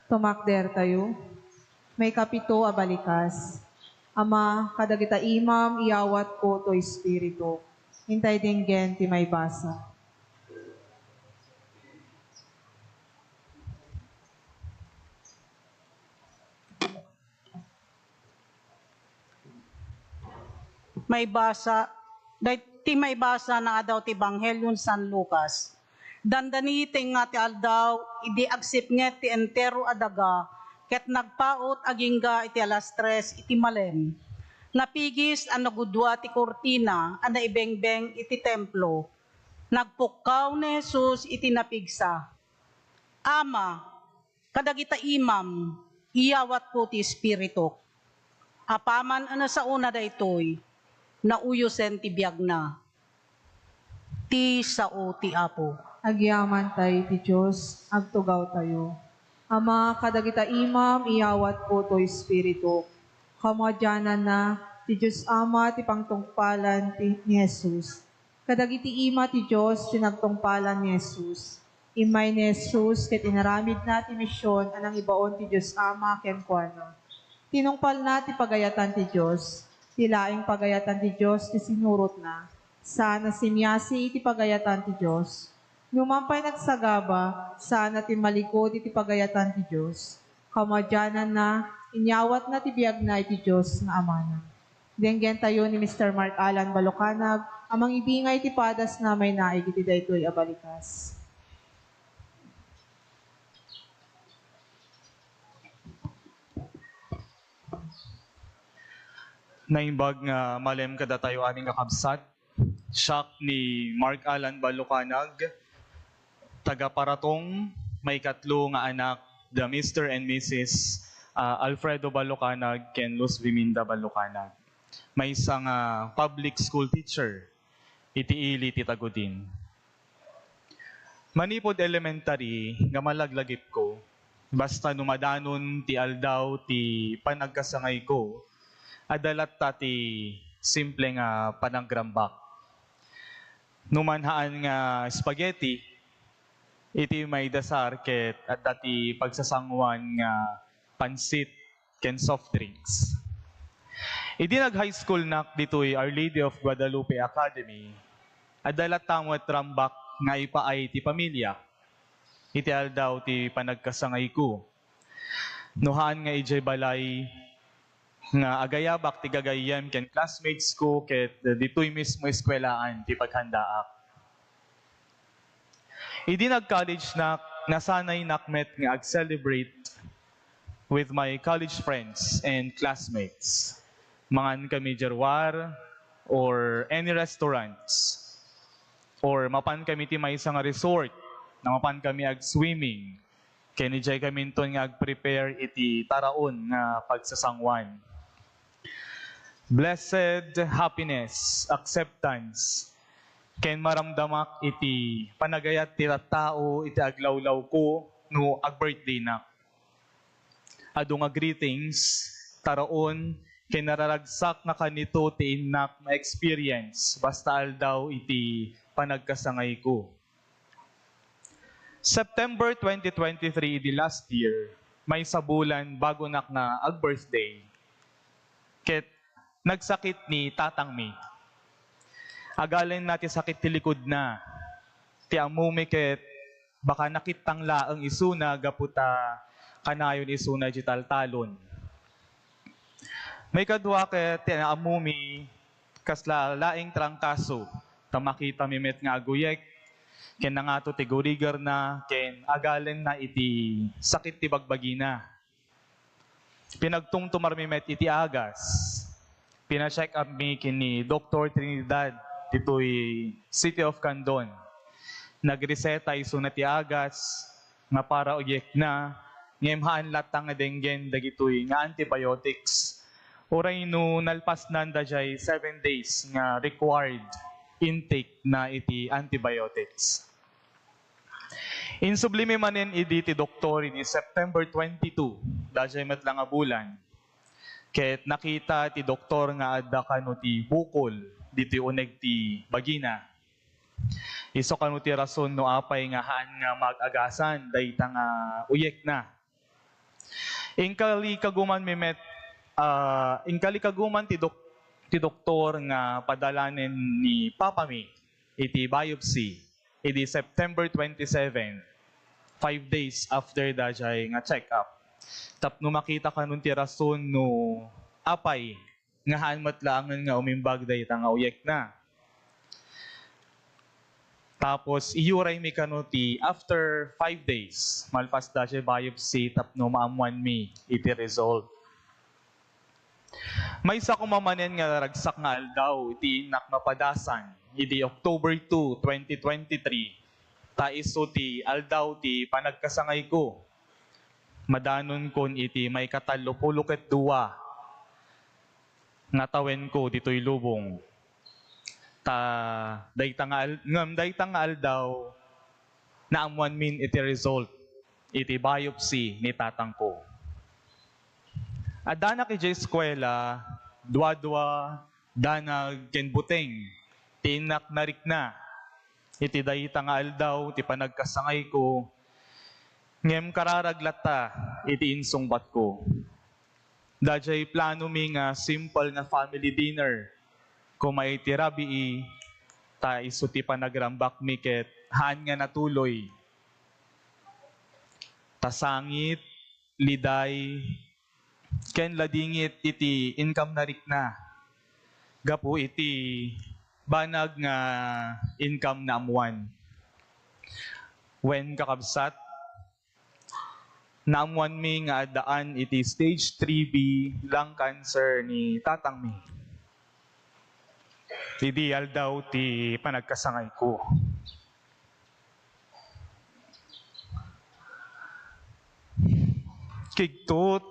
Tumakder tayo. Maikapito a balikas. Ama, kadagita imam, iyawatko to Espiritu. Intay denggen ti maibasa. Maibasa, day-, ti maibasa nga adaw ti Ebanghelio ni San Lucas. Dandani tengnga ti aldaw, idi agsipnget ti entero a daga, ket nagpaut agingga iti alas tres iti malem. Napigis a nagudua ti kurtina a naibengbeng iti templo. Nagpukkaw ni Jesus iti napigsa. Ama, kadagita imam, iyawatko ti Espirituk. Apaman a nasaona daytoy, nauyosen ti biagna. Ti sao ti Apo. Agyamantay ti Dios, agtugawtayo. Ama, kadagita imam, iyawatko to Espirituk. Kamadiananna ti Dios Ama ti pangtungpalan ti, ni Jesus. Kadagiti ima ti Dios ti nagtungpalan ni Jesus. Immay ni Jesus ket inaramidna ti mision a nangibaon ti Dios Ama kenkuana. Tinungpalna ti pagayatan ti Dios. Ti laeng pagayatan ti Dios ti sinurotna. Saan a simiasi iti pagayatan ti Dios. Numan pay nagsagaba, saan a timmalikod iti pagayatan ti Dios. Kamadiananna, inyawatna ti biagna iti Dios nga Amana. Denggentayo ni Mister Mark Alan Balucanag a mangibingay ti padasna a mainaig iti daytoy a balikas. Naimbag nga malem kadatayo amin nga kabsat. Siak ni Mark Alan Balucanag, taga Paratong, maikatlo nga anak da Mister and Missus, ah, Alfredo Balucanag ken Luz Viminda Balucanag. Maysa nga public school teacher iti ili ti Tagudin. Manipud elementary nga malaglagipko, basta no madanon ti aldaw ti panagkasangayko, adda latta ti simple nga panagrambak. No manhaan nga spaghetti, iti maidasar ket adda ti pagsasanguan nga pansit ken soft drinks. Idi nag-high school nak ditoy Our Lady of Guadalupe Academy, adda latta met rambak nga ipaay ti pamilya iti aldaw ti panagkasangayko. No haan nga idiay balay nga agayabak ti gagayyem ken classmates ko ket ditoy mismo eskuelaan ti paghandaak. Idi nag-college nak, nasanay nak met nga ag-celebrate with my college friends and classmates. Mangan kami diay ruar or any restaurants. Or mapan kami ti maysa nga resort na mapan kami ag-swimming. Ken idiay kaminton nga ag-prepare iti taraon nga pagsasanguan. Blessed happiness, acceptance, ken maramdamak iti panagayat ti tattao iti aglawlawko no ag-birthdaynak. Adu nga greetings, taraon, ken nararagsak nga kanito ti innak ma-experience basta aldaw iti panagkasangayko. September twenty twenty-three idi last year, maysa bulan bagonak nga ag-birthday, ket nagsakit ni tatangmi. Agalenna ti sakit ti likudna. Ti ammomi ket baka nakittang laeng isuna gapu ta kanayon isuna iti taltalon. Maikadua ket ti ammomi, kasla laeng trangkaso, ta makitami met nga aguyek, ken nangato ti gurigerna, ken agalenna iti sakit ti bagbagina. Pinagtungtumarmi met iti agas. Pina-check up mi ken ni Doktor Trinidad ditoy City of Candon. Nagreseta isuna ti agas nga para uyekna, ngem haan latta nga denggen dagitoy nga antibiotics. Uray no nalpasnan daydiay seven days nga required intake na iti antibiotics. Insublimi manen idi ti doktor idi September twenty-two, daydiay met la nga bulan, ket nakita ti doktor nga adda kano ti bukol ditoy uneg ti bagina. Isu kano ti rason no apay nga haan nga maag-agasan dayta nga uyekna. Inkalikagumanmi met Ah, inkalikaguman ti dok-, ti doktor nga padalanen ni papami iti biopsy idi September twenty-seven, five days after daydiay nga check-up. Tapno makita kanon ti rason no apay nga haan met laengen nga umimbag dayta nga uyekna. Tapos, iyuraymi kano ti after five days, malpas daydiay biopsy tapno maammuanmi iti result. Maysa koma manen nga naragsak nga aldaw iti innak mapadasan idi October two, twenty twenty-three, ta isu ti aldaw ti panagkasangayko. Madanonkon iti maikatallopulo ket dua nga tawenko ditoy lubong. Ta dayta nga al-, ngem dayta nga aldaw, naammuanmin iti result iti biopsy ni tatangko. Addanak idiay eskuela, dua-dua, danag, ken buteng ti innak narikna. Iti dayta nga aldaw ti panagkasangayko, ngem kararag latta iti insungbatko. Daydiay planomi nga simple nga family dinner koma iti rabii, ta isu ti panagrambakmi ket haan nga natuloy. Ta sangit, liday, ken ladingit iti income narikna gapu iti banag nga income naammuan. Wen, kakabsat, naammuanmi nga addaan iti stage three B lung cancer ni tatangmi idi aldaw ti panagkasangayko. Kigtot,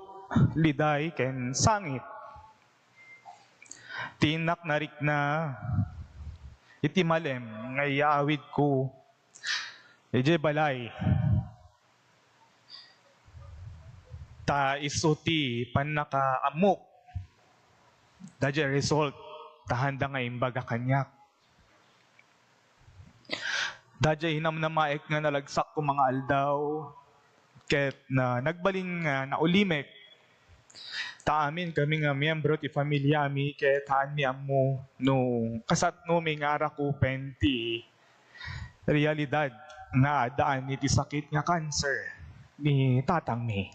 liday, ken sangit ti innak narikna iti malem nga iyaawidko idiay balay. Ta isu ti pannakaammok daydiay result, ta haanda nga imbaga kaniak. Daydiay hinamnamaek nga nalagsak koma nga aldaw, ket na, nagbalin nga naulimek. Ta amin kami nga miyembro ti familiami ket haanmi ammo no kasanomi nga arakupen ti realidad nga addaan iti sakit nga cancer ni tatangmi.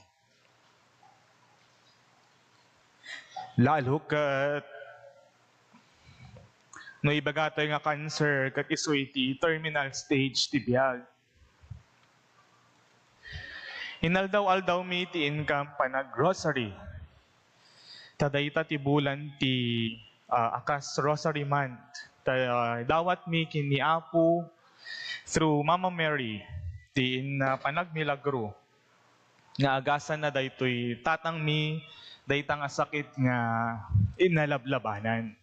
Lalo ket no ibagatoy nga cancer ket isu iti terminal stage ti biag. Inaldaw-aldawmi ti income panag-rosary. Ta dayta ti bulan ti, ah, a kas Rosary Month. Ta, ah, dawatmi ken ni Apo through Mama Mary ti in-, ah, panagmilagro nga agasanna daytoy tatangmi, dayta nga sakit nga inalablabanan.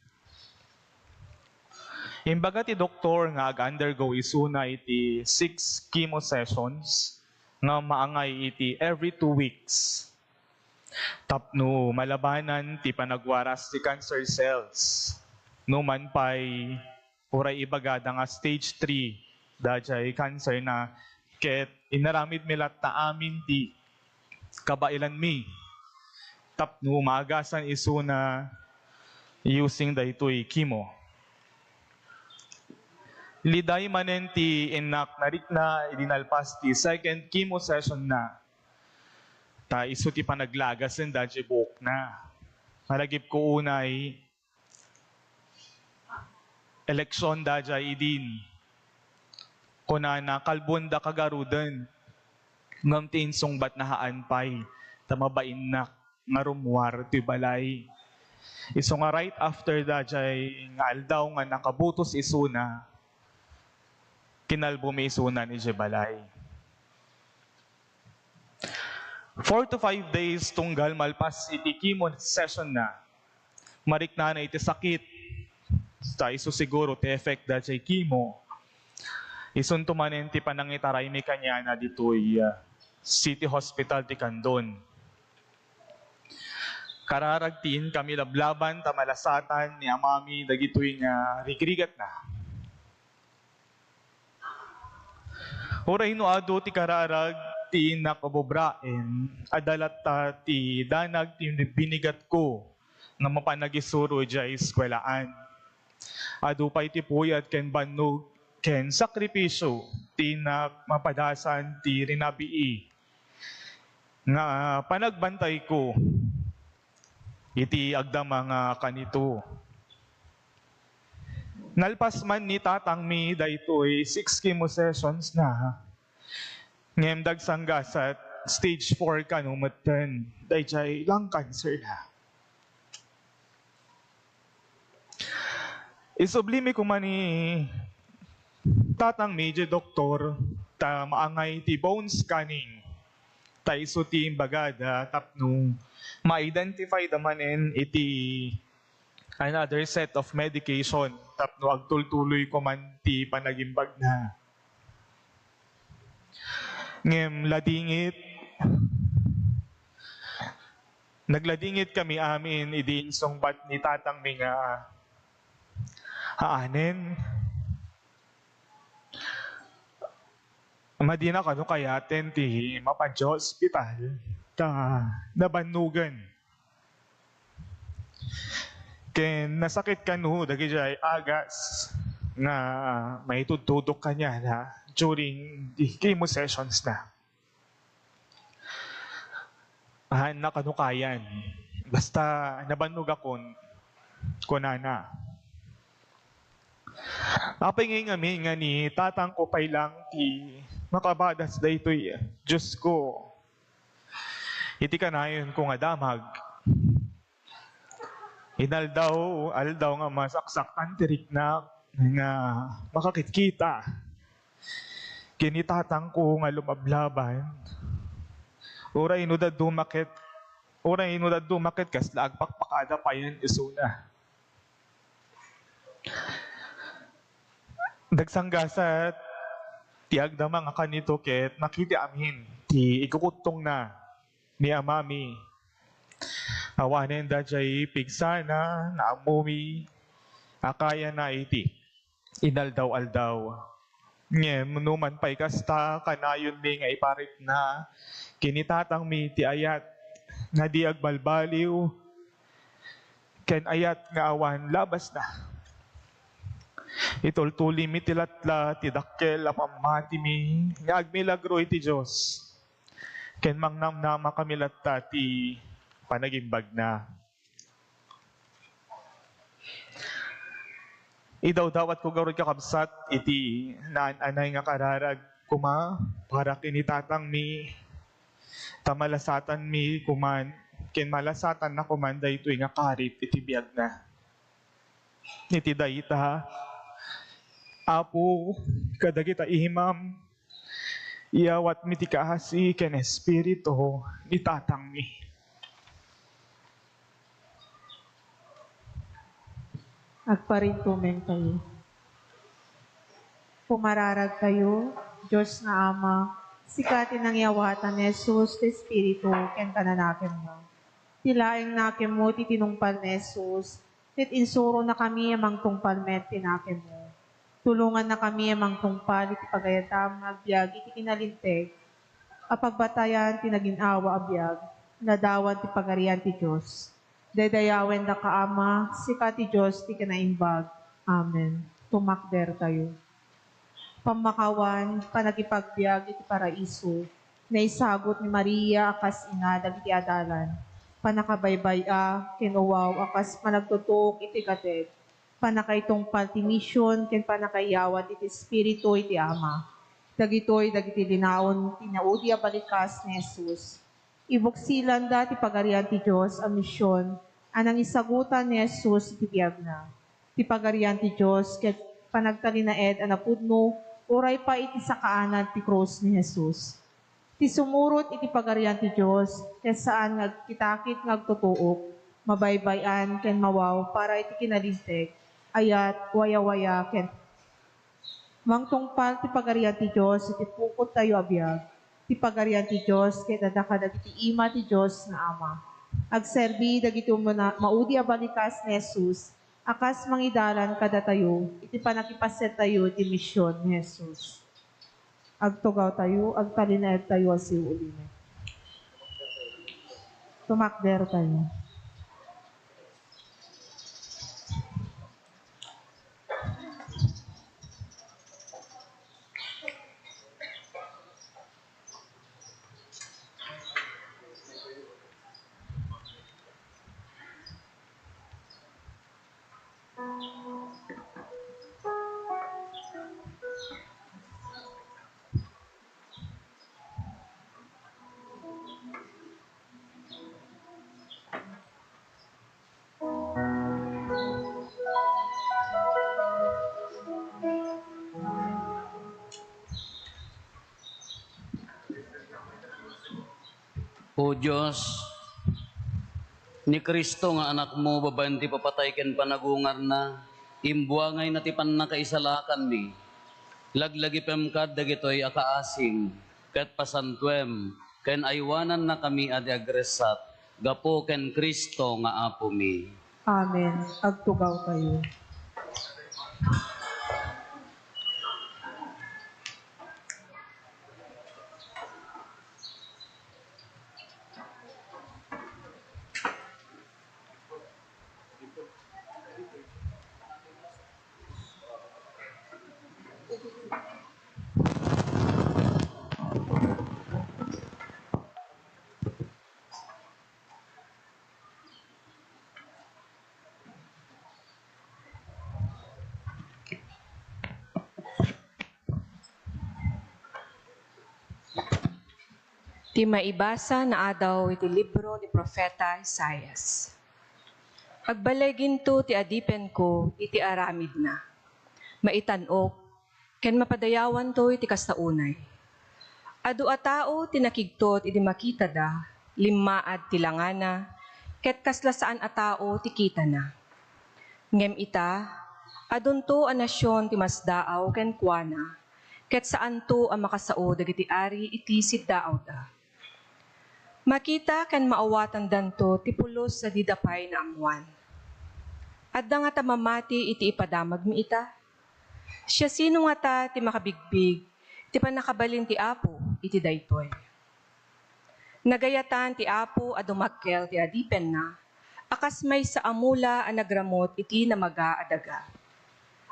Imbaga ti doktor nga ag-undergo isuna iti six chemo sessions nga maangay iti every two weeks tapno malabanan ti panagwaras ti cancer cells. Numan pay, uray ibagada nga stage three daydiay cancer na, ket inaramidmi latta amin ti kabaelanmi tapno maagasan isuna using daytoy chemo. Liday manen ti innak narikna idi nalpas ti second chemo session na. Ta isu ti panaglagasen daydiay buokna. Malagipko unay, eleksion daydiay idin. Kunana, kalbonda kagaruden. Ngem ti insungbatna haan pay, ta mabainnak nga rummuar ti balay. Isu nga right after daydiay nga aldaw nga nakabutos isuna, kinalbomi isunan idiay balay. Four to five days tunggal malpas iti chemo session na, mariknana iti sakit. Ta isu siguro ti effect daydiay chemo. Isunto manen ti panangitaraymi kaniana ditoy, ah, City Hospital ti Candon. Kararag ti inkami lablaban ta malasatan ni amami dagitoy nga rigrigatna. Uray no adu ti kararag, ti innak a bubraen, adda latta ti danag ti binigatko nga mapan agisuro idiay eskuelaan. Adu pay ti puyat ken bannog ken sakripisio ti innak mapadasan ti rinabii nga panagbantayko iti agdama nga kanito. Nalpas man ni tatangmi daytoy six chemo sessions na, ngem dagsanggasat stage four kano metten daydiay lung cancer na. Isublimi koma ni tatangmi idiay doktor ta maangay ti bone scanning. Ta isu ti imbagada tapno ma-identify da manen iti another set of medication tapno agtultuloy koman ti panagimbagna. Ngem ladingit, nagladingit kami amin idi insungbat ni tatangmi nga, "Haanen, madina kano kayaten ti mapan idiay ospital ta nabannogen." Ken nasakit kano dagidiay agas nga maitudtudok kaniana during the chemo sessions na. "Haanna kano kayan. Basta nabannogakon," kunana. Apay ngay ngamin nga ni tatangko pay lang ti makabadas daytoy, Diosko? Iti kanayonko nga damag, inaldaw-aldaw nga masaksaktan ti riknak nga makakitkita ken ni tatangko nga lumablaban. Uray no dadduma ket, uray no dadduma ket kasla agpakpakada payen isuna. Dagsanggasat ti agdama nga kanito ket nakita amin ti ikukuttongna ni amami. Awanen daydiay pigsana nga ammomi a kayana iti inaldaw-aldaw. Ngem no man pay kasta, kanayonmi nga iparikna ken ni tatangmi ti ayat nga di agbalbaliw ken ayat nga awan labasna. Itultulimi ti latla ti dakkel a pammatimi nga agmilagro iti Dios, ken mangnamnama kami latta ti panagimbagna. Idawdawatko garud, kakabsat, iti naan-anay nga kararag koma para ken ni tatangmi, ta malasatanmi koman, ken malasatanna koman daytoy nga karit iti biagna. Iti dayta, Apo, kadagita imam, iyawatmi ti kaasi ken espiritu ni tatangmi. Agparintumentayo. Pumararagtayo, Dios nga Ama, sika ti nangiyawatan ni Jesus ti Espiritu ken pananakemna. Ti laeng nakemmo ti tinungpal ni Jesus, ket insuronakami a mangtungpal met ti nakemmo. Tulongannakami a mangtungpal iti pagayatam nga agbiag iti kinalinteg a pagbatayan ti nagin-awa a biag, ladawan ti Pagarian ti Dios. Daydayawendaka, Ama, sika ti Dios ti kinaimbag. Amen. Tumakdertayo. Pammakawan, panagipagbiag iti paraiso, naisagut ni Maria a kas ina dagiti adalan, pannakabaybay-a ken uwaw a kas panagtutuok iti gateg, pannakaitungpal ti mision ken pannakaiyawat iti Espiritu iti Ama. Dagitoy dagiti linaon ti naudi a balikas ni Jesus. Ibuksilanda ti Pagarian ti Dios a mision a nangisagutan ni Jesus iti biagna. Ti Pagarian ti Dios ket panagtalinaed a napudno uray pay iti sakaanan ti krus ni Jesus. Ti sumurot iti Pagarian ti Dios ket saan nga agkitakit nga agtutuok, mabaybay-an ken mawaw para iti kinalinteg, ayat, wayawaya, ken mangtungpal ti Pagarian ti Dios iti pukottayo a biag. Ti Pagarian ti Dios ket adda kadagiti ima ti Dios nga Ama. Agserbi dagiti umuna-, maudi a balikas ni Jesus a kas mangidalan kadatayo iti pannakipasiattayo iti mision ni Jesus. Agtugaw tayo, agtalinaed tayo a siulimek. Tumakder tayo. O Dios, ni Cristo nga Anakmo, babaen ti ipapatay ken panagungarna, imbuangayna ti pannakaisalakanmi. Laglagipem kad dagitoy a kaasim, ket pasantuem, ken aywanannakami a di agressat, gapu ken Cristo nga Apomi. Amen. Agtugaw tayo. Ti maibasa naadaw iti libro ni Profeta Isaias. Agballeginto ti adipenko iti aramidna. Maitan-ok ken mapadayawanto iti kasta unay. Adu a tao ti nakigtot idi makitada, limmaad ti langana, ket kasla saan a tao ti kitana. Ngem ita, adunto a nasion ti masdaaw kenkuana, ket saanto a makasao dagiti ari iti siddaawda. Makita ken maawatandanto ti pulos a dida pay naammoan. Adda ngata mamati iti ipadamagmi ita? Siasino ngata ti makabigbig ti pannakabalin ti Apo iti daytoy? Nagayatan ti Apo a dumakkel ti adipenna a kas maysa a mula a nagramut iti namaga a daga.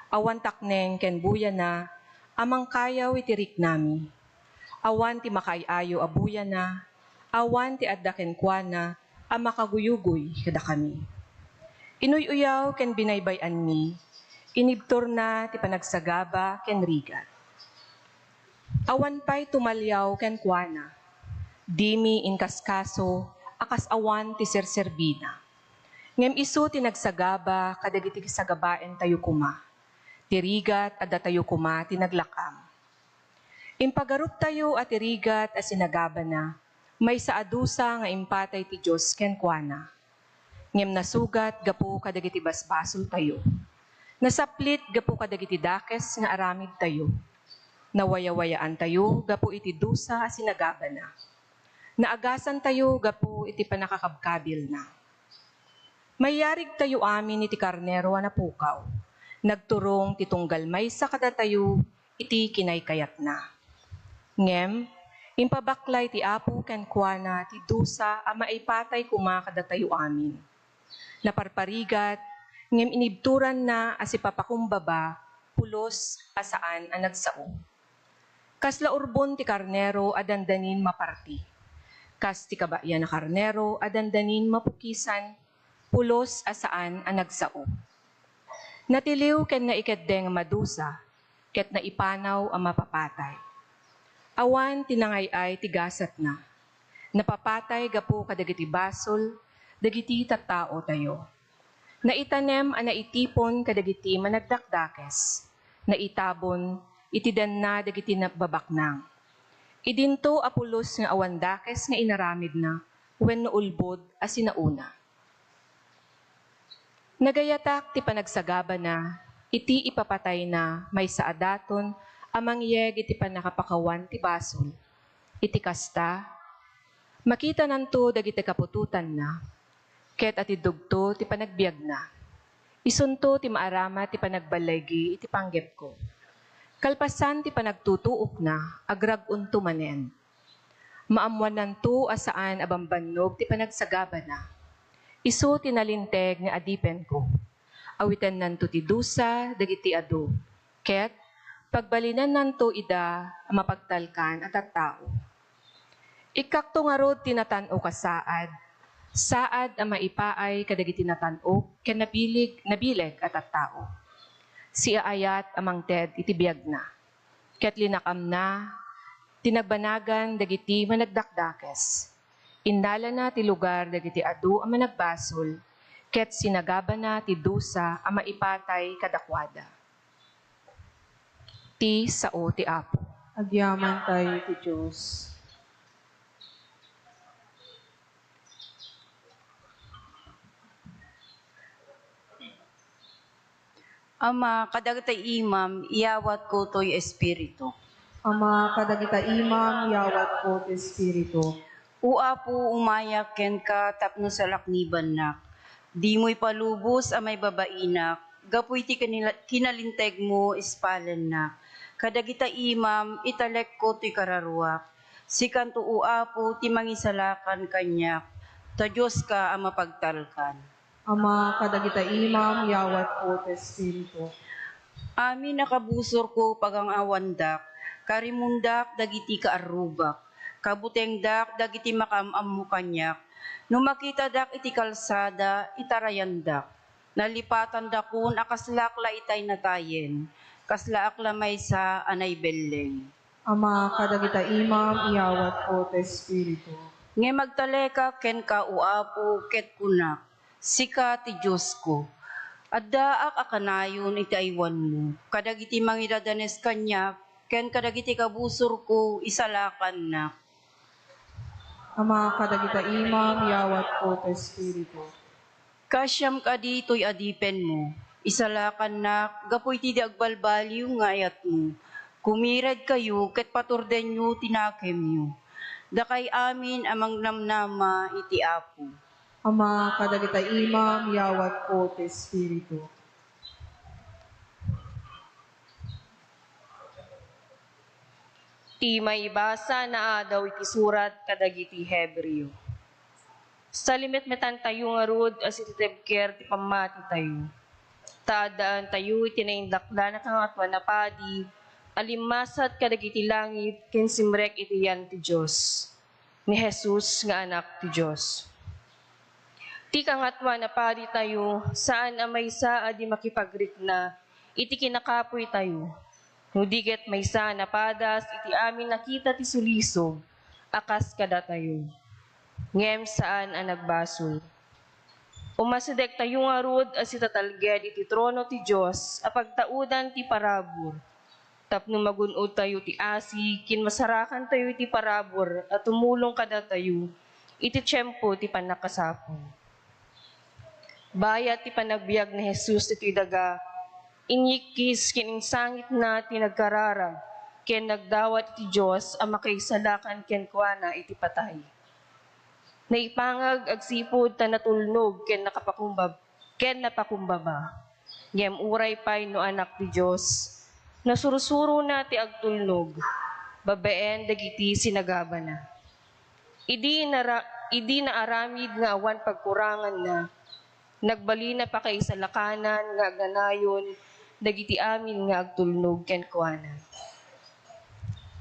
Awan takneng ken buyana a mangkayaw iti riknami. Awan ti makaay-ayo a buyana, awan ti adda kenkuana a makaguyugoy kadakami. Inuy-uyaw ken binaybay-anmi, inibturna ti panagsagaba ken rigat. Awan pay tumaliaw kenkuana. Dimi inkaskaso a kas awan ti serserbina. Ngem isu ti nagsagaba kadagiti sagabaentayo koma. Ti rigat a datayo koma ti naglak-am. Impagaruptayo a ti rigat a sinagabana, maysa a dusa nga impatay ti Dios kenkuana. Ngem nasugat gapu kadagiti basbasoltayo. Nasaplit gapu kadagiti dakes nga aramidtayo. Nawayawayaantayo gapu iti dusa a sinagabana. Naagasantayo gapu iti pannakakabkabilna. Mayarigtayo amin iti karnero a napukaw. Nagturong ti tunggal maysa kadatayo iti kinaykayatna. Ngem impabaklay ti Apo kenkuana ti dusa a maipatay koma kadatayo amin. Naparparigat, ngem inibturanna a sipapakumbaba, pulos a saan a nagsao. Kasla urbon ti karnero a dandanin maparti. Kas ti kabayan a karnero a dandanin mapukisan, pulos a saan a nagsao. Natiliw ken naikeddeng a madusa, ket naipanaw a mapapatay. Awan ti nangay-ay ti gasatna. Napapatay gapu kadagiti basol dagiti tattaotayo. Naitanem a naitipon kadagiti managdakdakes. Naitabon iti denna dagiti nagbabaknang. Idinto a pulos nga awan dakes nga inaramidna wenno ulbod a sinaona. Nagayatak ti panagsagabana iti ipapatayna maysa a daton a mangyeg iti pannakapakawan ti basol. Iti kasta, makitananto dagiti kaputotanna, ket atiddogto ti panagbiagna. Isunto ti maaramat ti panagballigi iti panggepko. Kalpasan ti panagtutuokna, agrag-onto manen. Maammoannanto a saan a bambannog ti panagsagabana. Isu ti nalinteg nga adipenko. Awitennanto ti dusa dagiti adu, ket pagbalinennanto ida a mapagtalkan a tattao. Ikkakto ngarud ti natan-ok a saad, saad a maipaay kadagiti natan-ok ken nabileg, nabileg a tattao. Siaayat a mangted iti biagna. Ket linakamna ti nagbanagan dagiti managdakdakes. Innalana ti lugar dagiti adu a managbasol, ket sinagabana ti dusa a maipatay kadakuada. Ti sao ti Apo. Agyaman tayo ti Dios. Ama, kadagita imam, iyawatko toy Espiritu. Ama, kadagita imam, iyawatko ti Espiritu. O Apo, umayak kenka tapno salaknibannak. Dimo ipalubos a maibabainak, gapu iti kinila-, kinalintegmo, ispalennak. Kadagita imam, italekko toy kararuak. Sikanto, O Apo, ti mangisalakan kaniak, ta Dioska a mapagtalkan. Ama, kadagita imam, iyawatko ti Espiritu. Amin a kabusorko, pagangawandak, karimondak dagiti kaarrubak, kabutengdak dagiti makaam-ammo kaniak. No makitadak iti kalsada, itarayandak. Nalipatandakon a kaslaak la itay natayen, kaslaak la maysa a naibelleng. Ama, kadagita imam, iyawatko ti Espiritu. Ngem agtalekak kenka, O Apo, ket kunak, Sika ti Diosko. Addaak a kanayon iti aywanmo kadagiti mangidadanes kaniak ken kadagiti kabusorko, isalakannak. Ama, kadagita imam, iyawatko ti Espiritu. Kaasiam kadi toy adipenmo, isalakannak gapu iti di agbalbaliw nga ayatmo. Kumiredkayo ket paturdenyo ti nakemyo. Dakay amin a mangnamnama iti Apo. Ama, kadagita imam, iyawatko ti Espiritu. Ti maibasa naadaw iti surat kadagiti Hebreo. Salimetmetantayo ngarud a sititibker ti pammatitayo. Ta addaantayo iti naindaklan a Kangatoan a Padi a limmasat kadagiti langit ken simrek iti yan ti Dios, ni Jesus nga Anak ti Dios. Ti Kangatoan a Paditayo, saan a maysa a di makipagrikna iti kinakapuytayo, no di ket maysa a napadas iti amin a kita ti sulisog a kas kadatayo, ngem saan a nagbasol. Umasidegtayo ngarud a sitatalged iti trono ti Dios a pagtaudan ti parabur, tapno magun-odtayo ti asi ken masarakantayo iti parabur a tumulong kadatayo iti tiempo ti pannakasapul. Bayat ti panagbiag ni Jesus ditoy daga, inyikkis ken insangitna ti nagkararag ken nagdawat iti Dios a makaisalakan kenkuana iti patay. Naipangag agsipud ta natulnog ken nakapakumbab-, ken napakumbaba. Ngem uray pay no Anak ti Dios, nasursurona ti agtulnog babaen dagiti sinagabana. Idi nara-, idi naaramid nga awan pagkuranganna, nagbalin a pakaisalakanan nga agnanayon dagiti amin nga agtulnog kenkuana.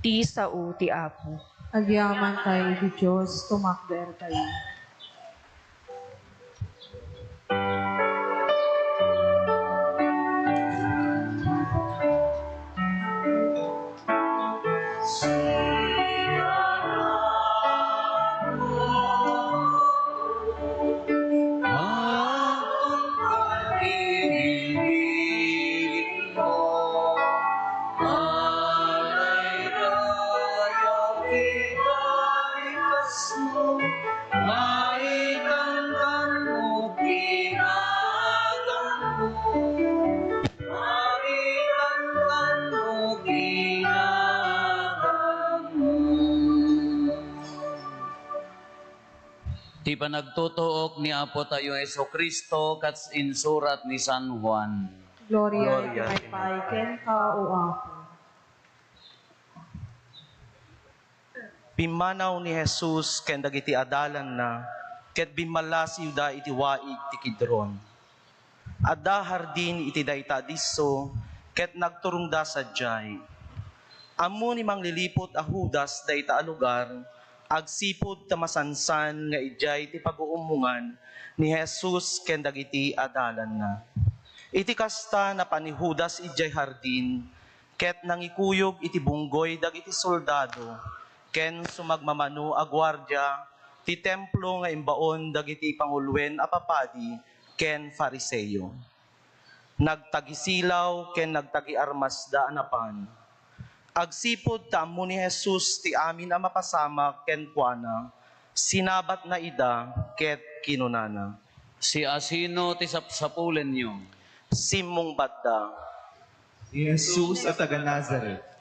Ti sao ti Apo. Agyaman tayo iti Dios, tumakder tayo. Ti panagtutuok ni Apo tayo Jesu-Cristo ket insurat ni San Juan. Gloria, Gloria iti maypay kenka, O Apo. Pimmanaw ni Jesus ken dagiti adalanna, ket bimmallasiwda iti waig ti Kidron. Adda hardin iti dayta a disso, ket nagturongda sadiay. Ammo ni mangliliput a Judas dayta a lugar, agsipud ta masansan nga idiay ti paguummongan ni Jesus ken dagiti adalanna. Iti kasta, napan ni Judas idiay hardin, ket nangikuyog iti bunggoy dagiti soldado ken sumagmamano a guardia ti Templo nga imbaon dagiti panguloen a papadi ken Fariseo. Nagtagisilaw ken nagtagiarmasda a napan. Agsipud ta ammo ni Jesus ti amin a mapasamak kenkuana, sinabatna ida ket kinunana, "Siasino ti sapsapulenyo?" Simmungbatda, "Ni Jesus a taga-Nazaret."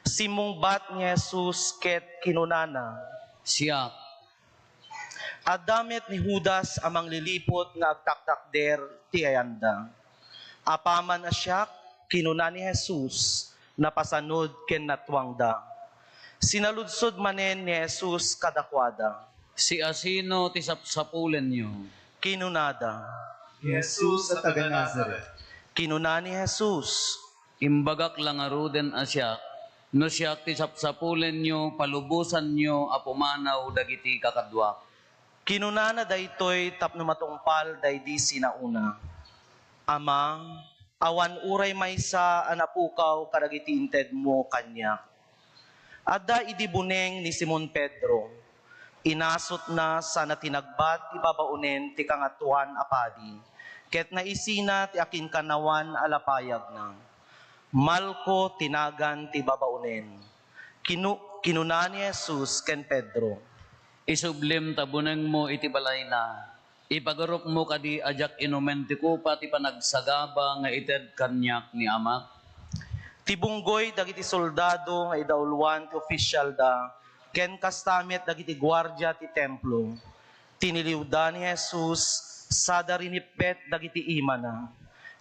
Simmungbat ni Jesus ket kinunana, "Siak." Adda met ni Judas a mangliliput nga agtaktakder ti ayanda. "Apaman a siak," kinuna ni Jesus, napasanud ken natuangda. Sinaludsod manen ni Jesus kadakuada, "Siasino ti sapsapulenyo?" Kinunada, "Ni Jesus a taga-Nazaret." Kinuna ni Jesus, "Imbagak la ngaruden a siak. No siak ti sapsapulenyo, palubosanyo a pumanaw dagiti kakaduak." Kinunana daytoy tapno matungpal daydi sinaona, "Ama, awan uray maysa a napukaw kadagiti intedmo kaniak." Adda idi buneng ni Simon Pedro. Inasutna sana tinagbat ti babaonen ti Kangatoan a Padi, ket naisina ti akinkanawan a lapayagna. Malco ti nagan ti babaonen. Kinu-, kinuna ni Jesus ken Pedro, "Isublim ta bunengmo iti balayna. Ipagarupmo kadi a diak inumen ti kopa ti panagsagaba nga ited kaniak ni Amak?" Ti bunggoy dagiti soldado nga idauloan ti ofisialda ken kasta met dagiti guardia ti Templo, tiniliwda ni Jesus sada rinippet dagiti imana.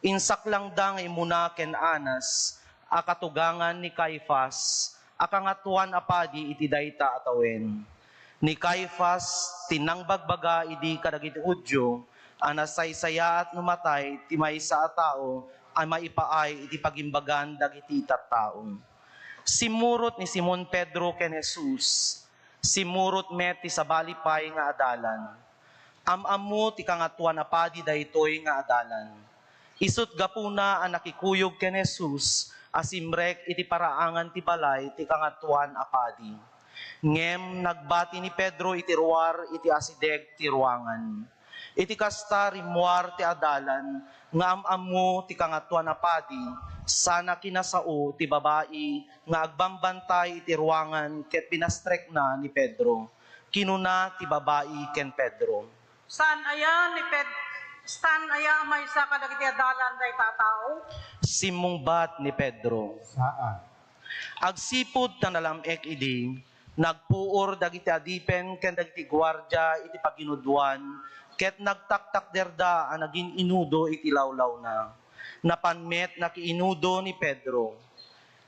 Insaklangda nga immuna ken Anas a katugangan ni Caifas a Kangatoan a Padi iti dayta a tawen. Ni Caifas ti nangbagbaga idi kadagiti Judio a nasaysayaat no matay ti maysa a tao a maipaay iti pagimbagan dagiti tattao. Simmurot ni Simon Pedro ken Jesus. Simmurot met ti sabali pay nga adalan. Am-ammo ti Kangatoan a Padi daytoy nga adalan. Isut' gapuna a nakikuyog ken Jesus a simrek iti paraangan ti balay ti Kangatoan a Padi. Ngem nagbati ni Pedro iti ruar iti asideg ti ruangan. Iti kasta, rimmuar ti adalan nga am-ammo ti Kangatoan a Padi sana kinasao ti babai nga agbambantay iti ruangan ket binastrekna ni Pedro. Kinuna ti babai ken Pedro, "Saan aya ni Ped-, saan aya a maysa kadagiti adalan dayta a tao?" Simmungbat ni Pedro, "Saan." Agsipud ta nalam-ek idi, nagpuor dagiti adipen ken dagiti guardia iti paginudoan ket nagtaktakderda a nagin-inudo iti lawlawna. Napan met nakiinudo ni Pedro.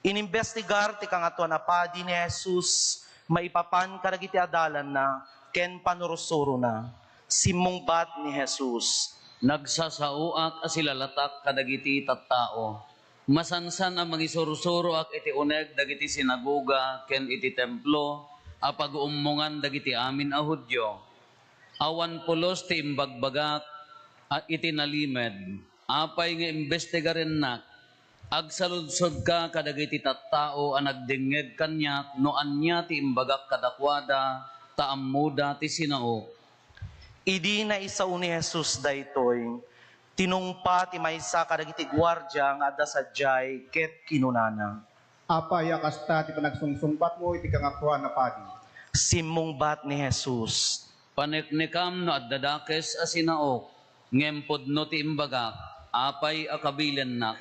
Inimbestigar ti Kangatoan a Padi ni Jesus maipapan kadagiti adalanna ken panursurona. Simmungbat ni Jesus, "Nagsasaoak a silalatak kadagiti tattao. Masansan a mangisursuroak iti uneg dagiti sinagoga ken iti Templo a paguummongan dagiti amin a Judio. Awan pulos ti imbagbagak a iti nalimed. Apay nga imbestigarennak? Agsaludsodka kadagiti tattao a nagdengngeg kaniak no ania ti imbagak kadakuada, ta ammoda ti sinaok." Idi naisao ni Jesus daytoy, tinungpa ti maysa kadagiti guardia nga adda sadiay ket kinunana, "Apay a kasta ti panagsungsungbatmo iti Kangatoan a Padi?" Simmungbat ni Jesus, "Paneknekam no adda dakes a sinaok, ngem pudno ti imbagak. Apay a kabilennak?"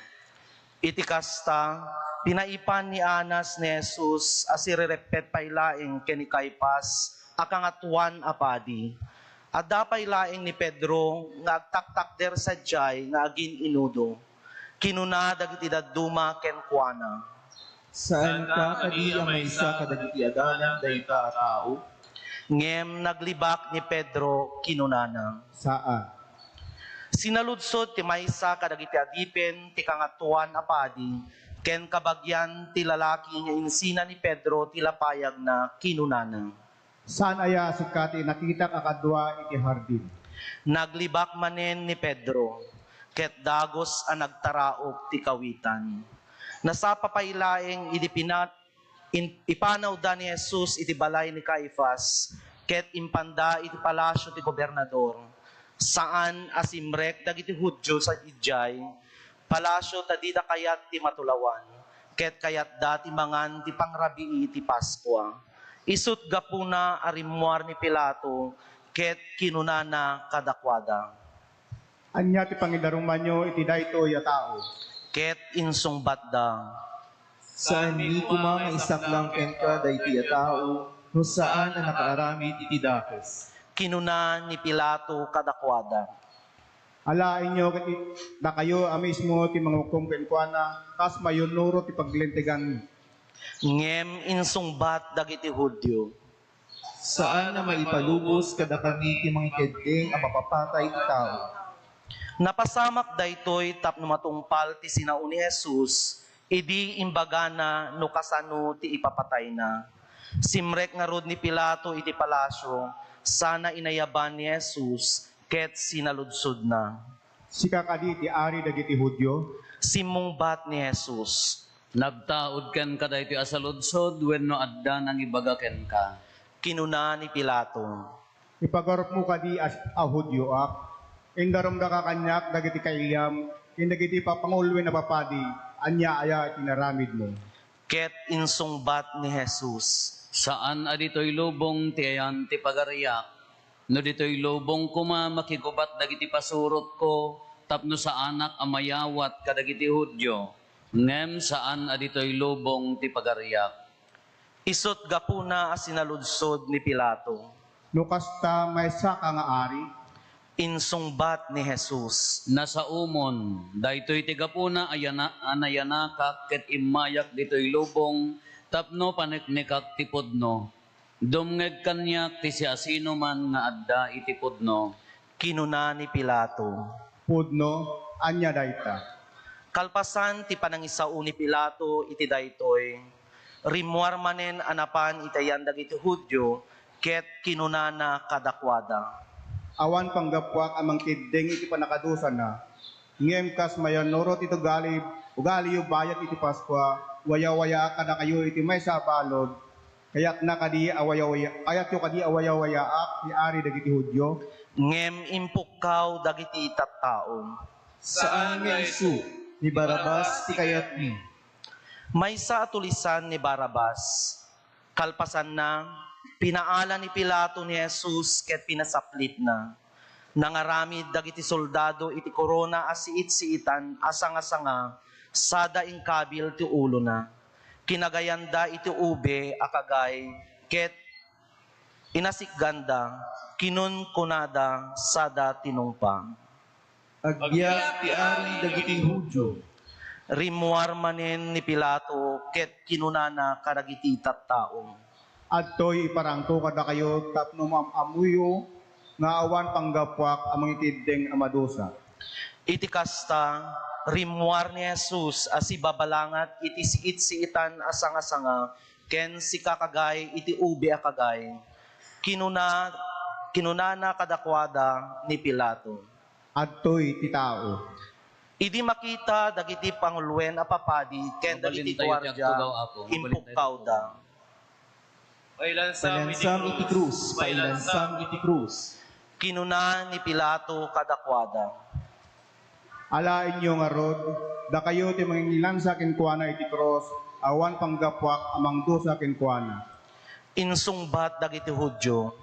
Iti kasta, pinaipan ni Anas ni Jesus a sirireppet pay laeng ken ni Caifas a Kangatoan a Padi. Adda pay laeng ni Pedro nga agtaktakder sadiay nga agin-inudo. Kinuna dagiti dadduma kenkuana, Saanka kadi a maysa kadagiti adalan dayta a tao? Ngem naglibak ni Pedro, kinunana, Saan. Sinaludsod ti maysa kadagiti adipen ti Kangatoan a Padi ken kabagian ti lalaki nga insina ni Pedro ti lapayagna, kinunana, Saan aya a sika ti nakitak a kadua iti hardin? Naglibak manen ni Pedro, ket dagus a nagtaraok ti kawitan. Nasapa pay laeng idi pina-, in-, ipanawda ni Jesus iti balay ni Caifas, ket impanda iti palasio ti gobernador. Saan a simrek dagiti Judio sadiay palasio ta dida kayat ti matulawan, ket kayatda ti mangan ti pangrabii ti Paskua. Isut' gapuna a rimmuar ni Pilato ket kinunana kadakuada, Ania ti pangidarumanyo iti daytoy a tao? Ket insungbatda, Saanmi koma nga isaklang kenka daytoy a tao no saan a nakaaramid iti dakes. Kinuna ni Pilato kadakuada, Alaenyo ket dakayo a mismo ti mangukom kenkuana kas mayannurot ti paglinteganmi. Ngem insungbat dagiti Judio, Saan a maipalubos kadakami ti mangikeddeng a mapapatay ti tao. Napasamak daytoy tapno matungpal ti sinao ni Jesus idi imbagana no kasano ti ipapatayna. Simrek ngarud ni Pilato iti palasio sana inayaban ni Jesus ket sinaludsodna, Sika kadi ti ari dagiti Judio? Simmungbat ni Jesus, Nagtaud kenka daytoy a saludsod wenno adda nangibaga kenka? Kinuna ni Pilato, Ipagarupmo kadi a, a Judioak? Indarumdaka kaniak dagiti kailiam ken dagiti papanguloen a papadi. Ania aya ti inaramidmo? Ket insungbat ni Jesus, Saan a ditoy lubong ti ayan ti pagariak. No ditoy lubong koma makigubat dagiti pasurotko tapno saanak a mayawat kadagiti Judio, ngem saan a ditoy lubong ti pagariak. Isut' gapuna a sinaludsod ni Pilato, No kasta, maysaka nga ari? Insungbat ni Jesus, Nasaomon, daytoy ti gapuna a yana-, a nayanakak ket immayak ditoy lubong tapno paneknekak ti pudno. Dumngeg kaniak ti siasinoman nga adda iti pudno. Kinuna ni Pilato, Pudno? Ania dayta? Kalpasan ti panangisao ni Pilato iti daytoy, rimmuar manen a napan iti ayan dagiti Judio ket kinunana kadakuada, Awan panggapuak a mangkeddeng iti pannakadusana. Ngem kas mayannurot iti ugali, ugaliyo bayat iti Paskua, wayawayaak kadakayo iti maysa a balud. Kayatna kadi a wayawaya-, kayatyo kadi a wayawayaak ti ari dagiti Judio? Ngem impukkaw dagiti tattao, Saan nga isu, ni Barrabas ti kayatmi. Maysa a tulisan ni Barrabas. Kalpasanna, pinaala ni Pilato ni Jesus ket pinasaplitna. Nangaramid dagiti soldado iti korona a siit-siitan a sanga-sanga sada inkabil ti ulona. Kinagayanda iti ube a kagay ket inasikganda, kinunkunada sada tinungpa, Agbiag ti ari dagiti Judio. Rimmuar manen ni Pilato ket kinunana kadagiti tattao, Adtoy iparangko kadakayo tapno maam-ammoyo nga awan panggapuak a mangikeddeng a madusa. Iti kasta, rimmuar ni Jesus a sibabalangat iti siit-siitan a sanga-sanga ken sikakagay iti ube a kagay. Kinuna, kinunana kadakuada ni Pilato, Adtoy ti tao. Idi makita dagiti panguloen a papadi ken dagiti guardia, impukkawda, Pailansam iti krus, pailansam iti krus. Kinuna ni Pilato kadakuada, Alaenyo ngarud, dakayo ti mangingilansa kenkuana iti krus, awan panggapuak a mangdusa kenkuana. Insungbat dagiti Judio,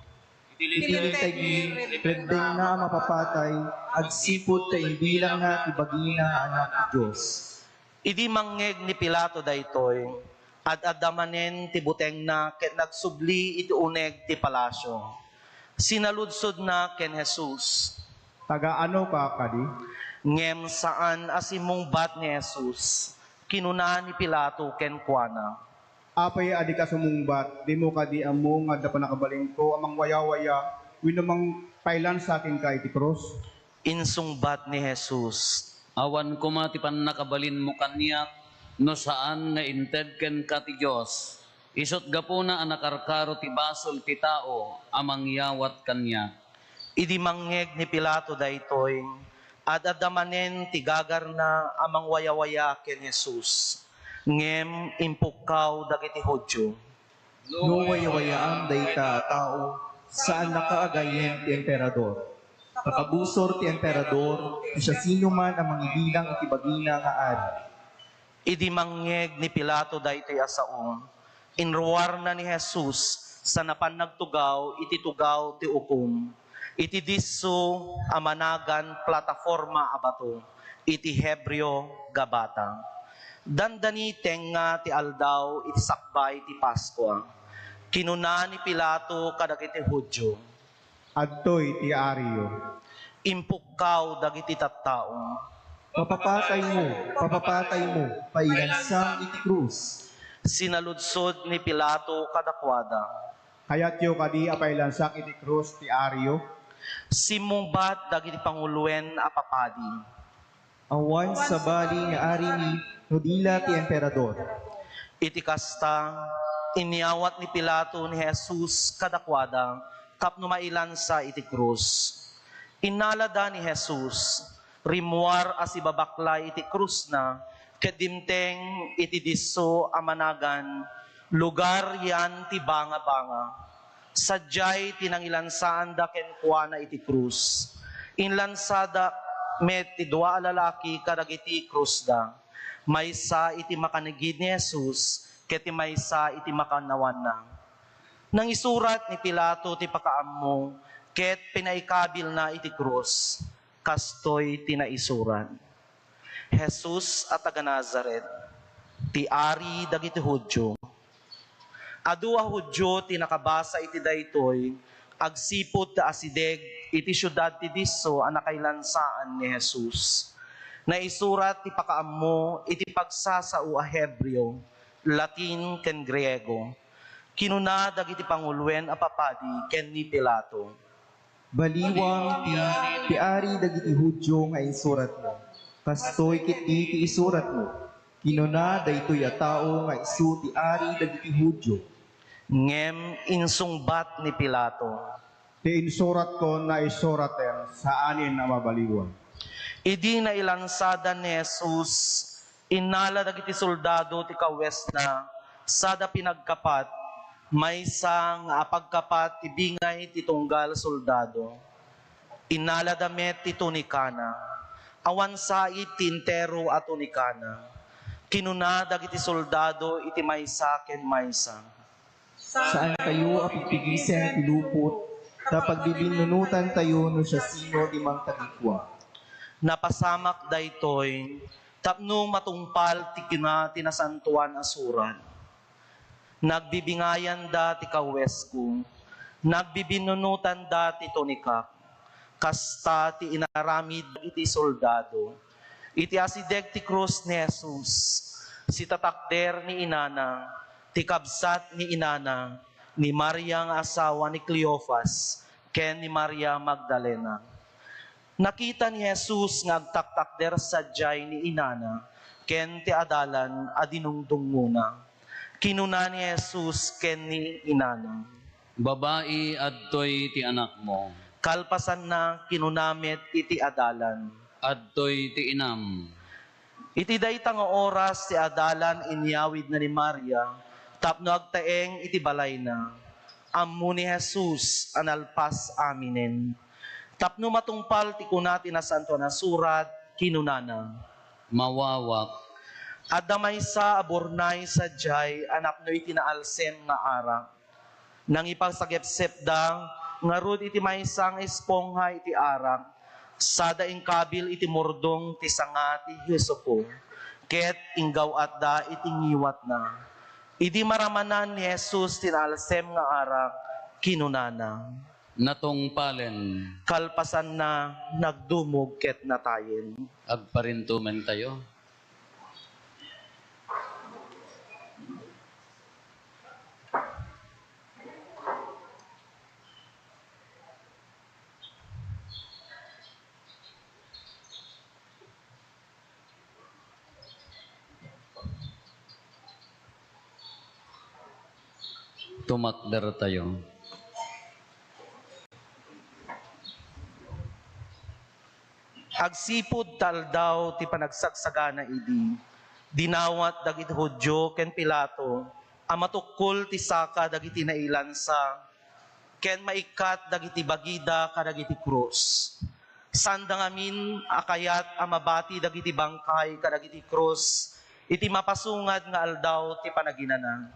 Iti Linteg mi, reddengna a mapapatay, agsipud ta imbilangna ti bagina a Anak ti Dios. Idi mangngeg ni Pilato daytoy, ad-adda manen ti butengna ket nagsubli iti uneg ti palasio. Sinaludsodna ken Jesus, Taga-anoka kadi? Ngem saan a simmungbat ni Jesus, Kinuna ni Pilato kenkuana, "Apay a dika sumungbat? Dimo kadi ammo nga adda pannakabalinko a mangwayawaya wenno mangpailansa kenka iti krus?" Insungbat ni Jesus, "Awan koma ti pannakabalinmo kaniak no saan nga inted kenka ti Dios. Isut' gapuna a nakarkaro ti basol ti tao a mangyawat kaniak." Idi mangngeg ni Pilato daytoy, ad-adda manen ti gagarna a mangwayawaya ken Jesus. Ngem impukkaw dagiti Judio, "No wayawayaam dayta a tao, saannaka a gayyem ti Emperador. Pakabusor ti Emperador ti siasinoman a mangibilang iti bagina nga ari." Idi mangngeg ni Pilato daytoy a sao, inruarna ni Jesus sa napan nagtugaw iti tugaw ti ukom, iti disso a managan Plataforma a Bato, iti Hebreo, Gabata. Dandani tengnga ti aldaw iti sakbay ti Paskua. Kinuna ni Pilato kadagiti Judio, "Adtoy ti ariyo." Impukkaw dagiti tattao, "Papapataymo! Papapataymo! Pailansam iti krus!" Sinaludsod ni Pilato kadakuada, "Kayatyo kadi a pailansak iti krus ti ariyo?" Simmungbat dagiti panguloen a papadi, "Awan sabali nga arimi no di la ti Emperador." Iti kasta, inyawat ni Pilato ni Jesus kadakuada tapno mailansa iti krus. Innalada ni Jesus, rimmuar a sibabaklay iti krusna, ket dimteng iti disso a managan Lugar Yan ti Bangabanga. Sadiay ti nangilansaanda kenkuana iti krus. Inlansada met ti dua a lalaki kadagiti krusda, maysa iti makanigid ni Jesus ket ti maysa iti makannawanna. Nangisurat ni Pilato ti pakaammo ket pinaikabilna iti krus. Kastoy ti naisurat, "Jesus a taga-Nazaret, ti Ari dagiti Judio." Adu a Judio ti nakabasa iti daytoy agsipud ta asideg iti siudad ti disso a nakailansaan ni Jesus. Naisurat ti pakaammo iti pagsasao a Hebreo, Latin, ken Griego. Kinuna dagiti panguloen a papadi ken ni Pilato, "Baliwam ti, ti Ari dagiti Judio nga insuratmo. Kastoy ketdi ti isuratmo, 'Kinuna daytoy a tao nga isu ti Ari dagiti Judio.'" Ngem insungbat ni Pilato, "Ti insuratko, naisuratem, saanen a mabaliwan." Idi nailansada ni Jesus, innala dagiti soldado ti kawesna sada pinagkapat, maysa nga apagkapat ti bingay ti tunggal soldado. Innalada met ti tunikana. Awan said ti entero a tunikana. Kinuna dagiti soldado iti maysa ken maysa, "Saantayo a pigpigisen ti lupot, ta pagbibinnunotantayo no siasino ti mangtagikua." Napasamak daytoy tapno matungpal ti kina ti Nasantoan a Surat, "Nagbibingayanda ti kawesko, nagbibinnunotanda ti tunikak." Kasta ti inaramid iti soldado. Iti asideg ti krus ni Jesus, sitatakder ni inana, ti kabsat ni inana, ni Maria nga asawa ni Cleofas, ken ni Maria Magdalena. Nakita ni Jesus nga agtaktakder sadiay ni inana ken ti adalan a dinungdungngona. Kinuna ni Jesus ken ni inana, "Babai, adtoy ti anakmo." Kalpasanna, kinuna met iti adalan, "Adtoy ti inam." Iti dayta nga oras ti adalan inyawidna ni Maria tapno agtaeng iti balayna. Ammo ni Jesus a nalpas aminen. Tapno matungpal ti kuna ti Nasantoan a Surat, kinunana, "Mawawak." Adda maysa a burnay sadiay a napno iti naalsem nga arak. Nangipasagepsepda ngarud iti maysa nga espongha iti arak, sada inkabil iti murdong ti sanga ti hisopo, ket inggaw-atda iti ngiwatna. Idi maramanan ni Jesus ti naalsem nga arak, kinunana, "Natungpalen." Kalpasanna, nagdumog ket natayen. Agparintumentayo. Tumakdertayo. Agsipud ta aldaw ti panagsagsagana idi, dinawat dagiti Judio ken Pilato a matukkol ti saka dagiti nailansa ken maikkat dagiti bagida kadagiti krus. Saanda ngamin a kayat a mabati dagiti bangkay kadagiti krus iti mapasungad nga aldaw ti panaginana.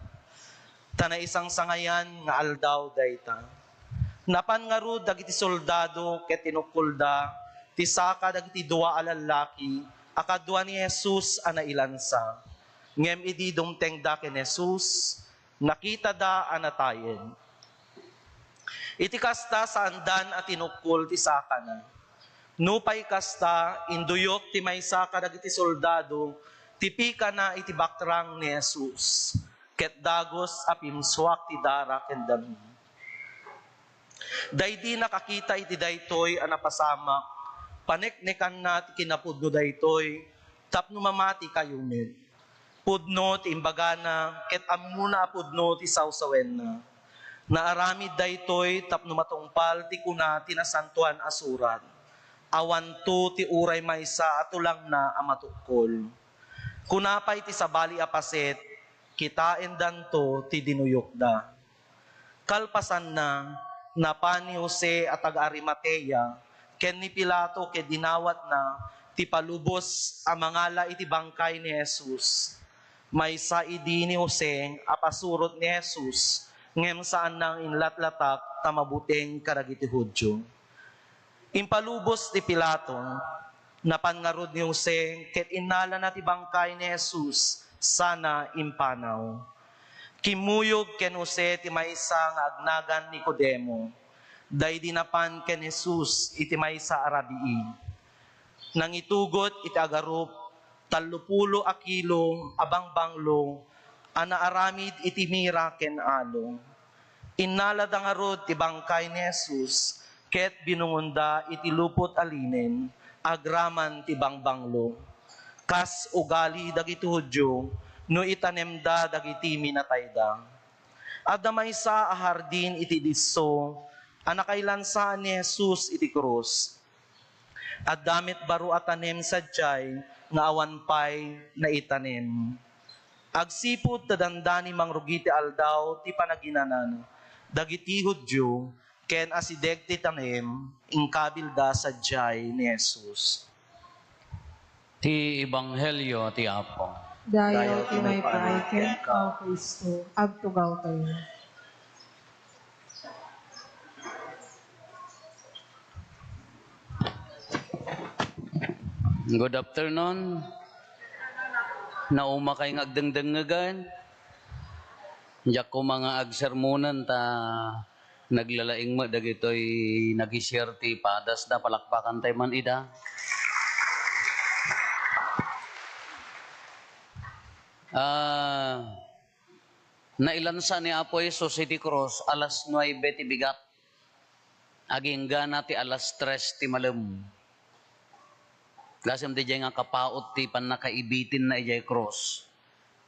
Ta naisangsangayan nga aldaw dayta. Napan ngarud dagiti soldado ket tinukkolda ti saka dagiti dua a lallaki a kadua ni Jesus a nailansa. Ngem idi dumtengda ken Jesus, nakitada a natayen. Iti kasta, saandan a tinukkol ti sakana. Nupay kasta, induyok ti maysa kadagiti soldado ti pikana iti bakrang ni Jesus, ket dagus a pimsuak ti dara ken danum. Daydi nakakita iti daytoy a napasamak, paneknekanna ti kinapudno daytoy tapno mamati kayumet. Pudno ti imbagana ket ammona a pudno ti sawsawenna. Naaramid daytoy tapno matungpal ti kuna ti Nasantoan a Surat, "Awanto ti uray maysa a tulangna a matukkol." Kuna pay ti sabali a paset, "Kitaendanto ti dinuyokda." Kalpasanna, napan ni Jose a taga-Arimatea ken ni Pilato ket dinawatna ti palubos a mangala iti bangkay ni Jesus. Maysa idi ni Jose a pasurot ni Jesus, ngem saanna nga inlatlatak ta mabuteng kadagiti Judio. Impalubos ni Pilato. Napan ngarud ni Jose ket innalana ti bangkay ni Jesus sana impanaw. Kimmuyog ken Jose ti maysa nga agnagan Nicodemo. Daydi napan ken Jesus iti maysa a rabii. Nangitugot iti agarup, tallopulo a kilo a bangbanglo a naaramid iti mira ken alo. Innalada ngarud ti bangkay ni Jesus ket binungonda iti lupot a linen agraman ti bangbanglo, kas ugali dagiti Judio no itanemda dagiti minatayda. Adda maysa a hardin iti disso a nakaillansa ni Jesus iti krus. Adda met baro a tanem sadiay nga awan pay naitanem. Agsipud ta dandani mangrugi ti aldaw ti panaginana dagiti Judio ken asideg ti tanem, inkabilda sadiay ni Jesus. Ti Ebanghelio ti Apo. Dayaw ti maipaay kenka, Cristo. Agtugawtayo. Good afternoon. Naumakay nga agdengdengngegen. Diak koma nga agsermonen ta naglalaing met dagitoy nag-share ti padasda. Palakpakan tayo man ida. Ah, nailansa ni Apo Jesus iti krus alas nuebe ti bigat. Agingga na ti alas tres ti malem. Gasem diay nga kapaut ti pannakaibitinna idiay krus.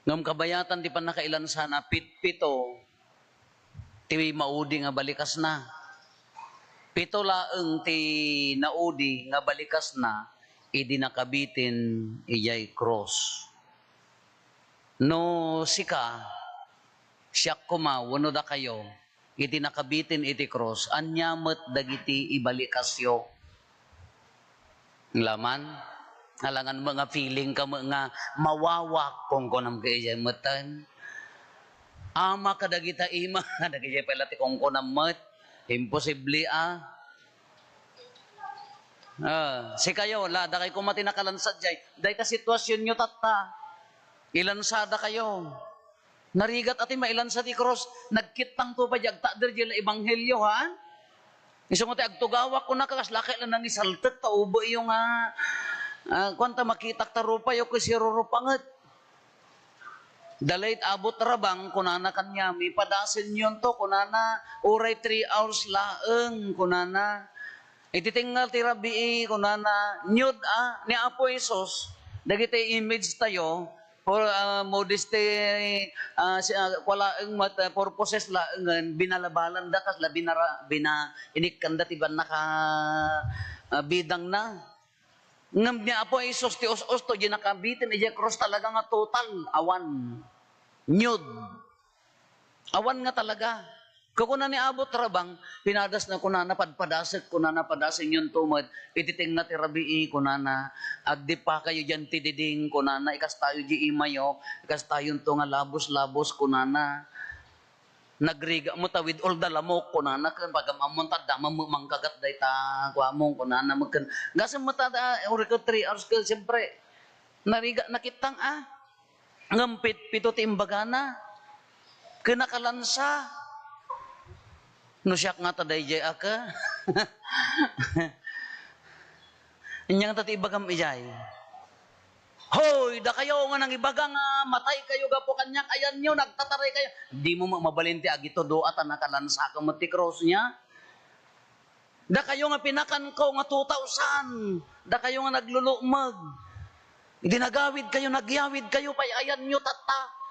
Ngem kabayatan ti pannakailansana, pitpito ti maudi nga balikasna. Pito laeng ti naudi nga balikasna idi nakabitin idiay krus. No sika, siak koma, wenno dakayo, iti nakabitin iti krus, ania met dagiti ibalikasyo? Laman, alangan mo nga feeling ka mo nga mawawak, kungkunam ka ijay metten. Ama kadagita ima, dagijay pala ti kungkunam met. Imposible, ah. Ah, sikayo, la, dakay koma ti nakalansa jay. Dayta situasionyo tatta. Ilansada kayo. Narigat a ti mailansa ti krus, nagkittangto pay di agtakder di la ebanghelio, ha? Isu nga ti agtugawak, kunaka, kas lakay la nangisaltek ta ubo iyo nga, ah, kuan ta makitak ta rupayo, ket sirurupanget. Dalayt abot rabang, kunana kaniam, ipadasenyon to, kunana, uray three hours laeng, kunana. Iti tengngal ti rabii, kunana, nude, ah, ni Apo Jesus, dagiti image tayo, for, ah, modesty, ah, si, ah, kua laeng met, ah, purposes laengen, binalabalanda kasla binara-, bina-, inikkanda ti bannaka, ah, bidangna. Ngem ni Apo Jesus ti us-usto, di nakabiten idiay krus talaga nga total, awan. Nude. Awan nga talaga. Kukuna ni Abu Trabang, pinadasna kunana, "Padpadasek," kunana, "padasenyon to met. Iti tengnga ti rabii," kunana, "agdipakayo dian ti diding," kunana, "ikastayo di imayo, ikastayon to nga labos-labos," kunana. "Nagriga mo ta with all the lamok," kunana, "ken pagam-ammon ta adda man mangkagat dayta kuamon," kunana, mekken. Gasem met ta da, uri ko three hours ken, siyempre, nariga, nakittang, ah. Ngem pit-, pito ti imbagana. Ken nakalansa. No siak ngata daydiay a ke. Ania ngata ti ibagam idiay? Hoy, dakayo nga nangibaga nga mataykayo gapu kaniak, ayanyo, nagtataraykayo. Dimo met mabalin ti agitudo a ta nakalansa ka met ti krus nia? Dakayo nga pinakanko nga two thousand, dakayo nga naglulukmeg. Idi nagawidkayo, nagyawidkayo pay, ayanyo tatta.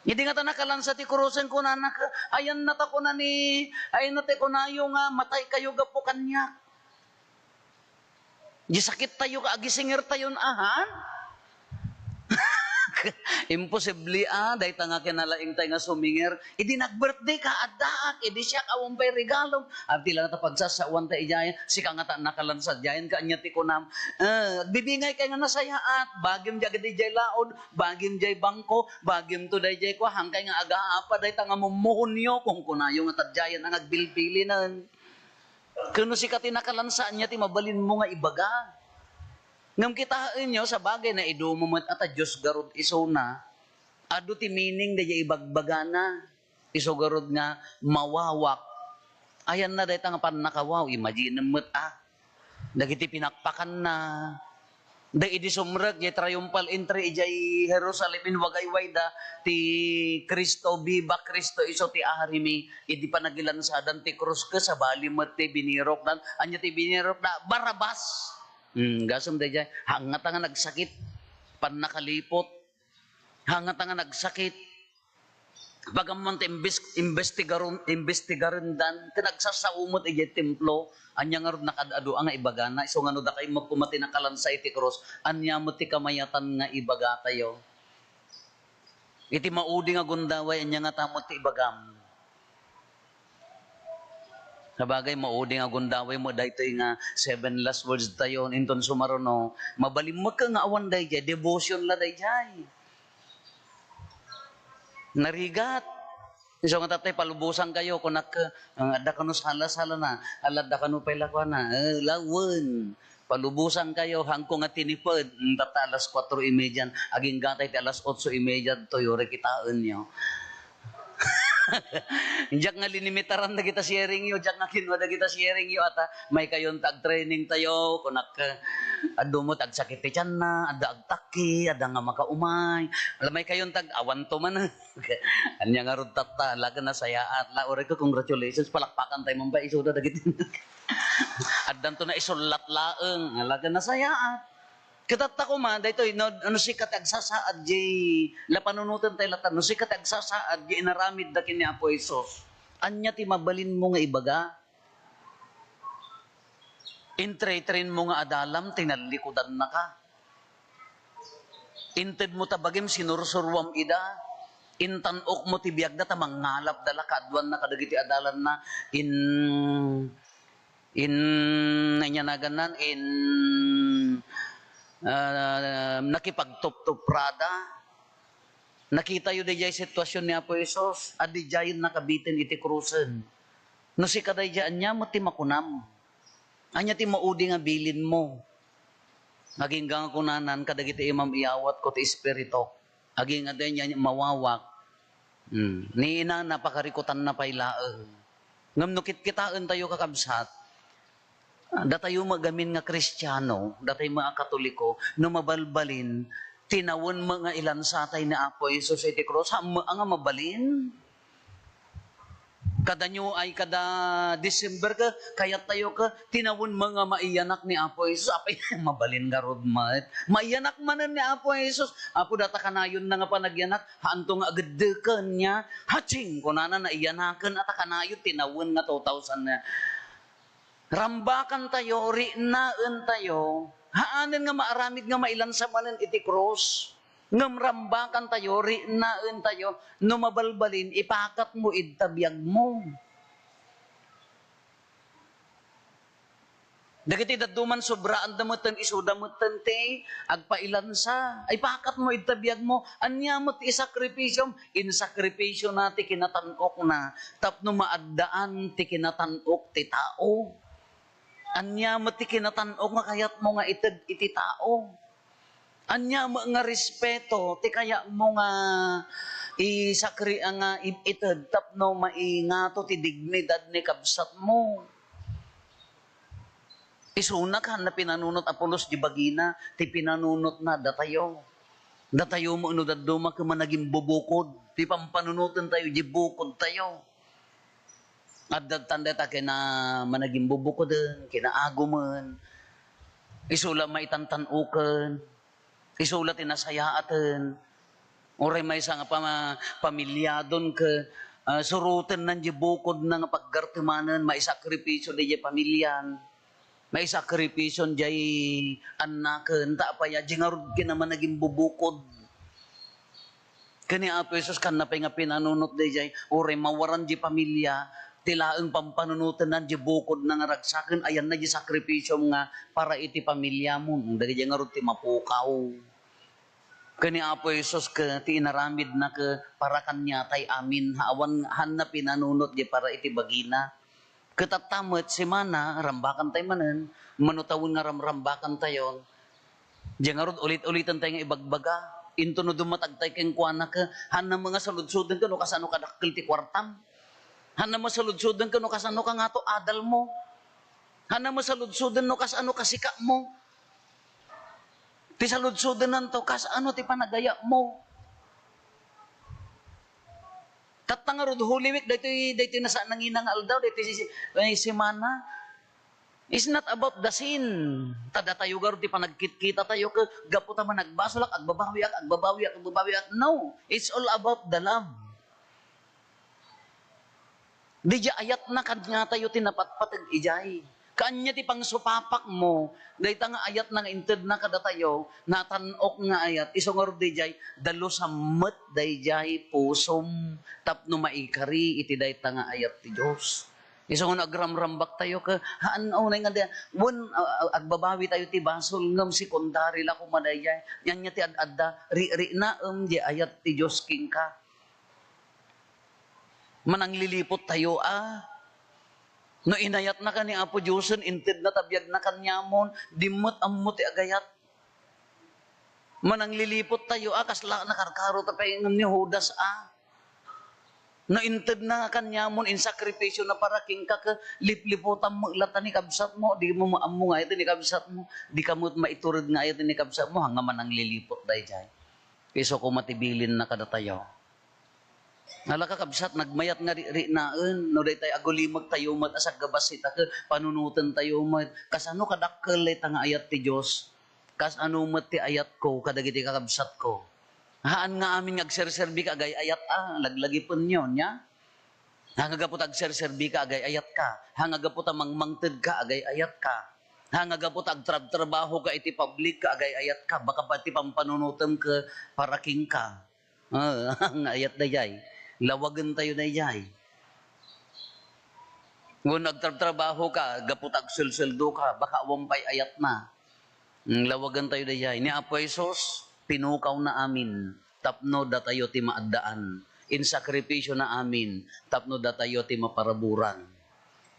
Idi ngata nakalansa ti krusen, kunana, ayanna ta kuna ni, ayanna ti kunayo nga mataykayo gapu kaniak. Di sakittayo ka, agisingirtayon, ahan? Imposible, ah, dayta nga kinalaingtay nga sumingir. Idi nag-birthday ka, addaak. Idi siak, awan pay regalom. Abti lang ta pagsasawan ta idiay, sika ngata nakalansa diay, ket ania ti kunam? Eh, agbibingay kay nga nasayaat. Bagim diay agadi diay laod, bagim diay bangko, bagim to daydiay kua, hangkay nga agaapa, dayta nga mummuhonyo, kunkunayo ngata diay nga agbilbilinen. Ken no sika ti nakalansa, ania ti mabalinmo nga ibaga? Ngem kitaenyo, sabagay, naidumo met a ta Dios garud isuna. Adu ti meaning daydiay ibagbagana. Isu garud nga mawawak. Ayanna dayta nga pannakawaw, imaginem met a. Dagiti pinakpakanna, da idi sumrek diay triumphal entry idiay Jerusalem, inwagaywayda ti Cristo, "Viva Cristo, isu ti Arimi." Idi panagilansadan ti krus, ket sabali met ti binirokdan. Ania ti binirokda? Barrabas. Hmm, gasem daydiay, hangngata nga nagsakit. Pannakalipot. Hangngata nga nagsakit. Pagammon ti imbes-, imbestigaron-, imbestigarendan, ket nagsasao met idiay templo. Ania ngarud nakaad-adu a nga ibagana? Isu nga no dakayo met koma ti nakalansa iti krus, ania met ti kamayatan nga ibagatayo? Iti maudi nga gundaway, ania ngata met ti ibagam? Sabagay, maudi nga gundaway met daytoy nga seven last words tayo, inton sumaruno, mabalin met ka nga awan daydiay, devotion la daydiay. Narigat. Isu nga tatay, palubosankayo, kunak, ah, adda kano sala-salana, ala adda kano pay lakuana, eh, lawen. Palubosankayo, hangko nga tiniped, mm, tatta alas kuatro y media, agingga tay ti alas otso y media, toy, uri kitaenyo. Diak nga linimitaran dagita sharing yo, diak nga kinua dagita sharing yo, ata, maykayon ta agtraining tayo, kunak, adda met agsakit ti tianna, adda agtakki, adda nga makaumay, ala, maykayon ta ag-, awan to man. Ania ngarud tatta, ala ket nasayaat. La, uray ko, congratulations, palakpakan tayo man pay isuda dagiti. Addanto na isullat laeng, ala ket nasayaat. Ket tatta koma, daytoy, no, no sika ti agsasaad di, la panunoten tayo latta, no sika ti agsasaad di inaramid da ken ni Apo Jesus, ania ti mabalinmo nga ibaga? Intre-train mo nga adalam, tinallikudannaka. Inted mo ta bagim, sinursuruam ida. Intan-ok mo ti biagda ta mangngalapda la kaaduanna kadagiti adalanna. In, in, ania nagannan? In, ah, nakipagtuptuprada. Nakitayo daydiay sitwasyon ni Apo Jesus, a daydiayen nakabiten iti krusen. No sika daydiay, ania met ti makunam? Ania ti maudi nga bilinmo? Agingga nga kunanan kadagiti imam iyawatko ti espirituk. Agingga daydiay mawawak. Hmm. Ni inana, pakarikutanna pay laeng. Ngem no kitkitaentayo, kakabsat, datayo met gamin nga Kristiano, datayo met a Katoliko, no mabalbalin, tinawen met nga ilansatay ni Apo Jesus iti krus, saan met a nga mabalin? Kada New Year, kada December ka, kayat tayo ka, tinawen mo nga maiyanak ni Apo Jesus. Apay, mabalin ngarud met. Maiyanak manen ni Apo Jesus. Apo, data kanayon na nga panagyanak, haanto nga ageddeken niya. Haching, kunana, naiyanaken, ata kanayon, tinawen nga two thousand na. Rambakan tayo, riknaen tayo. Haanen nga maaramid nga mailansa manen iti krus. Ngem rambakan tayo, riknaen tayo, no mabalbalin, ipakat mo ita biag mo. Dagiti dadduma, sobraanda metten, isuda metten ti agpailansa. Ipakat mo ita biag mo. Ania met ti isakripisyo? Insakripisyo na ti kinatan-okna tapno maaddaan ti kinatan-ok ti tao. Ania met ti kinatan-ok nga kayat mo nga ited iti tao? Ania met nga respeto ti kayat mo nga isakri-, nga i-, ited tapno maingato ti dignidad ni kabsat mo? Isuna, haan na pinanunot Apolos di bagina, ti pinanunotna datayo. Datayo met no dadduma ket managimbubukod ti pampanunoten tayo, di bukod tayo. Adda tan dayta kina managimbubukoden, kinaagumen. Isu la maitantan-oken. Isu la ti nasayaaten. Uray maysa nga pama-, pamiliadon ket, ah, suroten nan di bukodna nga paggartemanen, maisakripisyo daydiay pamilian. Maisakripisyon jay annaken, ta apay a, di ngarud kina managimbubukod. Ken ni Apo Jesus, kanna pay nga pinanunot dayjay, uray mawaran di pamilia, ti laeng pampanunotenna di bukodna nga ragsaken, ayanna di sakripisyom nga para iti pamiliamon. Dagiti ngarud ti mapukaw. Ken ni Apo Jesus ket ti inaramidna ket para kaniatay amin, awan, haanna pinanunot di para iti bagina. Ket tatta met, semana, rambakan tayo manen, mano tawen nga ramrambakan tayon. Diay ngarud, ulit-uliten tayo nga ibagbaga. Into no dumatag tayo kenkuana ket, haanna met nga saludsoden ket no kasano kadakkel ti kuartam. Haanna met saludsoden ket no kasano kangato adal mo. Haanna met saludsoden no kasano kasika mo. Ti saludsodenanto, kasano ti panagayat mo. Tatta ngarud, Holy Week, daytoy, daytoy nasa-, nangina nga aldaw, daytoy si-, ay, semana. It's not about the sin. Ta datayo ngarud ti panagkitkita tayo, ke-, gapu ta managbasolak, agbabawiak, agbabawiak, agbabawiak. No, it's all about the love. Diay ayatna, kaniatayo ti napatpateg idiay. Kaanya ti pangsupapak mo, dayta nga ayatna nga intedna kadatayo, natan-ok nga ayat, isu ngarud dayjay, dalusan met dayjay pusom tapno maikari iti dayta nga ayat ti Dios. Isu nga no agramrambak tayo, ke-, haan, unay nga di-, wen, a-, a-, agbabawi tayo ti basol, ngem sekundari la koma dayjay. Ania ti ad-adda, ri-, riknaem diay ayat ti Dios kenka. Manangliliput tayo a. No inayatnaka ni Apo Diosen, intedna ta biagna kaniamon, di met ammo ti agayat. Manangliliput tayo a, kasla nakarkaro ta pay ngem ni Judas a. No intedna kaniamon, insakripisyona para kenka, ke-, lipliputam met latta ni kabsatmo, di mo ammo nga ayat ni kabsatmo, di ka met maitured nga ayat ni kabsatmo, haan nga manangliliput dayjay. Isu koma ti bilinna kadatayo. Ala, kakabsat, nagmayat nga ri-, riknaen, no daytay agulimektayo met a saggabasita, ke-, panunotentayo met. Kasano kadakkel dayta nga ayat ti Dios? Kasano met ti ayatko kadagiti kakabsatko? Haan nga amin nga agserserbika agay-ayat a, laglagipenyo, nia? Haan nga gapu ta agserserbika, agay-ayatka. Haan nga gapu ta mangmangtedka, agay-ayatka. Haan nga gapu ta agtrabtrabahoka iti public ka, agay-ayatka. Baka pay ti pampanunotem ke-, para kenka. Ah, nga ayat dayjay. Lawagentayo dayjay. Wenno agtrabtrabahoka, gapu ta agsuelsueldoka, baka awan pay ayatna. Mm, lawagentayo dayjay. Ni Apo Jesus, pinukawna amin tapno datayo ti maaddaan. Insakripisyona amin tapno datayo ti maparaburan.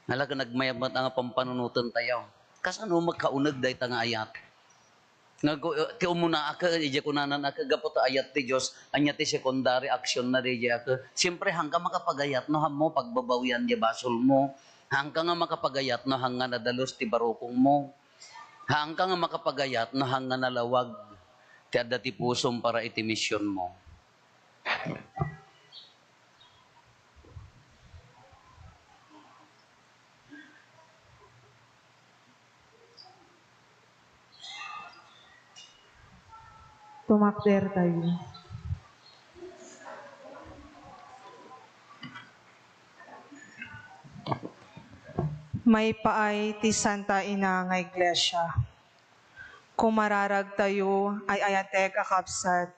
Ala, ket nagmayat met nga pampanunotentayo. Kasano met kauneg dayta nga ayat? Nga gu-, ti umuna a ke-, idiay kunanan a ke-, gapu ta ayat ti Dios, ania ti secondary action na diay a ke-, siyempre, haanka makapagayat no haanmo pagbabawian diay basolmo. Haanka nga makapagayat no haan nga nadalus ti barukongmo. Haanka nga makapagayat no haan nga nalawag ti adda ti pusom para iti misionmo. Tumakdertayo. Maipaay ti Santa Ina nga Iglesia. Kumararagtayo, ay-ayatek a kabsat,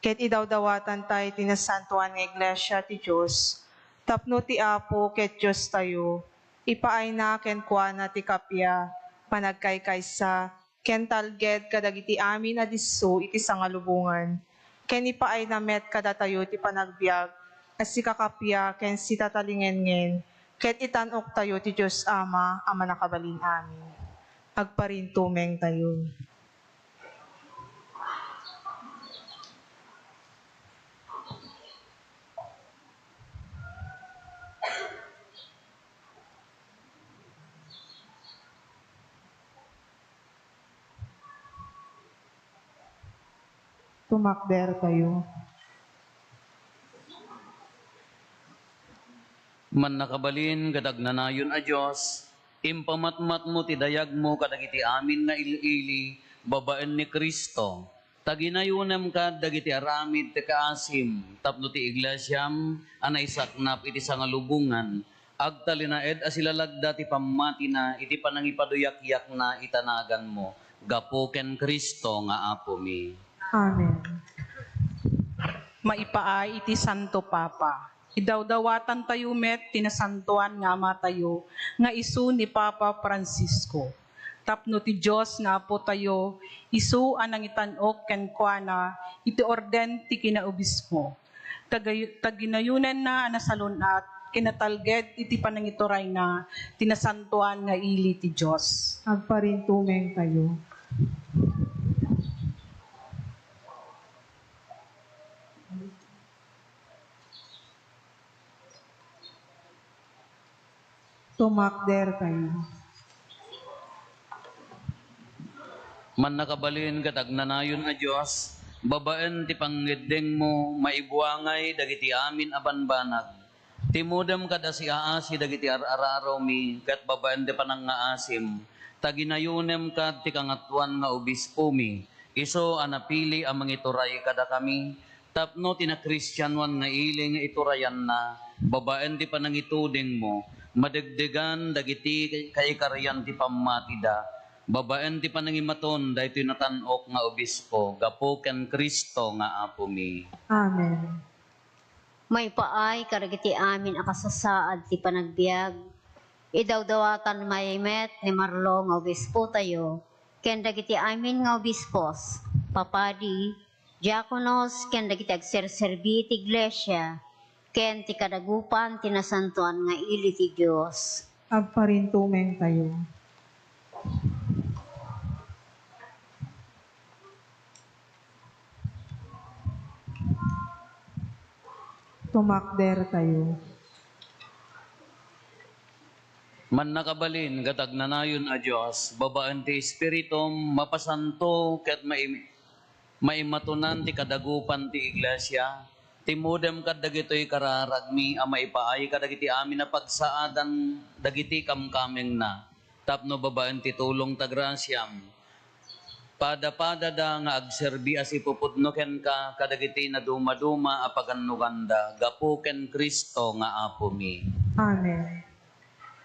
ket idawdawatantay ti nasantoan nga Iglesia ti Dios, tapno ti Apo ket Diostayo, ipaayna kenkuana ti kappia, panagkaykaysa, ken talged kadagiti amin a disso iti sangalubongan, ken ipaayna met kadatayo ti panagbiag a sikakappia ken sitatalingengen, ket itan-oktayo ti Dios Ama a Mannakabalin-amin. Agparintumengtayo. Tumakdertayo. Mannakabalin ket agnanayon a Dios, impamatmatmo ti dayagmo kadagiti amin nga il-ili babaen ni Cristo. Ta ginayonem kad dagiti aramid ti kaasim tapno ti iglesiam a naisaknap iti sangalubongan, agtalinaed a silalagda ti pammatina iti panangipaduyakyakna ita naganmo, gapu ken Cristo nga Apomi. Amen. Maipaay iti Santo Papa. Idawdawatantayo met ti nasantoan nga amatayo nga isu ni Papa Francisco. Tapno ti Dios nga Apotayo, isu a nangitan-ok kenkuana iti orden ti kinaobispo. Tagay-, taginayonenna a nasalun-at, kinatalged iti panangiturayna ti nasantoan nga ili ti Dios. Agparintumengtayo. Tumakdertayo. Mannakabalin ket agnanayon a Dios, babaen ti pangngeddengmo, maibuangay dagiti amin a banbanag. Timudem kad a siaasi dagiti ar-ararawmi ket babaen ti panangngaasim, ta ginayonem kad ti kangatoan nga obispomi, isu a napili a mangituray kadakami, tapno ti nakristianoan nga ili nga iturayanna, babaen ti panangitudingmo, madegdegan dagiti kaikarian ti pammatida, babaen ti panangimaton daytoy natan-ok nga obispo, gapu ken Cristo nga Apomi. Amen. Maipaay kadagiti amin a kasasaad ti panagbiag. Idawdawatan manen met ni Marlo nga obispotayo, ken dagiti amin nga obispos, papadi, diakonos, ken dagiti agserserbi ti iglesia, ken ti kadagupan ti nasantoan nga ili ti Dios. Agparintumengtayo. Tumakdertayo. Mannakabalin ket agnanayon a Dios, babaen ti Espiritum, mapasanto ket maim-, maimatonan ti kadagupan ti iglesia. Timudem kad dagitoy kararagmi a maipaay kadagiti amin a pagsaadan dagiti kamkamengna, tapno babaen ti tulong ta grasiam, padapadada nga agserbi a sipupudno kenka kadagiti nadumaduma a pagannoganda gapu ken Cristo nga Apomi. Amen.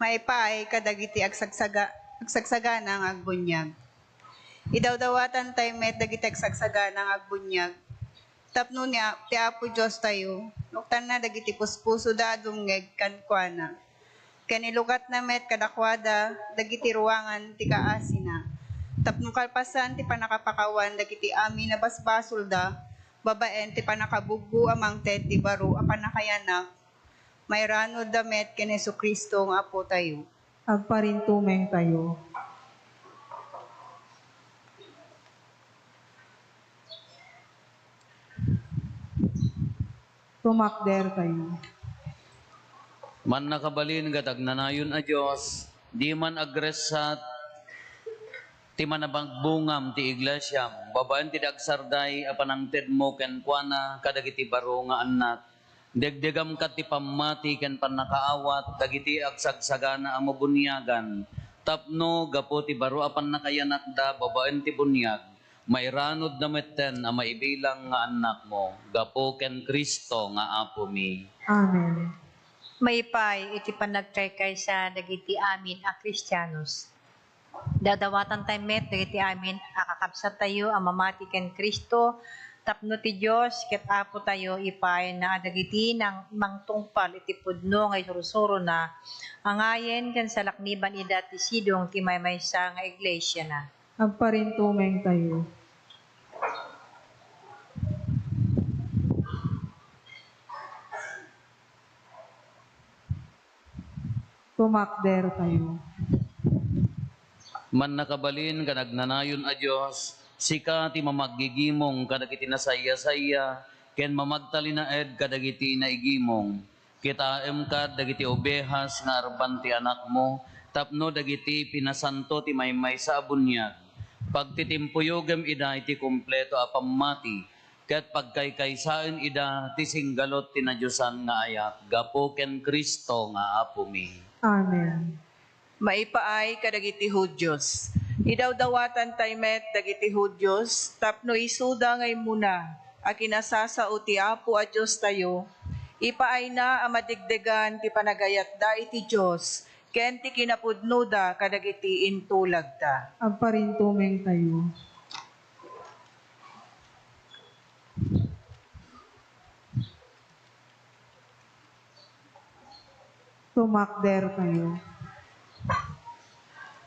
Maipaay kadagiti agsagsaga-, agsagsagana nga agbuniag. Idawdawatantay met dagiti agsagsaga nga agbuniag. Tapno ni A-, ti Apo Diostayo, nuktanna dagiti puspusoda a dumngeg kenkuana. Ken ilukatna met kadakuada dagiti ruangan ti kaasina. Tapno kalpasan ti pannakapakawan dagiti amin a basbasolda, babaen ti pannakabuggo a mangted ti baro a pannakayanak, mairanudda met ken Jesu-Cristo nga Apotayo. Agparintumengtayo. Tumakdertayo. Mannakabalin ket agnanayon a Dios, diman agressat ti managbungam ti iglesiam, babaen ti dagsarday a panangtedmo kenkuana kadagiti baro nga annak. Degdegam kad ti pammati ken pannakaawat dagiti agsagsagana a mabuniagan, tapno gapu ti baro a pannakayanakda babaen ti buniag, Mairanudna metten a maibilang nga annakmo, gapu ken Cristo nga Apomi. Amen. Maipay iti panagkaykaysa dagiti amin a Kristianos. Dawdawatan tayo met dagiti amin a kakabsat tayo a mamati ken Cristo, tapno ti Dios ket Apo tayo ipaayna a dagiti nang mangtungpal iti pudno nga isursuro na, angayen ken salakniban ida ti sidong ti maymaysa nga iglesia na. Agparintumeng tayo. Tumakder tayo. Mannakabalin ken agnanayon a Dios, sika ti mamaggigimong kadagiti nasayasaya ken mamagtalinaed kadagiti naigimong. Kitaem kad dagiti obehas nga arban ti Anakmo tapno dagiti pinasanto ti maymaysa a buniag. Pagtitimpuyogem ida iti kompleto a pammati ket pagkaykaysaen ida ti singgalot ti nadiosan nga ayat gapu ken Cristo nga Apomi. Amen. Maipaay kadagiti Judios. Idawdawatan tayo met dagiti Judios tapno isuda nga immuna a kinasasao ti Apo a Diostayo, ipaayna a madegdegan ti panagayatda iti Dios ken ti kinapudnoda kadagiti intulagda. Agparintumeng tayo. Tumakder tayo.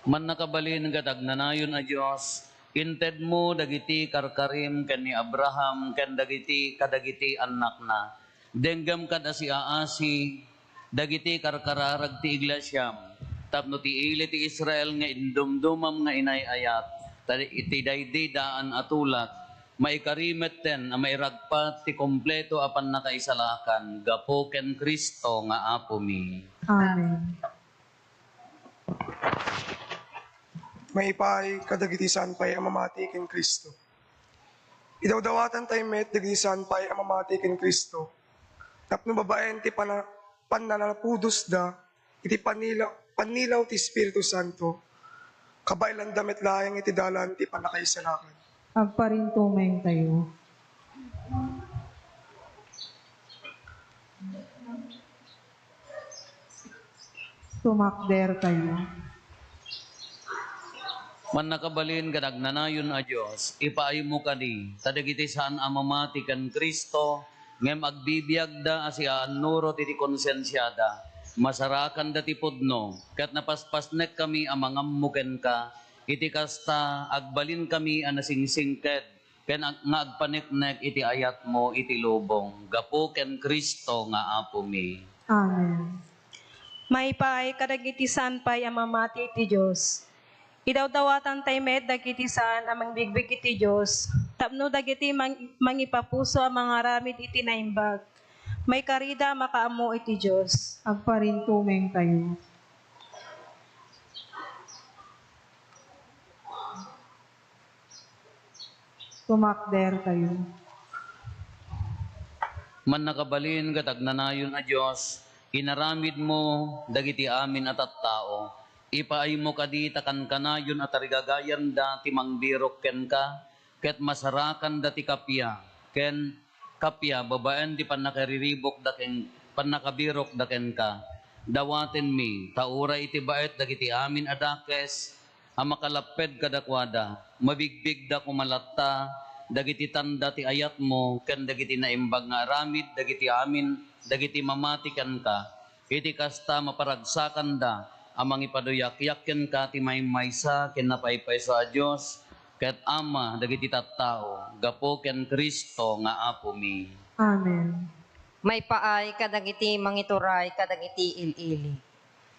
Mannakabalin ket agnanayon a Dios, intedmo dagiti karkarim ken ni Abraham ken dagiti kadagiti annakna. Denggem kad a siaasi dagiti karkararag ti iglesiam, tapno ti ili ti Israel nga indumdumam nga inay-ayat, ta iti daydi daan a tulag, maikari metten a mairagpat ti kompleto a pannakaisalakan gapu ken Cristo nga Apomi. Amen. Maipaay kadagiti saan pay a mamati ken Cristo. Idawdawatan tayo met dagiti saan pay a mamati ken Cristo, tapno babaen ti pana-, pannanapudosda iti pannila-, pannilaw ti Espiritu Santo, kabaelanda met laeng iti dalan ti pannakaisalakan. Agparintumeng tayo. Tumakder tayo. Mannakabalin ken agnanayon a Dios, ipaaymo kadi, ta dagiti saan a mamati ken Cristo, ngem agbibiagda a siaannurot iti konsensiada, masarakanda ti pudno, ket napaspasnekkami a mangammo kenka, iti kasta, agbalinkami a nasingsingked, ken ag-, nga agpaneknek iti ayatmo iti lubong, gapu ken Cristo nga Apomi. Amen. Maipaay kadagiti saan pay a mamati iti Dios. Idawdawatan tayo met dagiti saan a mangbigbig iti Dios, tapno dagiti mang-, mangipapuso a mangaramid iti naimbag, maikarida a makaammo iti Dios. Agparintumeng tayo. Tumakder tayo. Mannakabalin ket agnanayon a Dios, inaramidmo dagiti amin a tattao. Ipaaymo kadi ta kankanayon a tarigagayanda ti mangbirok kenka, ket masarakanda ti kappia, ken kappia babaen ti pannakariribukda ken pannakabirokda kenka. Dawatenmi, ta uray iti baet dagiti amin a dakes, a makalapped kadakuada, mabigbigda koma latta dagiti tanda ti ayatmo ken dagiti naimbag nga aramid dagiti amin dagiti mamati kenka. Iti kasta, maparagsakanda a mangipaduyakyak kenka ti maymaysa ken napaypayso a Dios ket Ama dagiti tattao, gapu ken Cristo nga Apomi. Amen. Maipaay kadagiti mangituray kadagiti il-ili.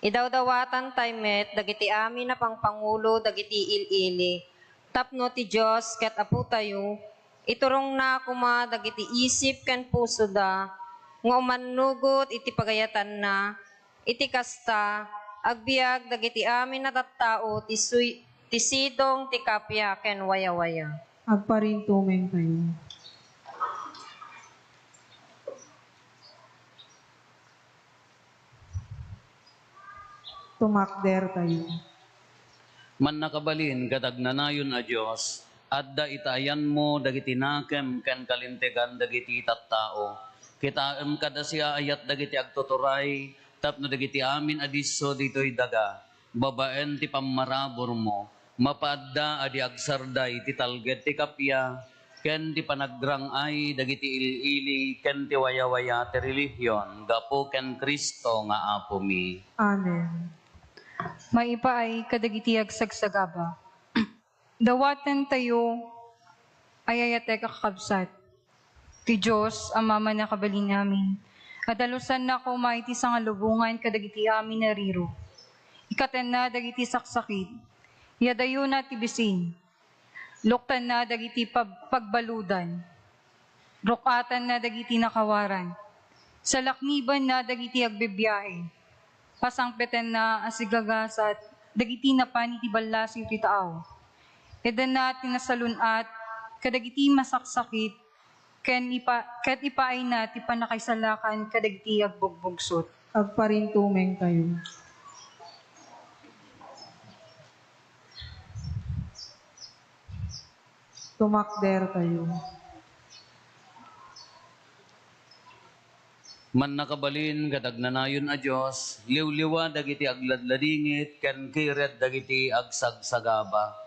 Idawdawatan tayo met dagiti amin a pangpangulo dagiti il-ili, tapno ti Dios ket Apotayo, iturongna koma dagiti isip ken pusoda nga umannugot iti pagayatanna, iti kasta, agbiag dagiti amin a tattao ti suy-, ti sidong ti kappia ken wayawaya. Agparintumeng tayo. Tumakder tayo. Mannakabalin ket agnanayon a Dios, Adda ita ayanmo dagiti nakem ken kalintegan dagiti tattao. Kitaem kada siaayat dagiti agtuturay tapno dagiti amin a disso ditoy daga, babaen ti pammaraburmo, mapaadda a di agsarday ti talged ti kappia ken ti panagrang-ay dagiti il-ili ken ti wayawaya ti relihion gapu ken Cristo nga Apomi. Amen. Maipaay kadagiti agsagsagaba. Dawatentayo, ay-ayatek a kakabsat, ti Dios a Mama a nakabalin amin, a dalusanna koma iti sangalubongan kadagiti amin a riro. Ikkatenna dagiti saksakit, yadayona ti bisin, luktanna dagiti pab-, pagbaludan, ruk-atanna dagiti nakawaran, salaknibanna dagiti agbibiahe, pasangpetenna a sigagasat dagiti napan iti ballasiw ti taaw. Idanna ti nasalun-at kadagiti masaksakit ken ipa-, ket ipaayna ti pannakaisalakan kadagiti agbugbugsot. Agparintumengtayo. Tumakdertayo. Mannakabalin ket agnanayon a Dios, liwliwa dagiti agladladingit ken kired dagiti agsagsagaba.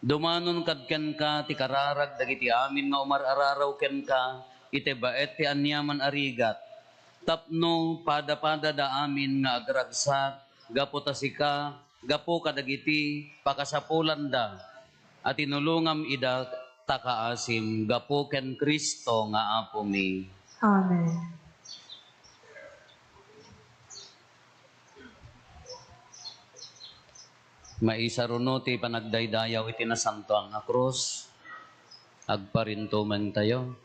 Dumanon kad kenka ti kararag dagiti amin nga umar-araraw kenka iti baet ti aniaman a rigat, tapno padapadada amin nga agragsak gapu ta sika, gapu kadagiti pakasapulanda, a tinulongam ida ta kaasim gapu ken Cristo nga Apomi. Amen. Maisaruno ti panagdaydayaw iti nasantoan a krus. Agparintumengtayo.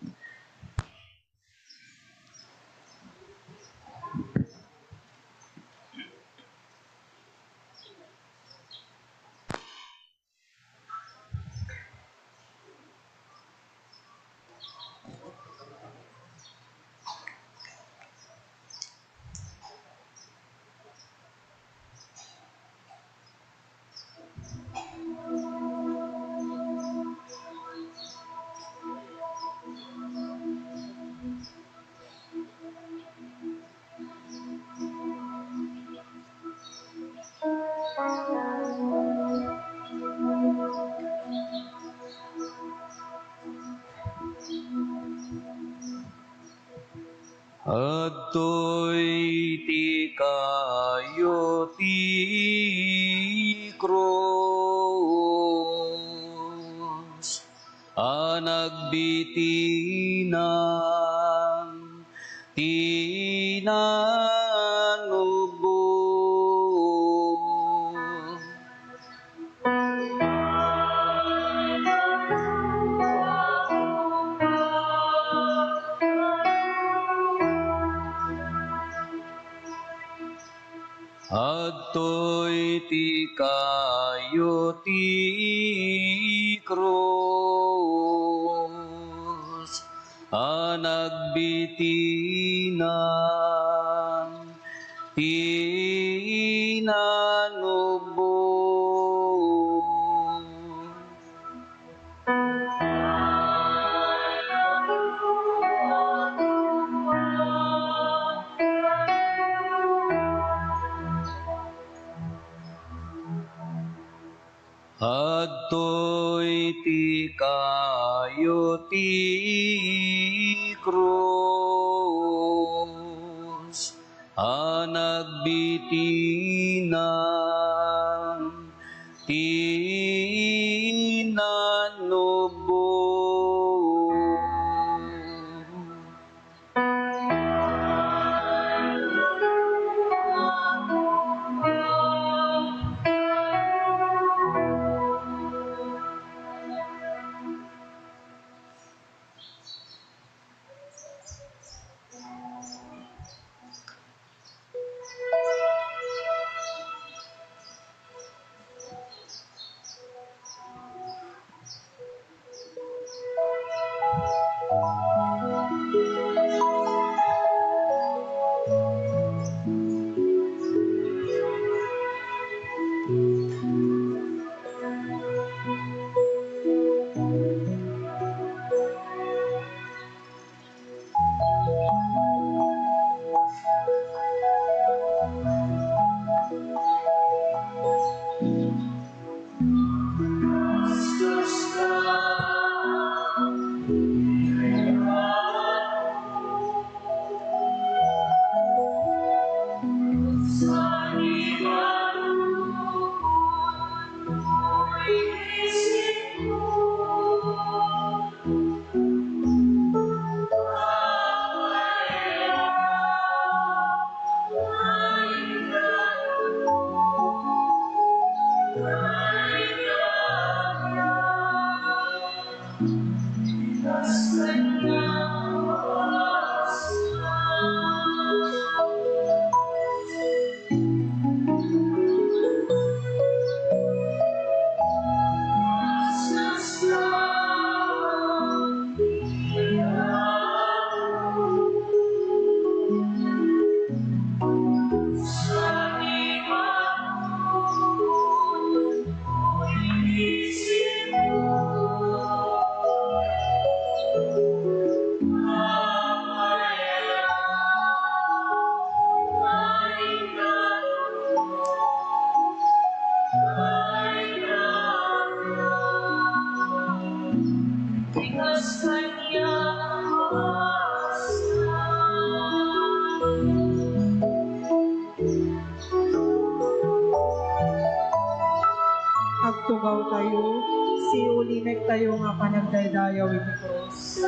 Adtoy ti kayo ti krus a nagbitinang ti nanubbo. Adtoy ti kayo ti krus a nagbitinang ti nanubbo. Adtoy ti kayo ti krus a nagbitinang ti nanubbo. tayo, siulinek tayo nga panagdaydayaw iti krus.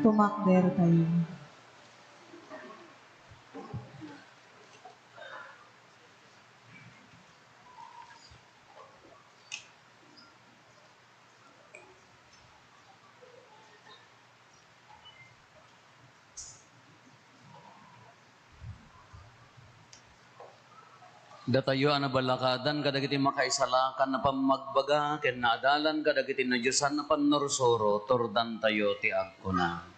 Tumakdertayo. Datayo a naballakadan kadagiti makaisalakan a pammagbaga ken naadalan kadagiti nadiosan a pannursuro, turdantayo ti agkuna.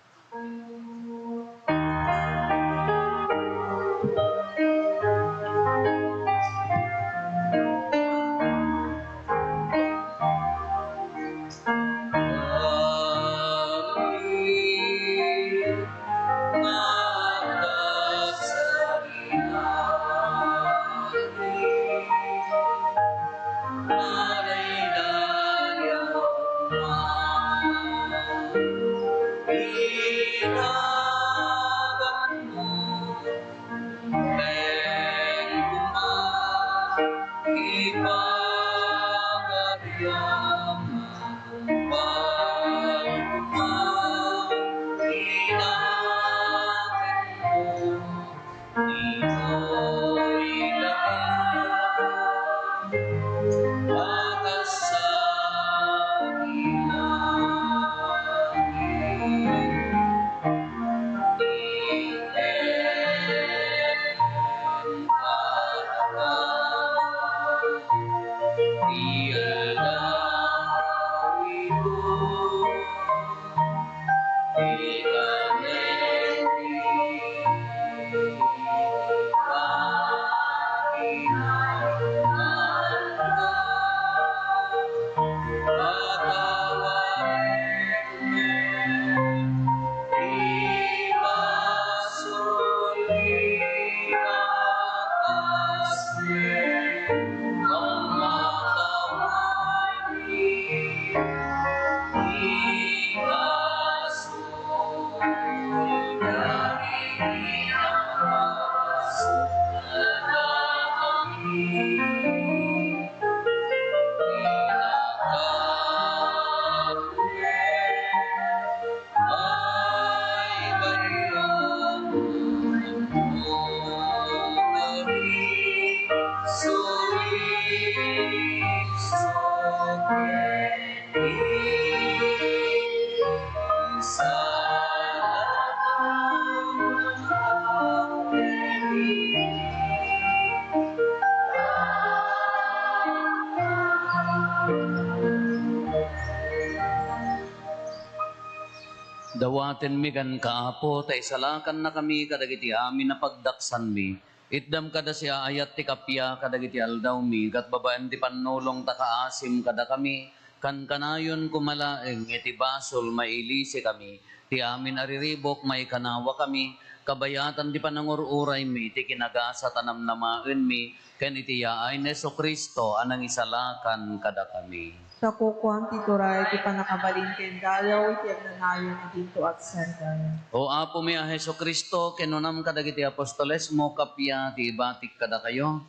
Dawatenmi kenka, Apo, ta isalakannakami kadagiti amin a pagdaksanmi. Itdam kada siaayat ti kappia kadagiti aldawmi, ket babaen ti pannulong ta kaasim kadakami, kankanayon koma laeng iti basol, mailisikami, ti amin a riribuk, maikanawakami, kabayatan ti panangur-uraymi, ti kinagasat a namnamaenmi, ken iti yaay ni Jesu-Cristo a nangisalakan kadakami. Ta kukuam ti turay, ti pannakabalin ken dayaw iti agnanayon a dinto agsardeng. O Apomi a Jesu-Cristo, kinunam kadagiti apostolesmo, kappia ti ibatik kadakayo.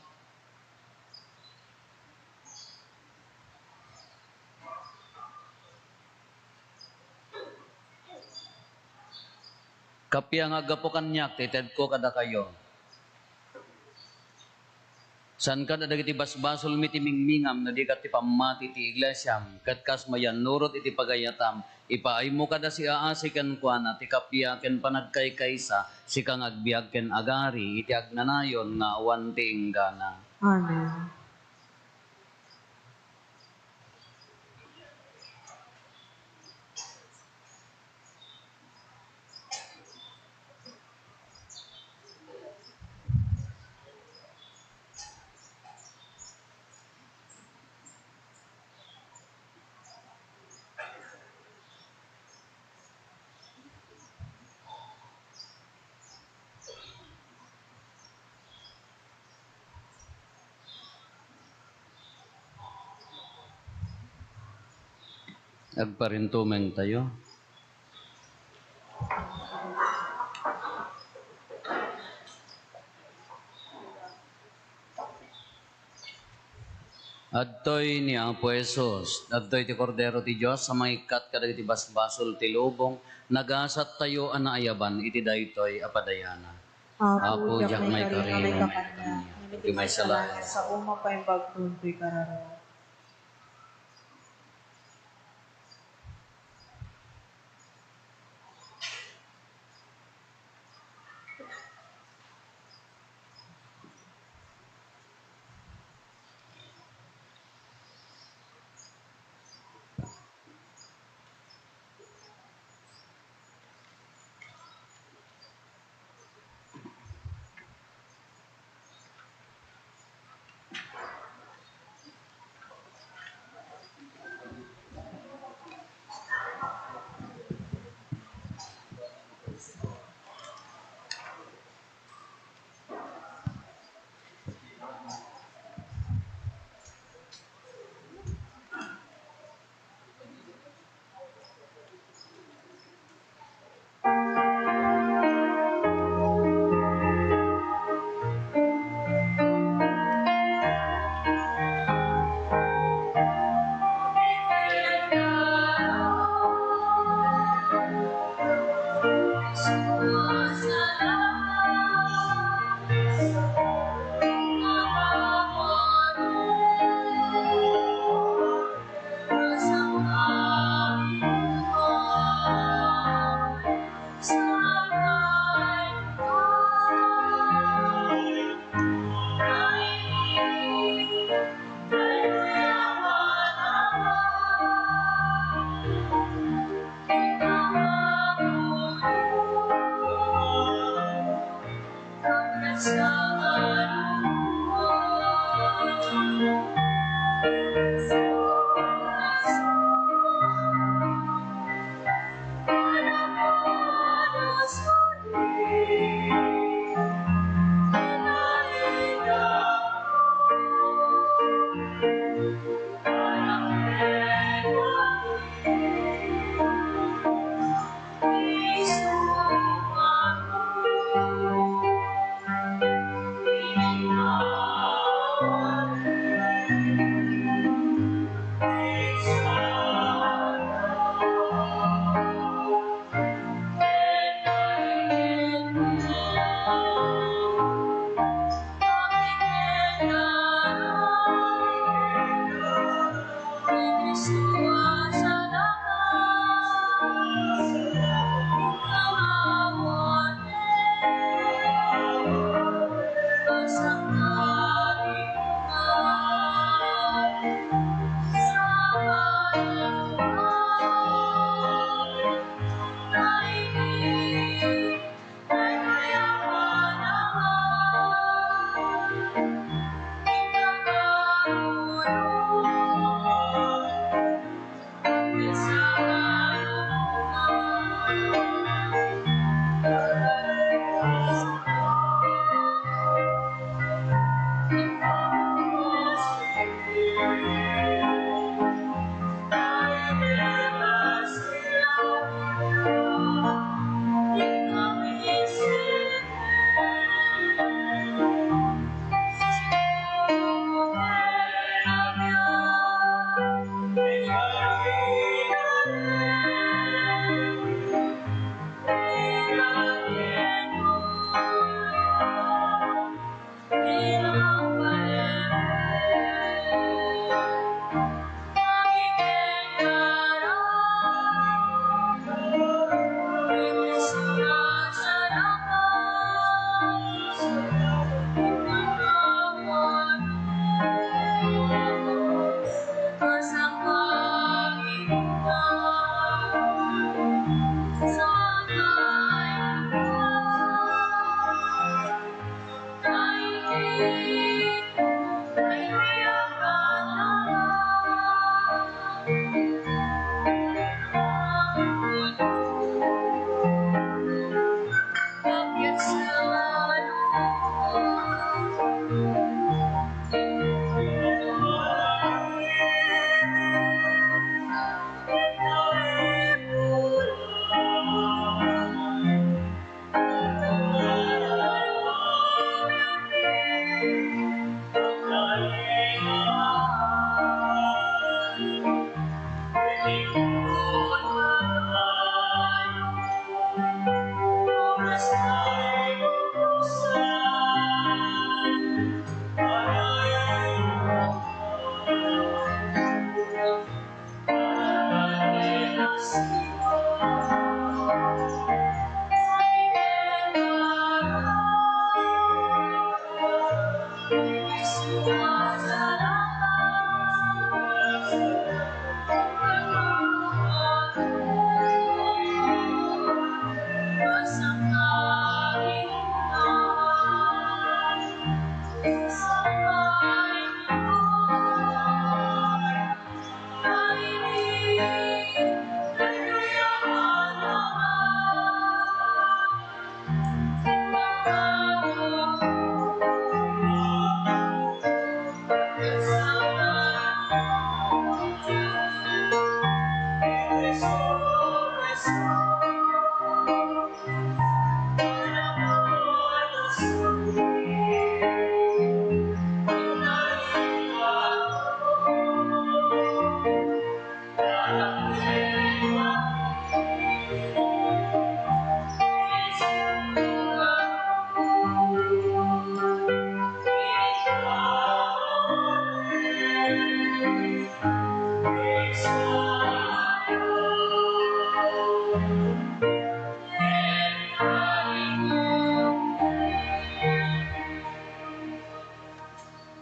Kappia nga aggapu kaniak ti itedko kadakayo. Saan kada dagiti basbasolmi ti mingmingam no di ket ti pammati ti iglesiam, ket kas mayannurot iti pagayatam, ipaaymo kada siaasi kenkuana ti kappia ken panagkaykaysa, sika nga agbiag ken agari iti agnanayon nga awan ti inggana. Amen. Agparintumengtayo. Adtoy ni Apo Jesus, adtoy ti Kordero ti Dios a mangikkat kadagiti basbasol ti lubong, nagasattayo a naayaban iti daytoy a padayanan. Apo, diak maikari nga maikan kaniak. Ngem iti maisalakan, saom a paimbagton toy kararua.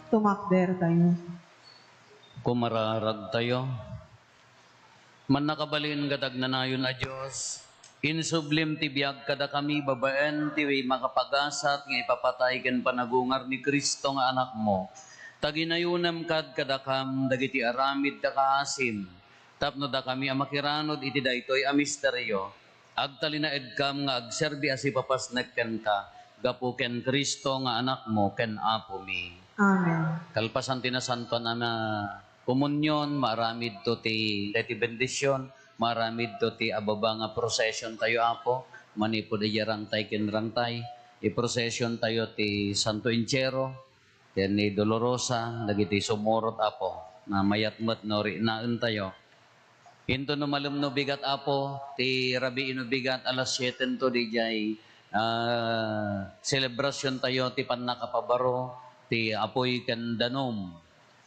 Tumakder tayo. Kumararag tayo. Mannakabalin ket agnanayon a Dios, insublim ti biag kadakami babaen ti makapagasat nga ipapatay ken panagungar ni Cristo nga Anakmo. Ta ginayunem kad kadakam dagiti aramid a kaasim, tapno dakami a makiranud iti daytoy a misterio, agtalinaedkam nga agserbi a sipapasnek kenka, gapu ken Cristo nga Anakmo ken Apomi. Amen. Kalpasan ti nasantoan a komunion, maaramidto ti, ti bendision, maaramidto ti ababa nga procession tayo, Apo, manipud idiay rangtay ken rangtay. I-procession tayo ti Santo Entierro, ken ni Dolorosa, dagiti sumurot, Apo, na mayat met no riknaentayo. Inton no malem no bigat, Apo, ti rabii no bigat, alas sietento diay, ah, selebrasion tayo ti pannakapabaro ti apuy ken danum.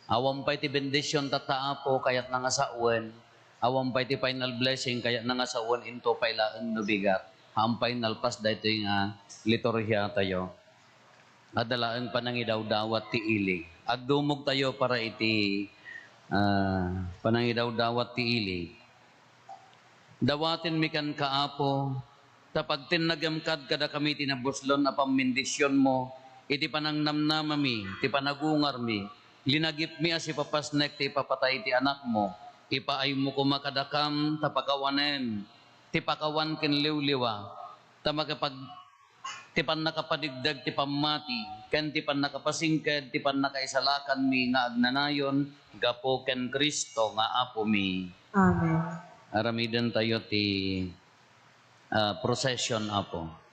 Awan pay ti bendision tatta, Apo, kayatna nga sawen. Awan pay ti final blessing, kayatna nga sawen, into pay laeng no bigat. Haan pay nalpas daytoy nga liturhia tayo. Adda laeng panangidawdawat ti ili. Agdumog tayo para iti, ah, panangidawdawat ti ili. Dawatenmi kenka, Apo, ta pagtinnagem kad kadakami ti nabuslon a pammendisionmo iti panangnamnamami, ti panagungarmi, linagipmi a sipapasnek ti ipapatay ti Anakmo. Ipaaymo koma kadakam ta pakawanen ti pakawan ken liwliwa, ta makapag-, ti pannakapadigdeg ti pammati, ken ti pannakapasingked ti pannakaisalakanmi nga agnanayon gapu ken Cristo nga Apomi. Amen. Aramidentayo ti, ah, procession, Apo.